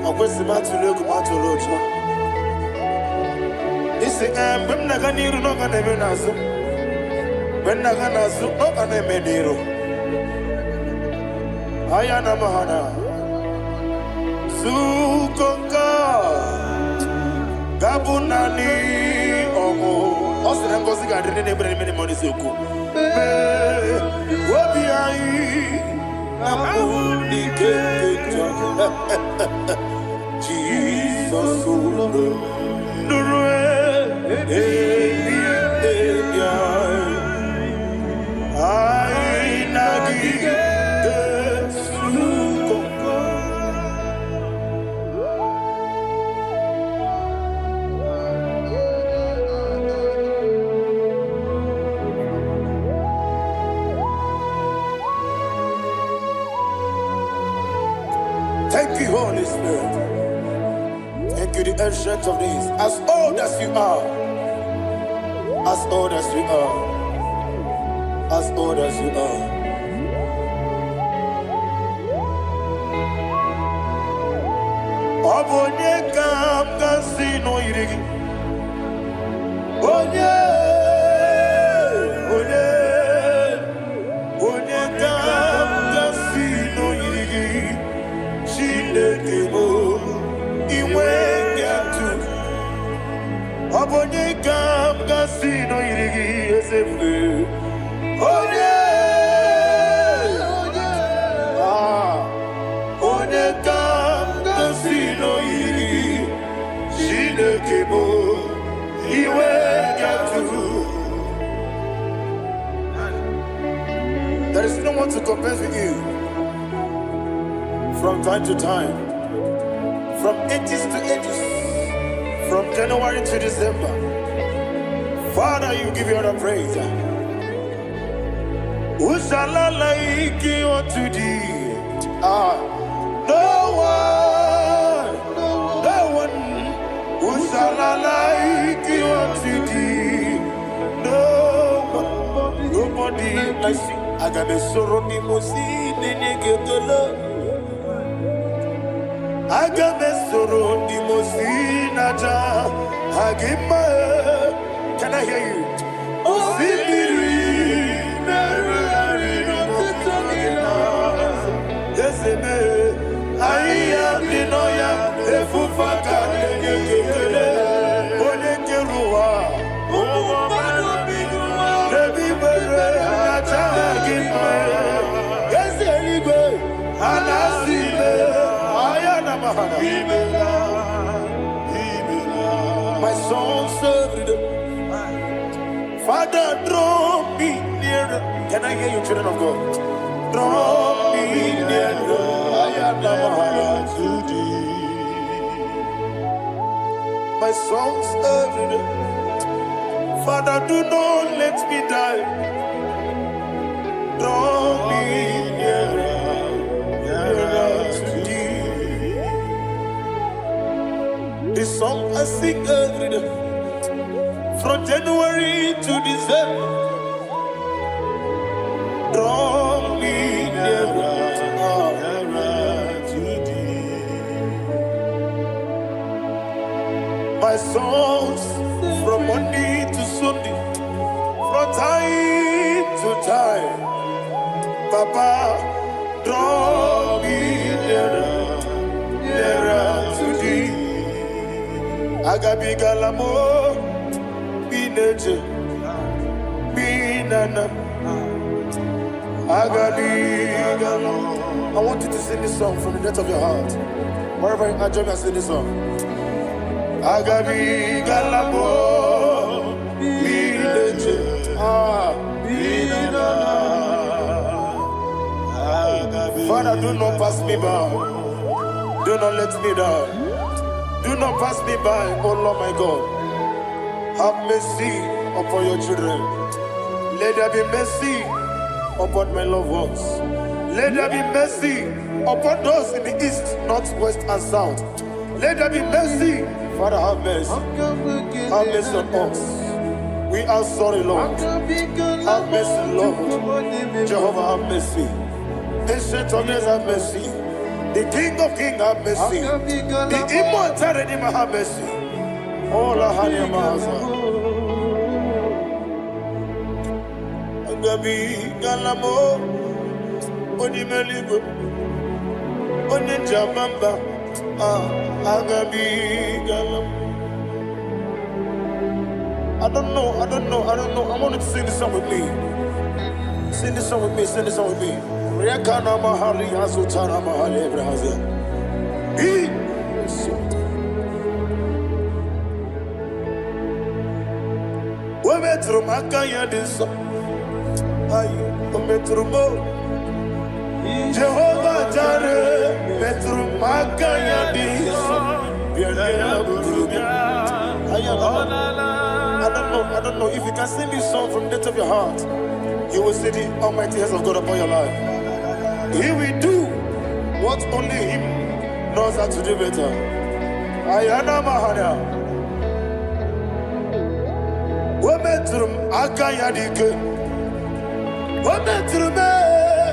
Ọ kwesịrị m atụrụ egwu m atụrụ ụjọ. Isi ee, mgbe m na-aga n'iru na ọ ga na-eme n'azụ, mgbe m na-aga n'azụ ọ ga na-eme n'iru. Ayana mahana. Sukonka. Gabunani ọmụ. Ọ sị na ngọzi ga-adị ndị na-ebere n'ime n'ime n'eziokwu. Mee obi anyị na mkpụrụ n'ike nke njọ. Jizọs ụlọ nụrụ ebi ebi anyị. Anyị na gị ga-ezukọ. Thank you, Holy Spirit. Thank you, the Ancient of Days. As old as you are, as old as you are, as old as you are. Ọ bụ onye ka m ga-asị na o yiri gị? Onye, onye, onye ka m ga-asị na o yiri gị? Chineke bụ inwe atụ. Ọ bụ onye ka m ga-asị na o yiri gị, eze ebube? Onye, ah, onye ka m ga-asị na o yiri gị? Chineke bụ iwe atụ. There is no one to compare with you. From time to time, from ages to ages, from January to December, Father, you give you all the praise. Who shall I like unto thee? Ah, no one, no one. Who shall I like unto thee? No one, nobody like you. Aga m esoro ndị mmụọ ozi na-enye gị ekele. Aga m esoro ndị mmụọ ozi na-aja gị mma. Can I hear you? Osimiri na-erugharị n'ọtụtụ gị na eze mee ahịhịa dị n'ọhịa efufe aka na-enye gị ekele. Onye kere ụwa n'ebe ikpere na-aja gị mma. Eze eluigwe a na-asị ime ahịa na mahana. My songs every day. Father, draw me nearer. Can I hear you, children of God? Draw me nearer. Ayana mahana. My songs every day. Father, do not let me die. Draw me nearer, nearer to thee. The song I sing every day, from January to December. Draw me nearer, nearer to thee. My songs from Monday to Sunday, from time to time. Papa, draw me nearer, nearer to thee. Agabigala m bineje binana. Agabigala. I want you to sing this song from the depth of your heart. Wherever you are, join me and sing this song. Agabigala m bineje ah binana. Father, do not pass me by. Do not let me down. Do not pass me by, oh Lord my God. Have mercy upon your children. Let there be mercy upon my loved ones. Let there be mercy upon those in the east, north, west, and south. Let there be mercy. Father, have mercy. Have mercy on us. We are sorry, Lord. Have mercy, Lord. Jehovah, have mercy. Ancient of Days, have mercy. The King of Kings, have mercy. The Immortal Redeemer, have mercy. All our Agabigala m onye eluigwe. Onye nji ama mba, ah, agabigala m. I don't know, I don't know, I don't know. I want you to sing this song with me. Sing this song with me, sing this song with me. Rekana mahali azutana mahali ebrahazia. He. O metụrụ m aka ya dị nsọ. Ayi, o metụrụ m o. Jehova Jare metụrụ m aka ya dị nsọ. Bịa ya bụrụ bịa. Aya, I don't know, I don't know. If you can sing this song from the depth of your heart, you will see the almighty hands of God upon your life. He will do what only Him knows how to do better. Ayana Mahana. O metụrụ m aka ya dị ike. O metụrụ m ee,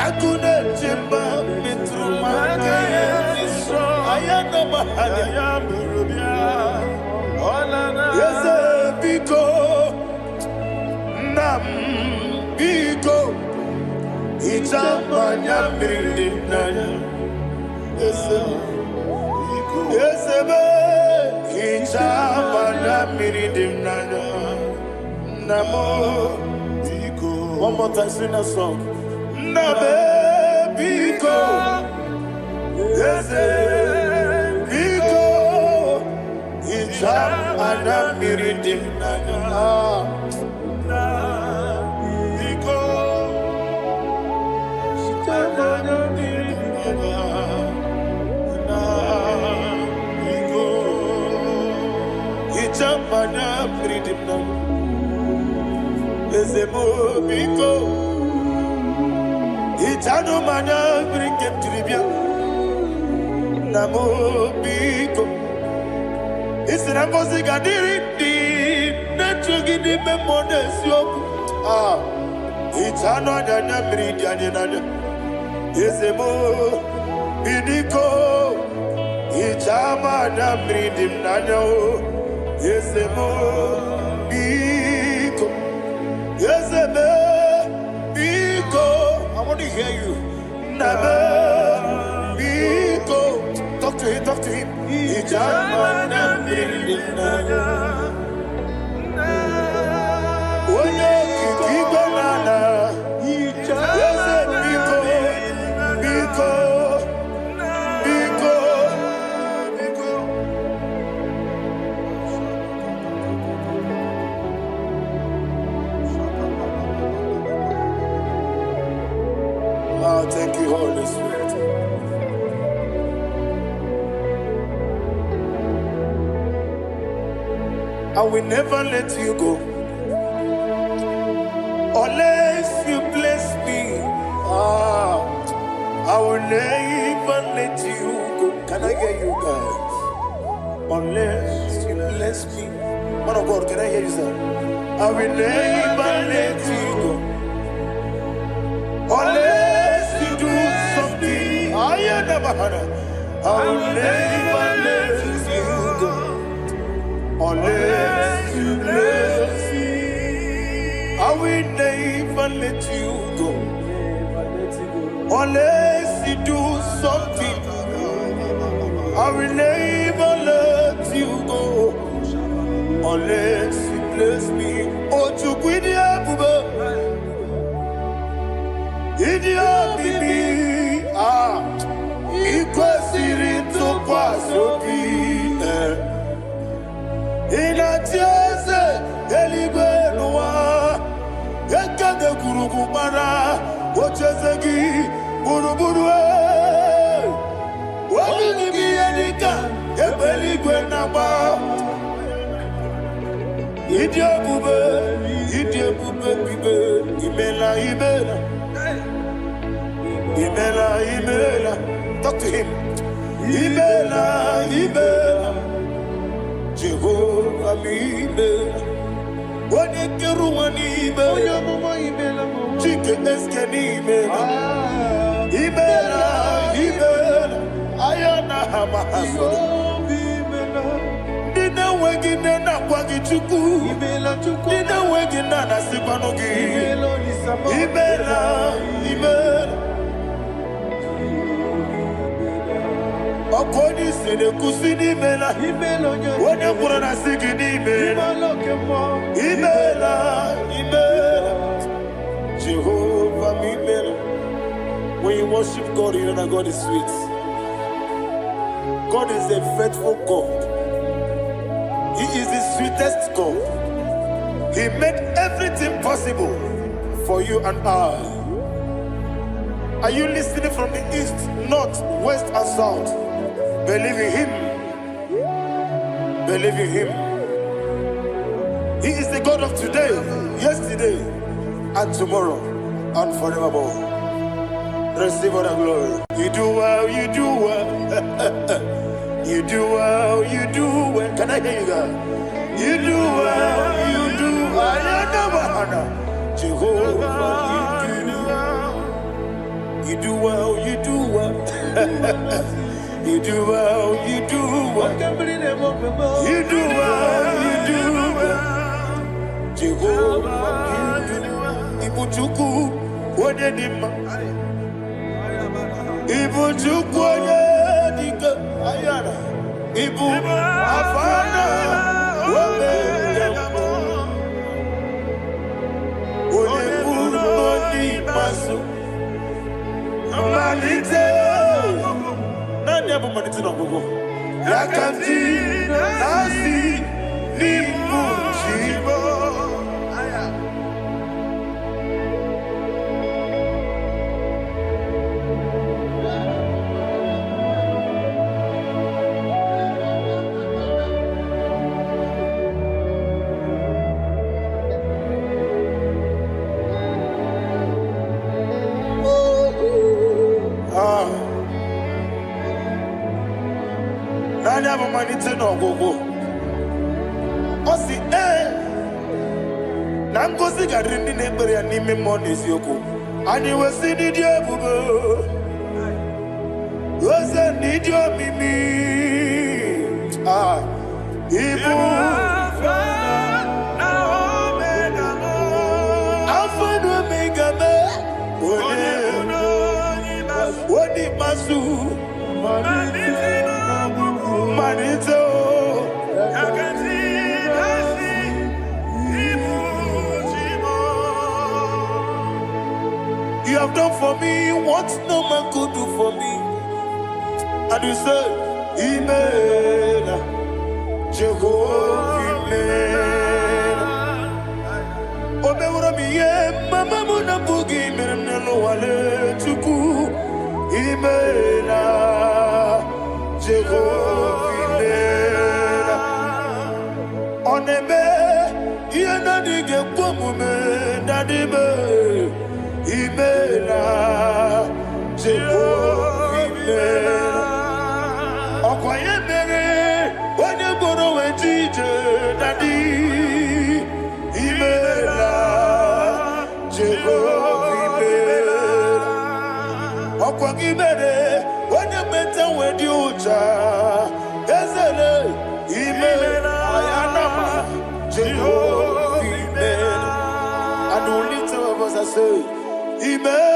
agụ na-eche mba metụrụ m aka ya dị nsọ. Ayana Mahana. Eze biko, nna m biko, hichaa m anya mmiri dị m n'anya. Eze eze m, hichaa m anya mmiri dị m n'anya. Nna m, one more time, sing that song. Nna m, biko, eze biko, hichaa m anya mmiri dị m n'anya. Ah. Biko, hichaa m anya mmiri dị m n'anya. Nna, biko, hichaa m anya mmiri dị m n'anya. Eze m, biko, hichanụ m anya mmiri nke m jiri bịa. Nna m, biko, ị sị na ngọzi ga-adịrị ndị na-echu gị n'ime mmụọ na eziokwu. Ah, hichanụ anya anya mmiri dị anyị n'anya. Eze m, biko, hichaa m anya mmiri dị m n'anya o. Eze m, biko, eze m, biko. I want to hear you. Nna m, biko. Talk to him, talk to him. Hichaa m anya mmiri dị m n'anya. Onye okike igwe na ala. Eze biko, biko, biko, biko. Oh, thank you, Holy Spirit. I will never let you go unless you bless me. Ah, I will never let you go. Can I hear you guys? Unless you bless me. Man of God, can I hear you, sir? I will never let you go unless you do something. I never had. I will never let you go unless you bless me. I will never let you go unless you do something. I will never let you go unless you bless me. Oh, Chukwu ịdị ebube, ịdị omimi, ah, ị kwesịrị ntụkwasị obi. Eh. Ị na-achị eze eluigwe n'ụwa, ekede gburugburu gbara ocheeze gị gburugburu. Eh. Obi gị bụ ihe dịka egbe eluigwe na-agba. Ịdị ebube, ịdị ebube bibe, imela, imela, imela, imela. Talk to him. Imela, imela, Jehova m imela. Onye kere ụwa n'ime, Onye amụma imela m. Chike eske n'imela. Imela, imela, aya na ha ma ha soro. Obi imela. Ndị na-enweghị nne na-akwa gị Chukwu. Imela Chukwu. Ndị na-enweghị nna na-asịkwanụ gị. Imela Olisa m. Imela, imela. Ọkụ onye isi na-ekwusi n'imela. Imela onye Onye kwuru na sị gị n'imela. Imela oke mmụọ. Imela, imela. Jehovah m imela. When you worship God, you know that God is sweet. God is a faithful God. He is the sweetest God. He made everything possible for you and I. Are you listening from the east, north, west, and south? Believe in Him. Believe in Him. He is the God of today, yesterday, and tomorrow, and forevermore. Receive all the glory. You do well, you do well. You do well, you do well. Can I hear you guys? You do well, you do well. Jehovah, you do well. You do well, you do well. You do well, you do well. Oke mmiri na-eme ofe m. You do well, you do well. Jehovah, you do well. Ibu Chukwu, onye dị mma. Ibu Chukwu onye dị ike. Ayara. Ibu Alfa na Omega. Onye mbụ na onye ikpeazụ. Mmalite. Naanị ya bụ mmalite na ọgwụgwụ. Ya ka m ji na-asị n'ịbụ chi m. Ah. Naanị ya bụ mmalite na ọgwụgwụ. Ọ sị ee na ngozi ga-adịrị ndị na-ekpere ya n'ime mmụọ na eziokwu. Anyị wesị n'ịdị ebube, oze n'ịdị omimi. Ah, ịbụ Alfa na Omega mee onye onye ikpeazụ, mmalite o. You have done for me what no man could do for me. And you say, Imela, Jehovah Imela. O meworo m ihe mama m na-abụghị mere m n'ụwa Chukwu. Imela, Jehovah Imela. Ọ na-eme ihe na-adịghị ekwe omume na-adịbe. Imela, Jehovah Imela. Ọkwa ya mere onye gboro wee ji ije daddy. Imela, Jehova imela. Ọkwa gị mere onye meta wee dị ụcha ezele. Imela ayanama, Jehova imela. And we lift our voice and say, Imela,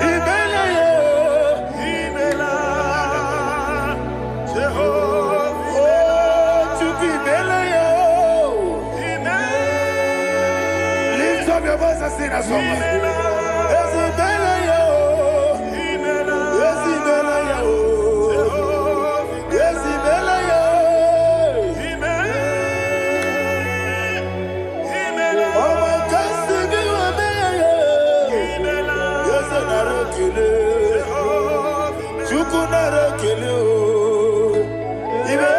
Imela, yeah. Oh, Chukwu imela ya. Lift up your voice and sing that song. Ezi imela ya. Ezi imela ya. Ezi imela ya. Ọmọ kasi gị ome ya. Eze nara ekele. Chukwu nara ekele o. Ime.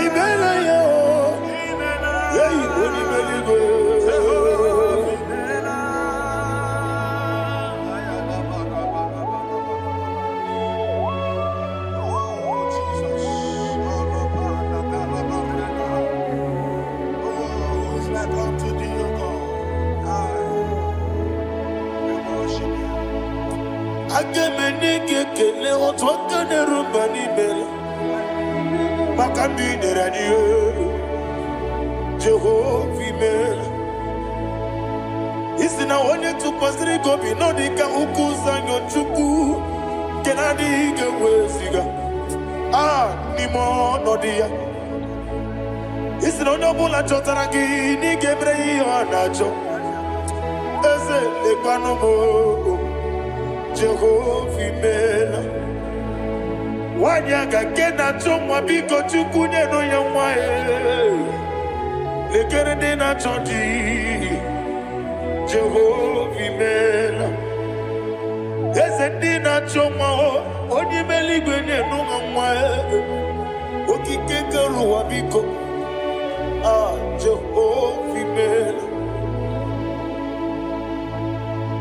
Imela ya o. Eyi onye eluigwe. Oh, Jesus. Oh, who is like unto thee, O God? I we worship you. Aga m enye gị ekele otu aka na-eru mba n'ime maka ndị i nyere anyị. Jehova imela. Isi na onye tụkwasịrị gị obi nọ dị ka ukwu Zayọn Chukwu nke na-adịghị ga-eweziga a n'ime ọnọdụ ya. Isi na onye ọbụla chọtara gị na ị ga-emere ya ihe ọ na-achọ. Eze, lekwanụ m o, Jehova, imeela. Nwaanyị aga nke na-achọ nwa, biko Chukwu, nyenụ ya nwa ya. Lekere ndị na-achọ di, Jehova, imeela. Eze, ndị na-achọ nwa o, onye ime eluigwe, nyenụ ha nwa ya. Okike kere ụwa, biko, ah, Jehova, imeela.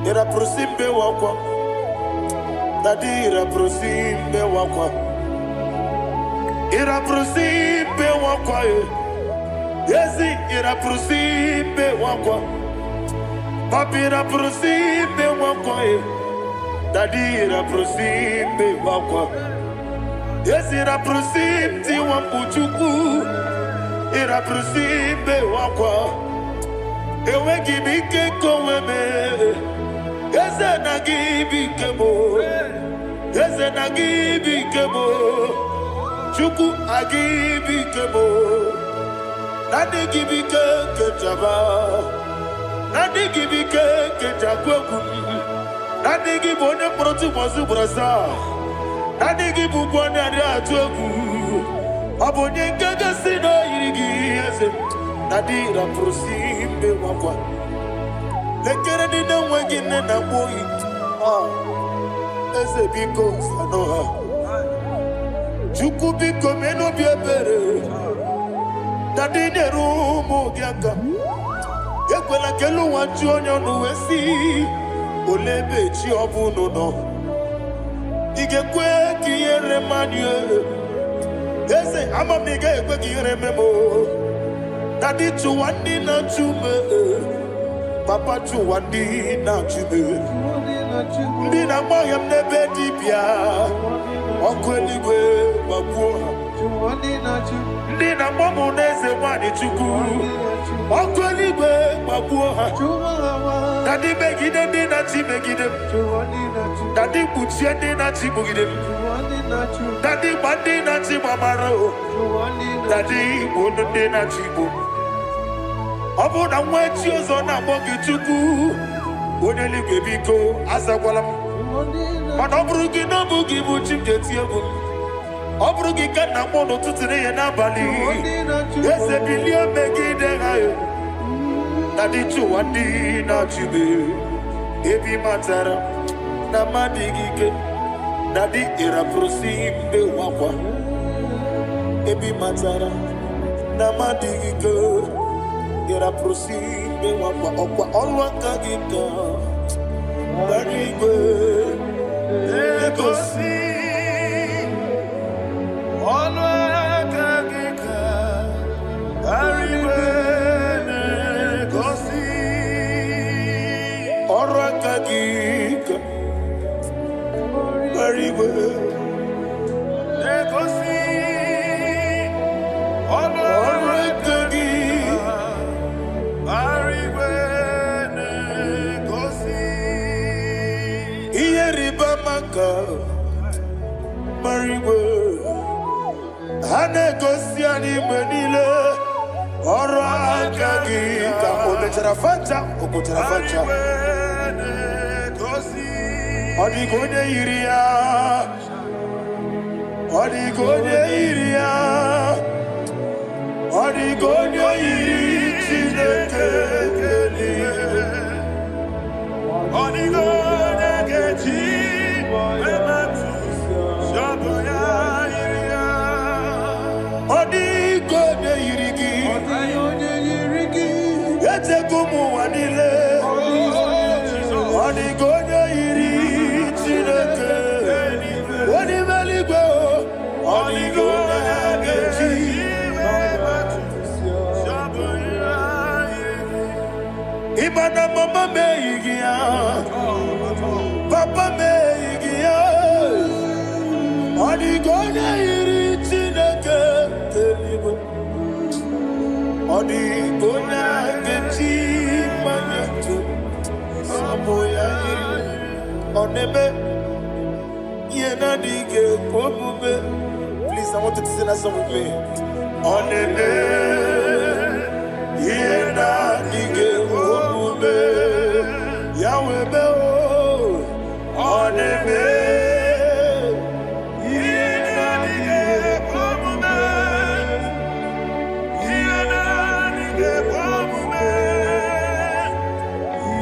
Ịrapụrụsi mbe wakwa, daddy, ịrapụrụsi mbe wakwa, ịrapụrụsi mbe wakwa e. Ezi, ịrapụrụsi mbe wakwa, papi, ịrapụrụsi mbe wakwa e. Daddy, ịrapụrụsi mbe wakwa. Ezi, ịrapụrụsi tiwa mkpu. Chukwu, ịrapụrụsi mbe wakwa. Enweghị m ike nke onwe m. Eze, na gị bụ ike m. Eze, na gị bụ ike m. Chukwu, agị bụ ike m. Na ndị gị bụ ike nke njaba, na ndị gị bụ ike nke njakwu egwu m. Na ndị gị bụ onye mkpọrọ tụbọsị ugboro asaa. Na ndị gị bụ ụgwọ onye adịghị atụ egwu. Ọ bụ onye nke gosi na o yiri gị. Eze na dị rapụrụ si mbe nwakwa. Lekere ndị na-enweghị nne na nwa oyi. Ah, eze, biko, sanụ ha. Chukwu, biko, mee n'obi ebere na ndị nyere ụmụ gị aka. Ekwela ka elu ụwa ju onye ọnụ wee sị, "Olee ebe chi ọ bụ unu nọ?" Ị ga-ekwe ka ihere mmadụ? Eze, ama m na ị gaghị ekwe ka ihere mee m o. Na dị chụwa ndị na-achụ m, papa, chụwa ndị na-achụ m, ndị na-agba ọhịa m n'ebe dibịa. Ọkụ eluigwe gbagbuo ha. Ndị na-agba m n'eze nwanyị, Chukwu, ọkụ eluigwe gbagbuo ha. Na ndị megide ndị na-achị megide m, na ndị kpuchie ndị na-achị kpugide m, na ndị gba ndị na-achị gbamara o, na ndị gbuo ndị na-achị igbo. Ọ bụrụ na nwa echi ọzọ na-akpọ gị Chukwu, onye eluigwe, biko, azakwala m. Mana ọ bụrụ gị na ọ bụ gị bụ chi m ga-eti egwu m. Ọ bụrụ gị ka nna akpọ n'ụtụtụ, n'ehihie, n'abalị. Eze, bilie megide ha. Na dị chụwa ndị na-achụbe ebe ị matara na mmadụ gị ike. Na dị ịrapụrụsi mbe wakwa ebe ị matara na mmadụ gị ike. Ịrapụrụsi mbe wakwa ọkwa ọlụ aka gị ka gbara igwe na-egosi. Ọnụ aka gị ka igwe na-egosi. Ọrụ aka gị ka gbara igwe na-egosi. Ọnụ ọrụ aka gị igwe na-egosi. Ihe rịba ama ka gbara igwe ha na-egosi anyị mgbe niile. Ọrụ aka gị ka o mechara facha, o kpochara facha. Igwe na-egosi. Ọ dịghị onye yiri ya, ọ dịghị onye yiri ya, ọ dịghị onye yiri Chineke eluigwe. Ọ dịghị onye ga-eji emetụ sọbụ ya yiri ya. Ọ dịghị onye yiri gị. Ọ dịghị onye yiri gị. Echego m ụwa niile, ọ dịghị onye yiri Chineke onye ime eluigwe o. Ọ dịghị onye ga-eji Sọbụ ya yiri gị. Ịma na mama m eyighị ya, papa m eyighị ya. Ọ dịghị onye yiri Chineke eluigwe. Ọ dịghị onye ga-eji mmanya tụ. ya yiri. Ọ na-eme ihe na-adịghị ekwe omume. Please, I want you to sing that song with me. Ọ na-eme ihe na-adịghị ekwe omume. Ya wee mee o. Ọ na-eme Ihe na-adịghị ekwe omume. Ihe na-adịghị ekwe omume.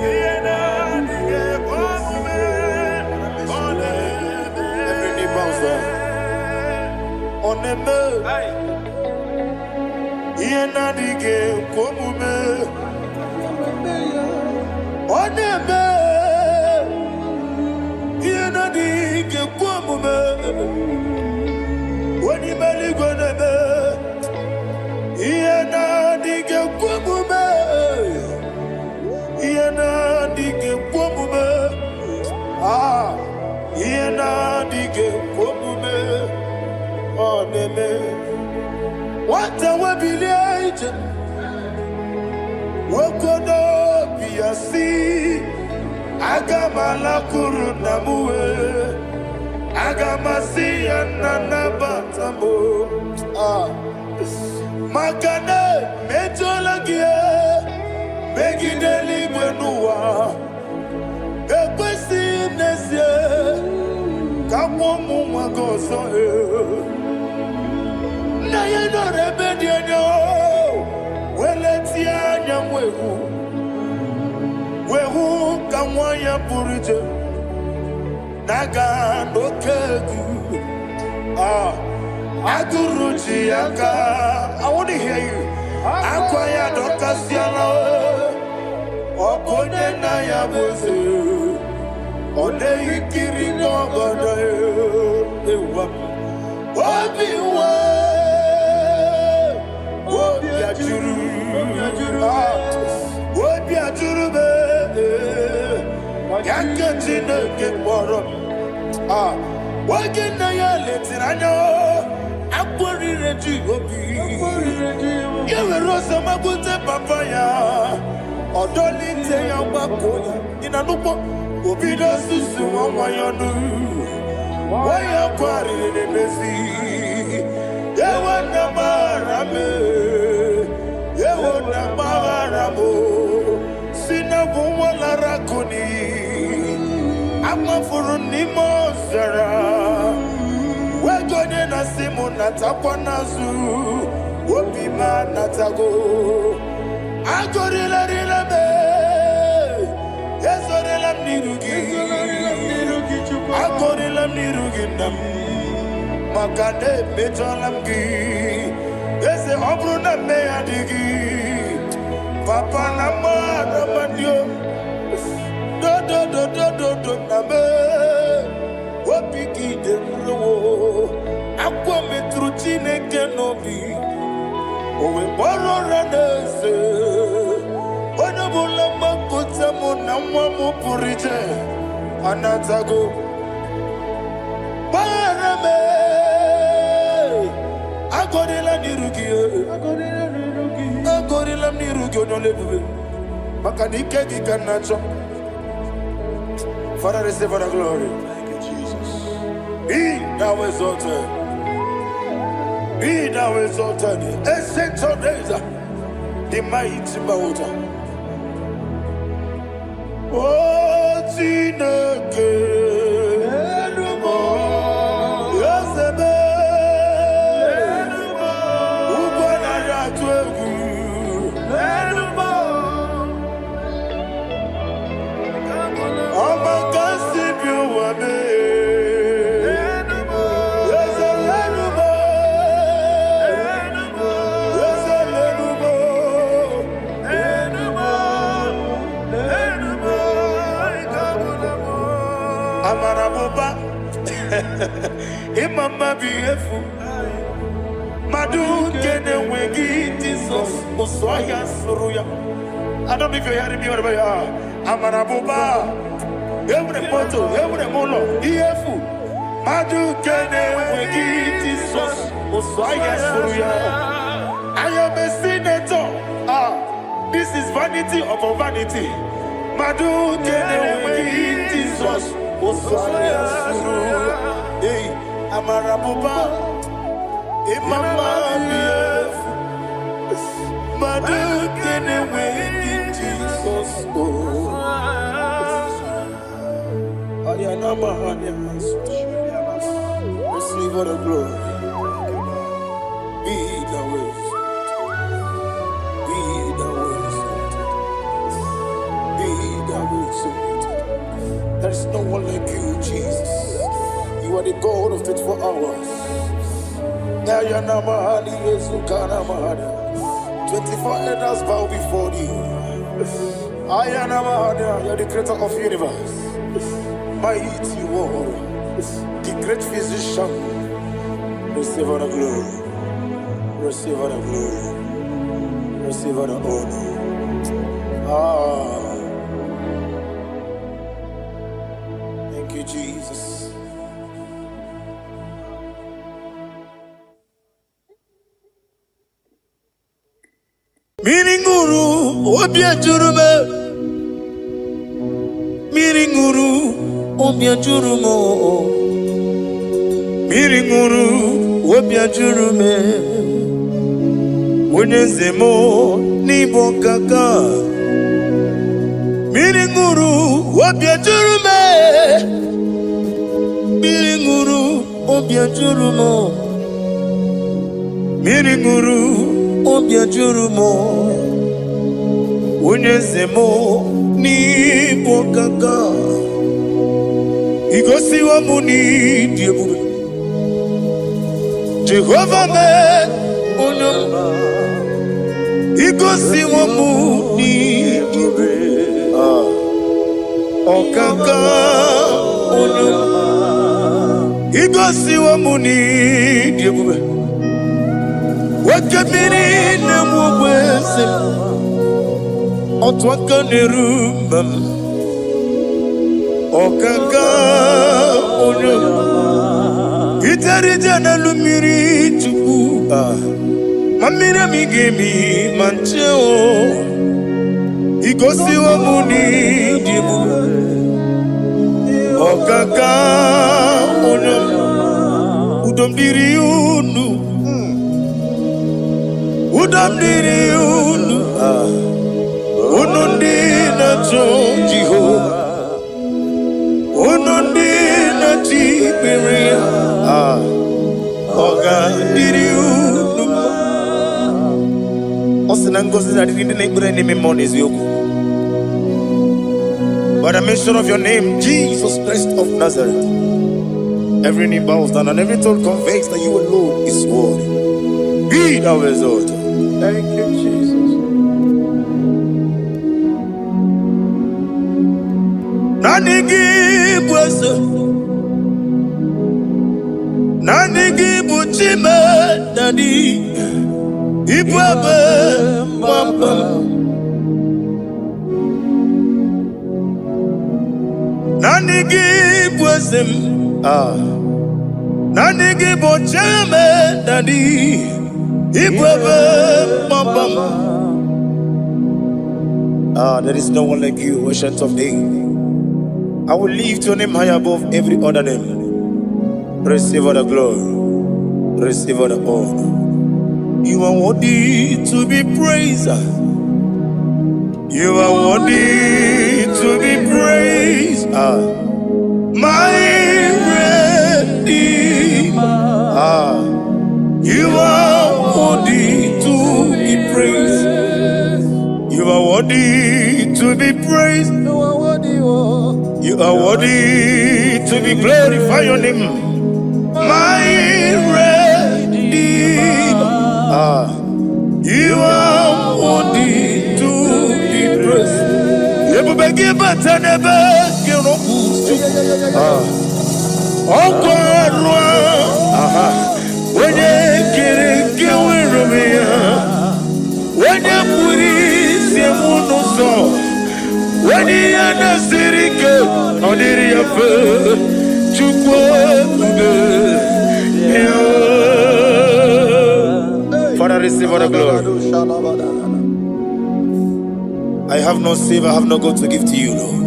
Ihe na-adịghị ekwe omume. Ọ na-eme. Every knee bows down. Ọ na-eme ihe na-adịghị ekwe omume. Ọ na-eme ihe na-adịghị ekwe omume. Onye ime eluigwe na-eme ihe na-adịghị ekwe omume. Ihe na-adịghị ekwe omume. Ah, ihe na-adịghị ekwe omume. Ọ na-eme. Nwata webilie ije, nwoke n'obi ya si, aga m alakwuru nna m wee, aga m asị ya, nna, nabata m o. Ah. Maka na emejọla gị megide eluigwe n'ụwa, ekwesịghị m n'ezie ka nwa ụmụ nwa gị ọzọ. Ee. Nna ya nọrọ ebe dị anya weletie anya, wee hụ ka nwa ya pụrụ iche na-aga n'oke egwu. Ah, agụrụ ji ya aka. I want to hear you. Akwa ya dọkasịala. Ọ bụ onye nna ya bụ eze, ọ na-eyi nkiri n'ọgọdọ ewa. Obi nwe obi ajụrụ. Ah, obi ajụrụ m ya nke Chineke kpọrọ m. Ah, oge nna ya letiri anya, akpọrire ji obi ya were ọsọ magbute papa ya, ọdọlite ya, gbakọ ya. Ị na-anụkpọ obido susu nwa nwa ya ọnụ, nwa ya kwarịrị n'emezi. Ewo na gbaghara m, ewo na gbaghara m, si na bụ nwa lara akụ n'iyi, amafuru n'ime ọzara, wego onye na-asị m natakwa n'azụ, obi m anatago. Agọrịlarịla m, ezorela m n'iru gị, agọrịla m n'iru gị, nna m, maka na emejọla m gị, eze. Ọ bụrụ na mmehie adịghị, papa, na mmadụ amadị dodododododo na m, obi gị dị nrowo. Akwa metụrụ Chineke n'obi, o wee kpọrọ ụra n'eze. Onye ọbụla mgbapụta mụ na nwa m pụrụ iche anatago. Gbaghara m, agọrịla n'iru gị, agọrịla m n'iru gị, onye ọla ebube, maka na ike gị ka m na-achọ. Father, receive the glory. Thank you, Jesus. Be thou exalted. Be thou exalted. Ancient of days, the mighty water. Oh, Chineke, eze m, ugwu anaghị atụ egwu. Ọma ka si bi ụwa mee. Eze lenu m, eze lenu m. Amara m ụba, ịma mma bụ ihe efu. Mmadụ nke na-enweghị Jizọs, ụsụ ọhịa sụrụ ya. I don't know if you're hearing me wherever you are. Amara m ụba, enwere m moto, enwere m ụlọ, ihe efu. Mmadụ nke na-enweghị Jizọs, ụsụ ọhịa sụrụ ya. I am a senator. Ah, this is vanity upon vanity. Mmadụ nke na-enweghị Osaya suru. Hey, amara bụba, ịma mma dị efu. Mmadụ nke na-enweghị Jizọs o. Ayana mahanya. Receive all the glory. Be thou exalted. Be thou exalted. Be thou exalted. There is no one like you, Jesus. You are the God of 24 hours. Ayana mahali Yezukana mahana. 24 elders bow before you. Ayana mahana, you are the creator of universe. Mighty warrior, the great physician. Receive all the glory. Receive all the glory. Receive all the honor. Ah, thank you, Jesus. Mmiri ṅụrụ obi ejuru m, mmiri ṅụrụ obi ejuru m, mmiri ṅụrụ obi ejuru m. Onye eze m n'ịbụ ọkaka, mmiri ṅụrụ obi ejuru m, mmiri ṅụrụ obi ejuru m, mmiri ṅụrụ obi ejuru m. Onye eze m n'ịbụ ọkaka, igosiwo m n'ịdị ebube. Jehova mee onye ọma, igosiwo m n'ịdị ebube. Ah, ọkaka onye ọma, igosiwo m n'ịdị ebube. Oke mmiri na-egbu ogbe eze m, otu aka na-eru mba m. Ọkaka onye ọma, ijere ije n'elu mmiri Chukwu, ah, ma mmiri emi ga-emi ma nche o. Igosiwo m n'ịdị ebube. Ọkaka onye ọma, udo m dịrị unu, udo m dịrị unu, ah, unu ndị na-achọ Jehova, unu ndị na-achọ ikpere ya, ah, ọ ga-adịrị unu mma. Ọ sị na ngọzi na-adịrị ndị na-ekpere n'ime mmụọ na eziokwu. By the mention of your name, Jesus Christ of Nazareth, every knee bows down and every tongue confesses that you alone is worthy. Be thou exalted. Thank you, Jesus. Naanị gị bụ eze, naanị gị bụ Chime Daddy, ịbụ ebe mgbaba m. Naanị gị bụ eze m, ah. Naanị gị bụ Chime Daddy, ịbụ ebe mgbaba m. Ah, there is no one like you, Ancient of Days. I will lift your name high above every other name. Receive all the glory, receive all the honor. You are worthy to be praised. You are worthy to be praised. Ah, my Redeemer. Ah, you are worthy to be praised. You are worthy to be praised. You are worthy, oh. You are worthy to be glorified. Your name, my Redeemer. Ah, you are worthy to be praised. Ebube gị bata n'ebe gị rọpụ. Ah, ọkwa arụ aha, onye kere nke nwere onwe ya, onye kpụrụ isi m n'ụzọ, onye ihe na-esiri ike ọ dịrị ya mfe. Chukwu ebube ya. Father, receive all the glory. I have no silver, I have no gold to give to you, Lord.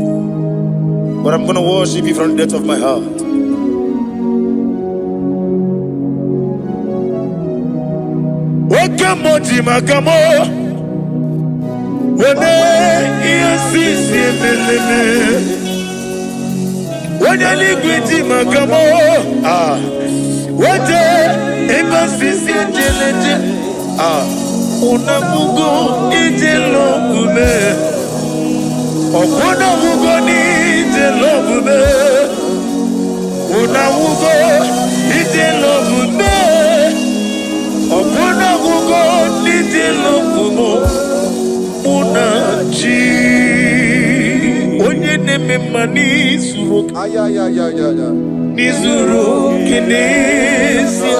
But I'm going to worship you from the depth of my heart. Oke mmụọ ji maka mụ weme ihe sisi emeleme. Onye eluigwe ji maka mụ ah wete ebe sisi ejeleje ah unabugo ije lọgbume ọkwụnabugo n'ije lọgbume unabugo ije lọgbume ọkwụnabugo n'ije lọgbume mụ na chi onye na-eme mma n'izuru oke n'izuru oke n'ezie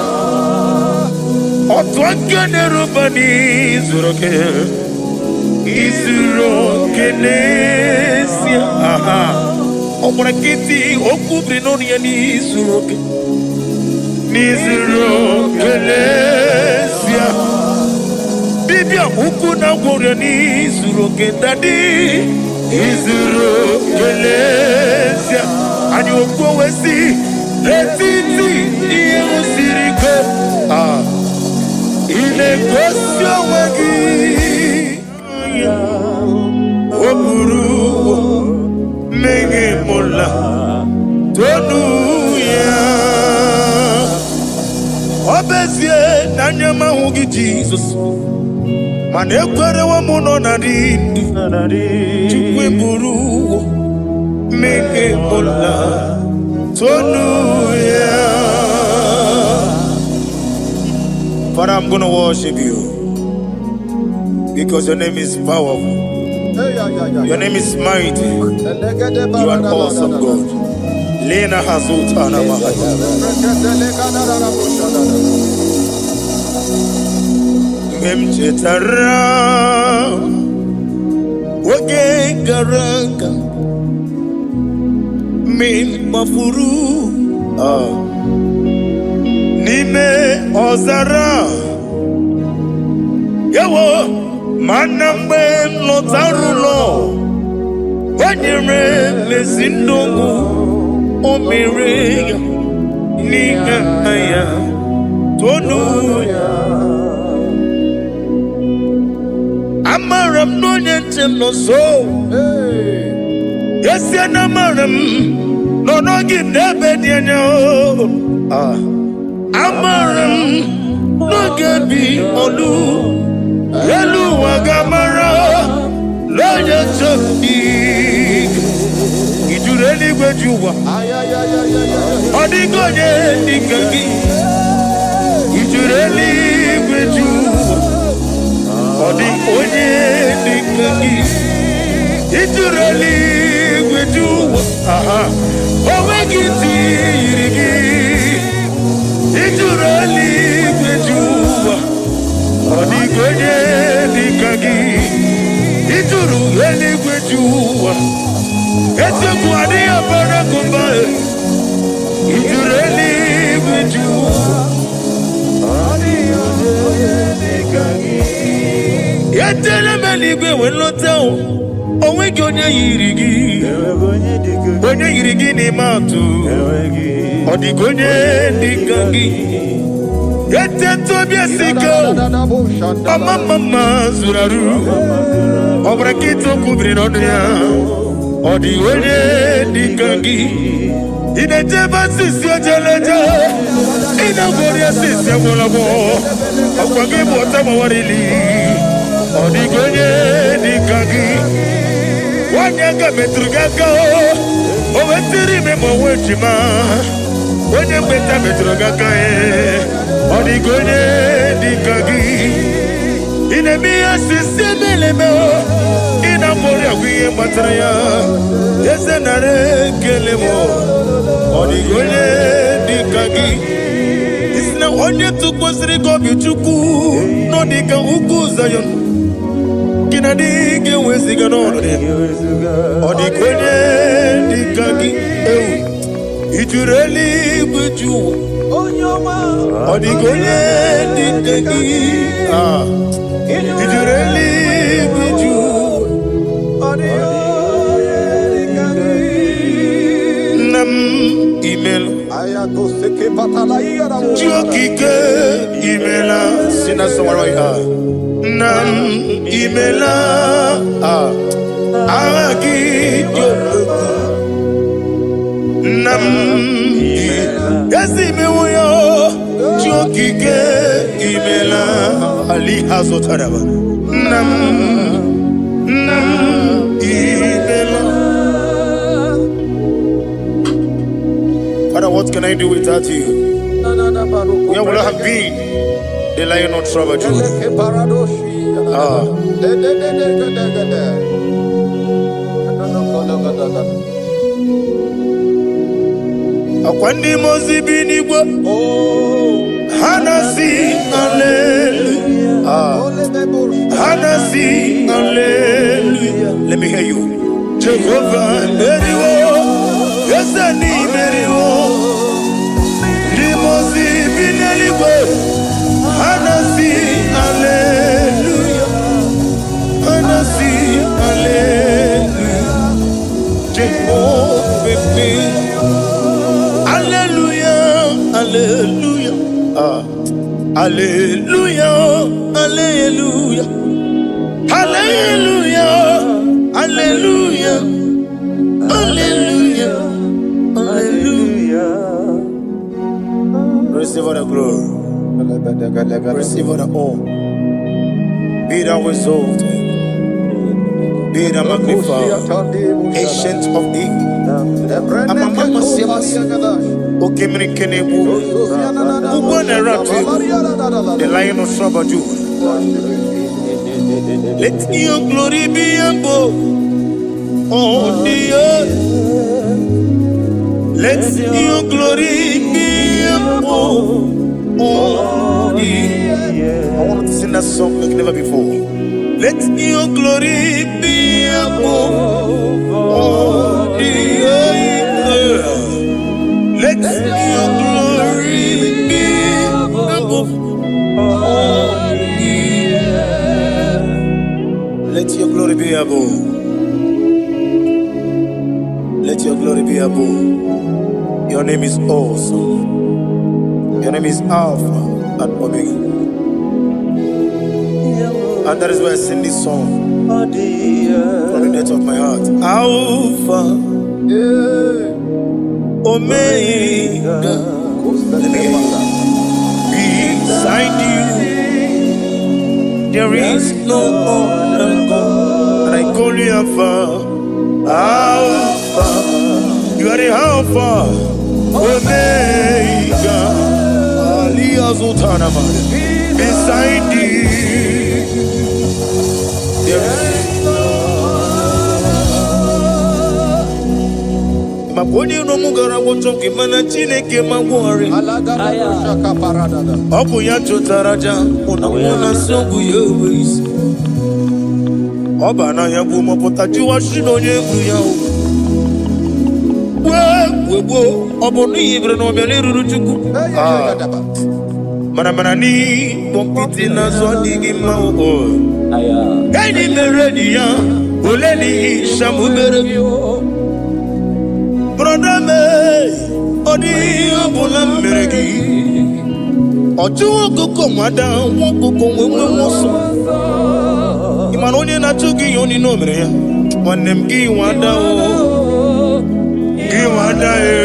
otu aka na-eruba n'izuru oke izuru oke n'ezie aha ọ gbara nkịtị okwu biri n'ọnụ ya n'izuru oke n'izuru oke n'ezie dibịa ukwu na gwọrọ n'izuru oke dadi izuru oke n'ezie anyị okwu wee sị n'etiti ihe siri ike ah ị na-egosi onwe gị o buru mmehie mụla tonu ya ọ bụ ezie na anya m ahụghị Jizọs mana ekwerewo m nọ na dị ndụ Chukwu eburu ụgwọ mmehie mụla tonu ya. Father, I'm going to worship you because your name is powerful. Your name is mighty. You are an awesome God. Lena Hazutana Mahaya. Mgbe m chetara oge gara aga, mgbe m gbafuru n'ime ọzara, ewo mana mgbe m lọtara ụlọ, o nyere m ezi ndụ o mere ya n'ihe ya tonu ya. Amara m na onye nche m nọ nso. Esie na amara m nọ n'oge m n'ebe dị anya o. Ah. Amara m n'oge bi olu elu ụwa ga-amara na onye nche m dị. I juru eluigwe ju ụwa ọ dịghị onye dị ka gị. I juru eluigwe ju ụwa ọ dị onye dị ka gị. I juru eluigwe ju ụwa aha o nweghị ntị yiri gị. I juru eluigwe ju ụwa ọ dịghị onye dị ka gị. I juru eluigwe ju ụwa eziokwu adịghị abara gụmba. I juru eluigwe ju ụwa etela m eluigwe wee lọta o onweghị onye yiri gị onye yiri gị n'ime atụ ọ dịghị onye dị ka gị eteta obi esi ike o ọma mma mma zuru arụ ọ bụrụ nkịta okwu biri n'ọnụ ya ọ dịghị onye dị ka gị. Ị na-ejebe asịsị ojeleje ị na-agwọrị asịsị agwọrọgwọ ọkwa gị bụ ọta gbawarili ọ dịghị onye dị ka gị. Nwanyị aka metụrụ gị aka o wetiri ime ma onwe ejima onye mgbeta metụrụ gị aka e ọ dịghị onye dị ka gị. Ị na-eme ihe osisi emeleme o ị na-agbọrị agwa ihe gbatara ya eze nara ekele m ọ dịghị onye dị ka gị. Isi na onye tụkwasịrị gị obi Chukwu nọ dị ka ugwu Zayọn gị na dị ga-eweziga n'ọnọdụ ya ọ dịghị onye dị ka gị. Ewu i juru eluigwe ju ụwa ọ dịghị onye dị ka gị. Ah, i juru eluigwe ju ụwa. Chi okike imela. Sing that song right here. Nna m imela. Ah. Aha gị dị omimi. Nna m ezi mewo ya. Chi okike imela. Ali azụtaraba. Nna m, nna m imela. Father, what can I do without you? Where would I have been? The Lion of tribe of Judah. Ah. Akwa ndị mmụọ ozi bi n'igwe ha na-asị hallelujah. Ah. Ha na-asị hallelujah. Let me hear you. Jehovah meriwo, eze n'imeriwo. Ndị mmụọ ozi bi n'eluigwe ha na-asị hallelujah. Ha na-asị hallelujah. Jehovah meriwo. Hallelujah, hallelujah. Ah. Hallelujah, hallelujah. Hallelujah, hallelujah, hallelujah, hallelujah. Receive all the glory, receive all the honor. Be thou exalted, be thou magnified, Ancient of Days. Okemiri Kenebu, Ugbo na-eratu, the Lion of tribe of Judah. Let your glory be above on the earth. Let your glory be above on the earth. I want to sing that song like never before. Let your glory be above on the earth. Let your glory be above on the earth. Let your glory be above. Let your glory be above. Your name is awesome. Your name is Alpha and Omega. And that is why I sing this song from the depth of my heart. Alpha, Omega. Let me hear you. Beside you, there is no other God. And I call you Alpha, Alpha. You are the Alpha, Omega. Ali Azutanama. Beside you, there is maka onye iro m gara gwọchọ gị, mana Chineke ma gwọrị. Ọ bụ ya chụtara aja mụ na mụ na nsị ọgwụ ya enwe isi. Ọ ba n'ahịa bụ mọpụta jụwa shi na onye egwu ya o wee wee gbuo. Ọ bụ n'ihi bere na ọbịa n'eruru Chukwu. Ah, mana mana n'ịkpọ nkịtị n'azụ adịghị mma o. Enyi mere enyi ya ole n'ihi shamubere gị. Brother me, ọ dịghị ihe ọbụla m mere gị. Ọ chụwa ọkụkọ nwada nwa ọkụkọ nwee nwe ọsọ. Ị mana onye na-achụ gị ihe onye o mere ya, nwanne m, gị nwada o, gị nwada e.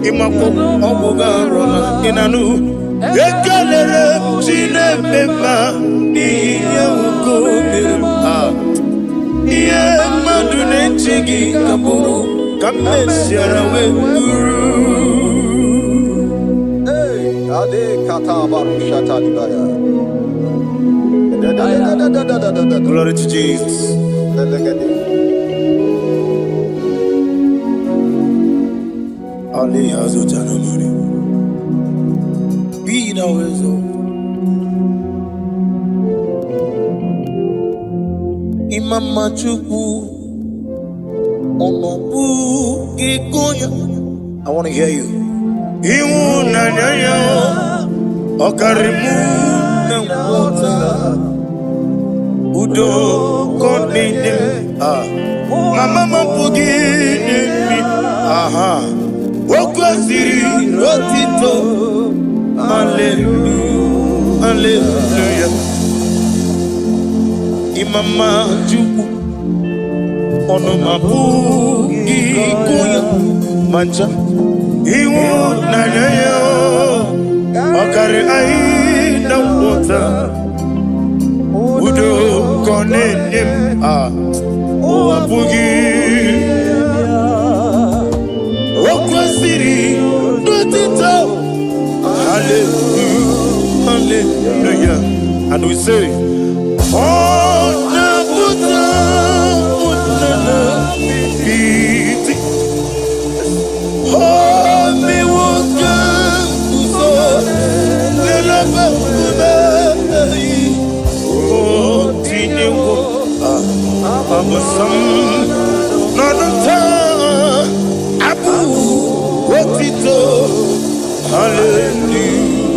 Ịmakwa ọgwụ gị arụla ị na-anụ. Ekelere m Chineke mma n'ihi ihe nwoke o mere m. Ah, ihe mmadụ na-eche gị ka bụrụ ka m mesiara wee bụrụ. Ade kata barusha talibaya. Da da da da da da da da da. Glory to Jesus. Delegede. Ali Azutanamani. Be thou exalted. Imama Chukwu, ọnọbụ gị gonya. I want to hear you. Ịhụnanya ya ọ karịrị mụ na nghọta. Udo kọ na-enye m. Ah. Mama m apụghị inye m. Aha. O kwesịrị otito. Hallelujah, hallelujah. Ịmama Chukwu, ọnụ m apụghị ịkụ ya ma ncha. Ịhụnanya ya ọ karị anyị na nghọta. Udo ka ọ na-enye m a ụwa apụghị. O kwesịrị n'otito. Hallelujah, hallelujah. And we say, ọ na-apụta ụnana iti. O mewo ka nguzo n'elebe nkume. O tinyewo abụsam n'ọnụ taa abụ otito. Hallelujah.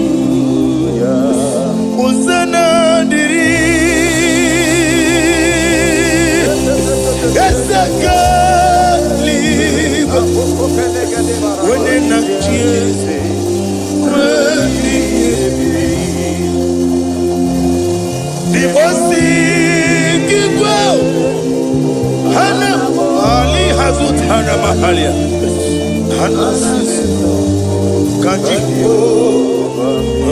Hosanna dịrị Eze eluigwe, onye na-achị eze ruo ebighị ebi. Dibosi igwe hana ali hazutana mahalia hana sisi kaji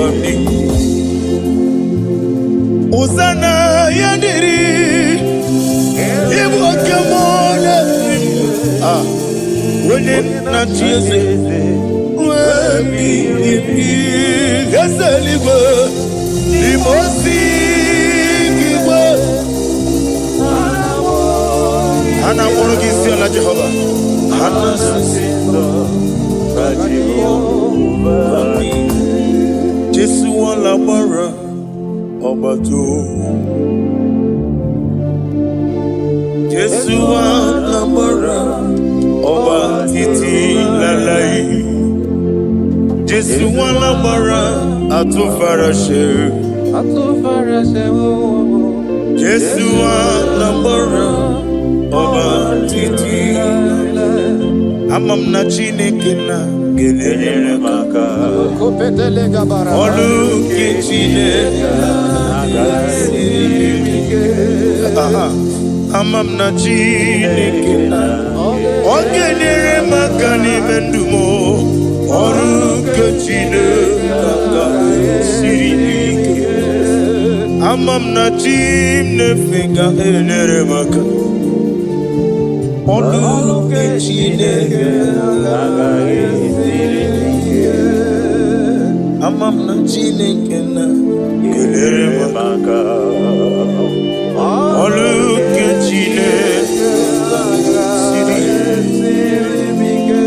ami. Hosanna ya dịrị ịbụ oke mmụọ na-eri ah onye na-achị eze ruo ebighị ebi. Eze eluigwe, n'ime osi igwe ha na-akpọrọ gị isi ala. Jehova, ha na-asị Jehova dị. Jésù alágbára, ọba tó. Jésù alágbára, ọba títí láláì. Jésù alágbára, àtúnfaraṣe. Jésù alágbára, ọba títí. Ama m na Chineke na ga-enyere m aka. Ọlụ nke Chineke siri ike. Aha. Ama m na Chineke na ọ ga-enyere m aka n'ime ndụ m. Ọrụ nke Chineke siri ike. Ama m na chi m na-efe ga-enyere m aka. Ọrụ nke Chineke siri ike. Ama m na Chineke na ga-enyere m aka. Ọrụ nke Chineke siri ike.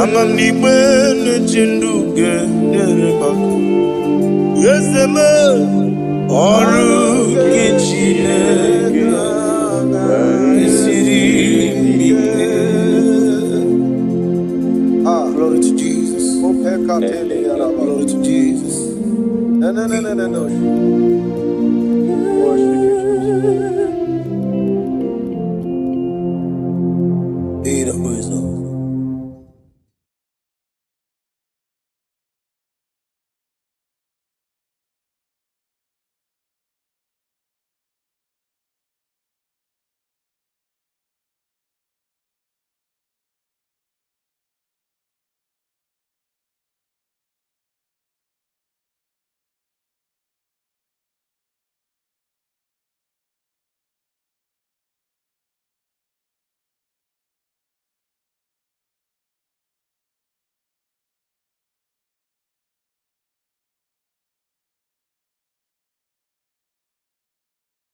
Ama m na igbe na-eche ndụ ga-enyere m aka. Eze m, ọrụ nke Chineke siri ike. Ah, Glory to Jesus. Glory to Jesus. No, no, no, no, no, no.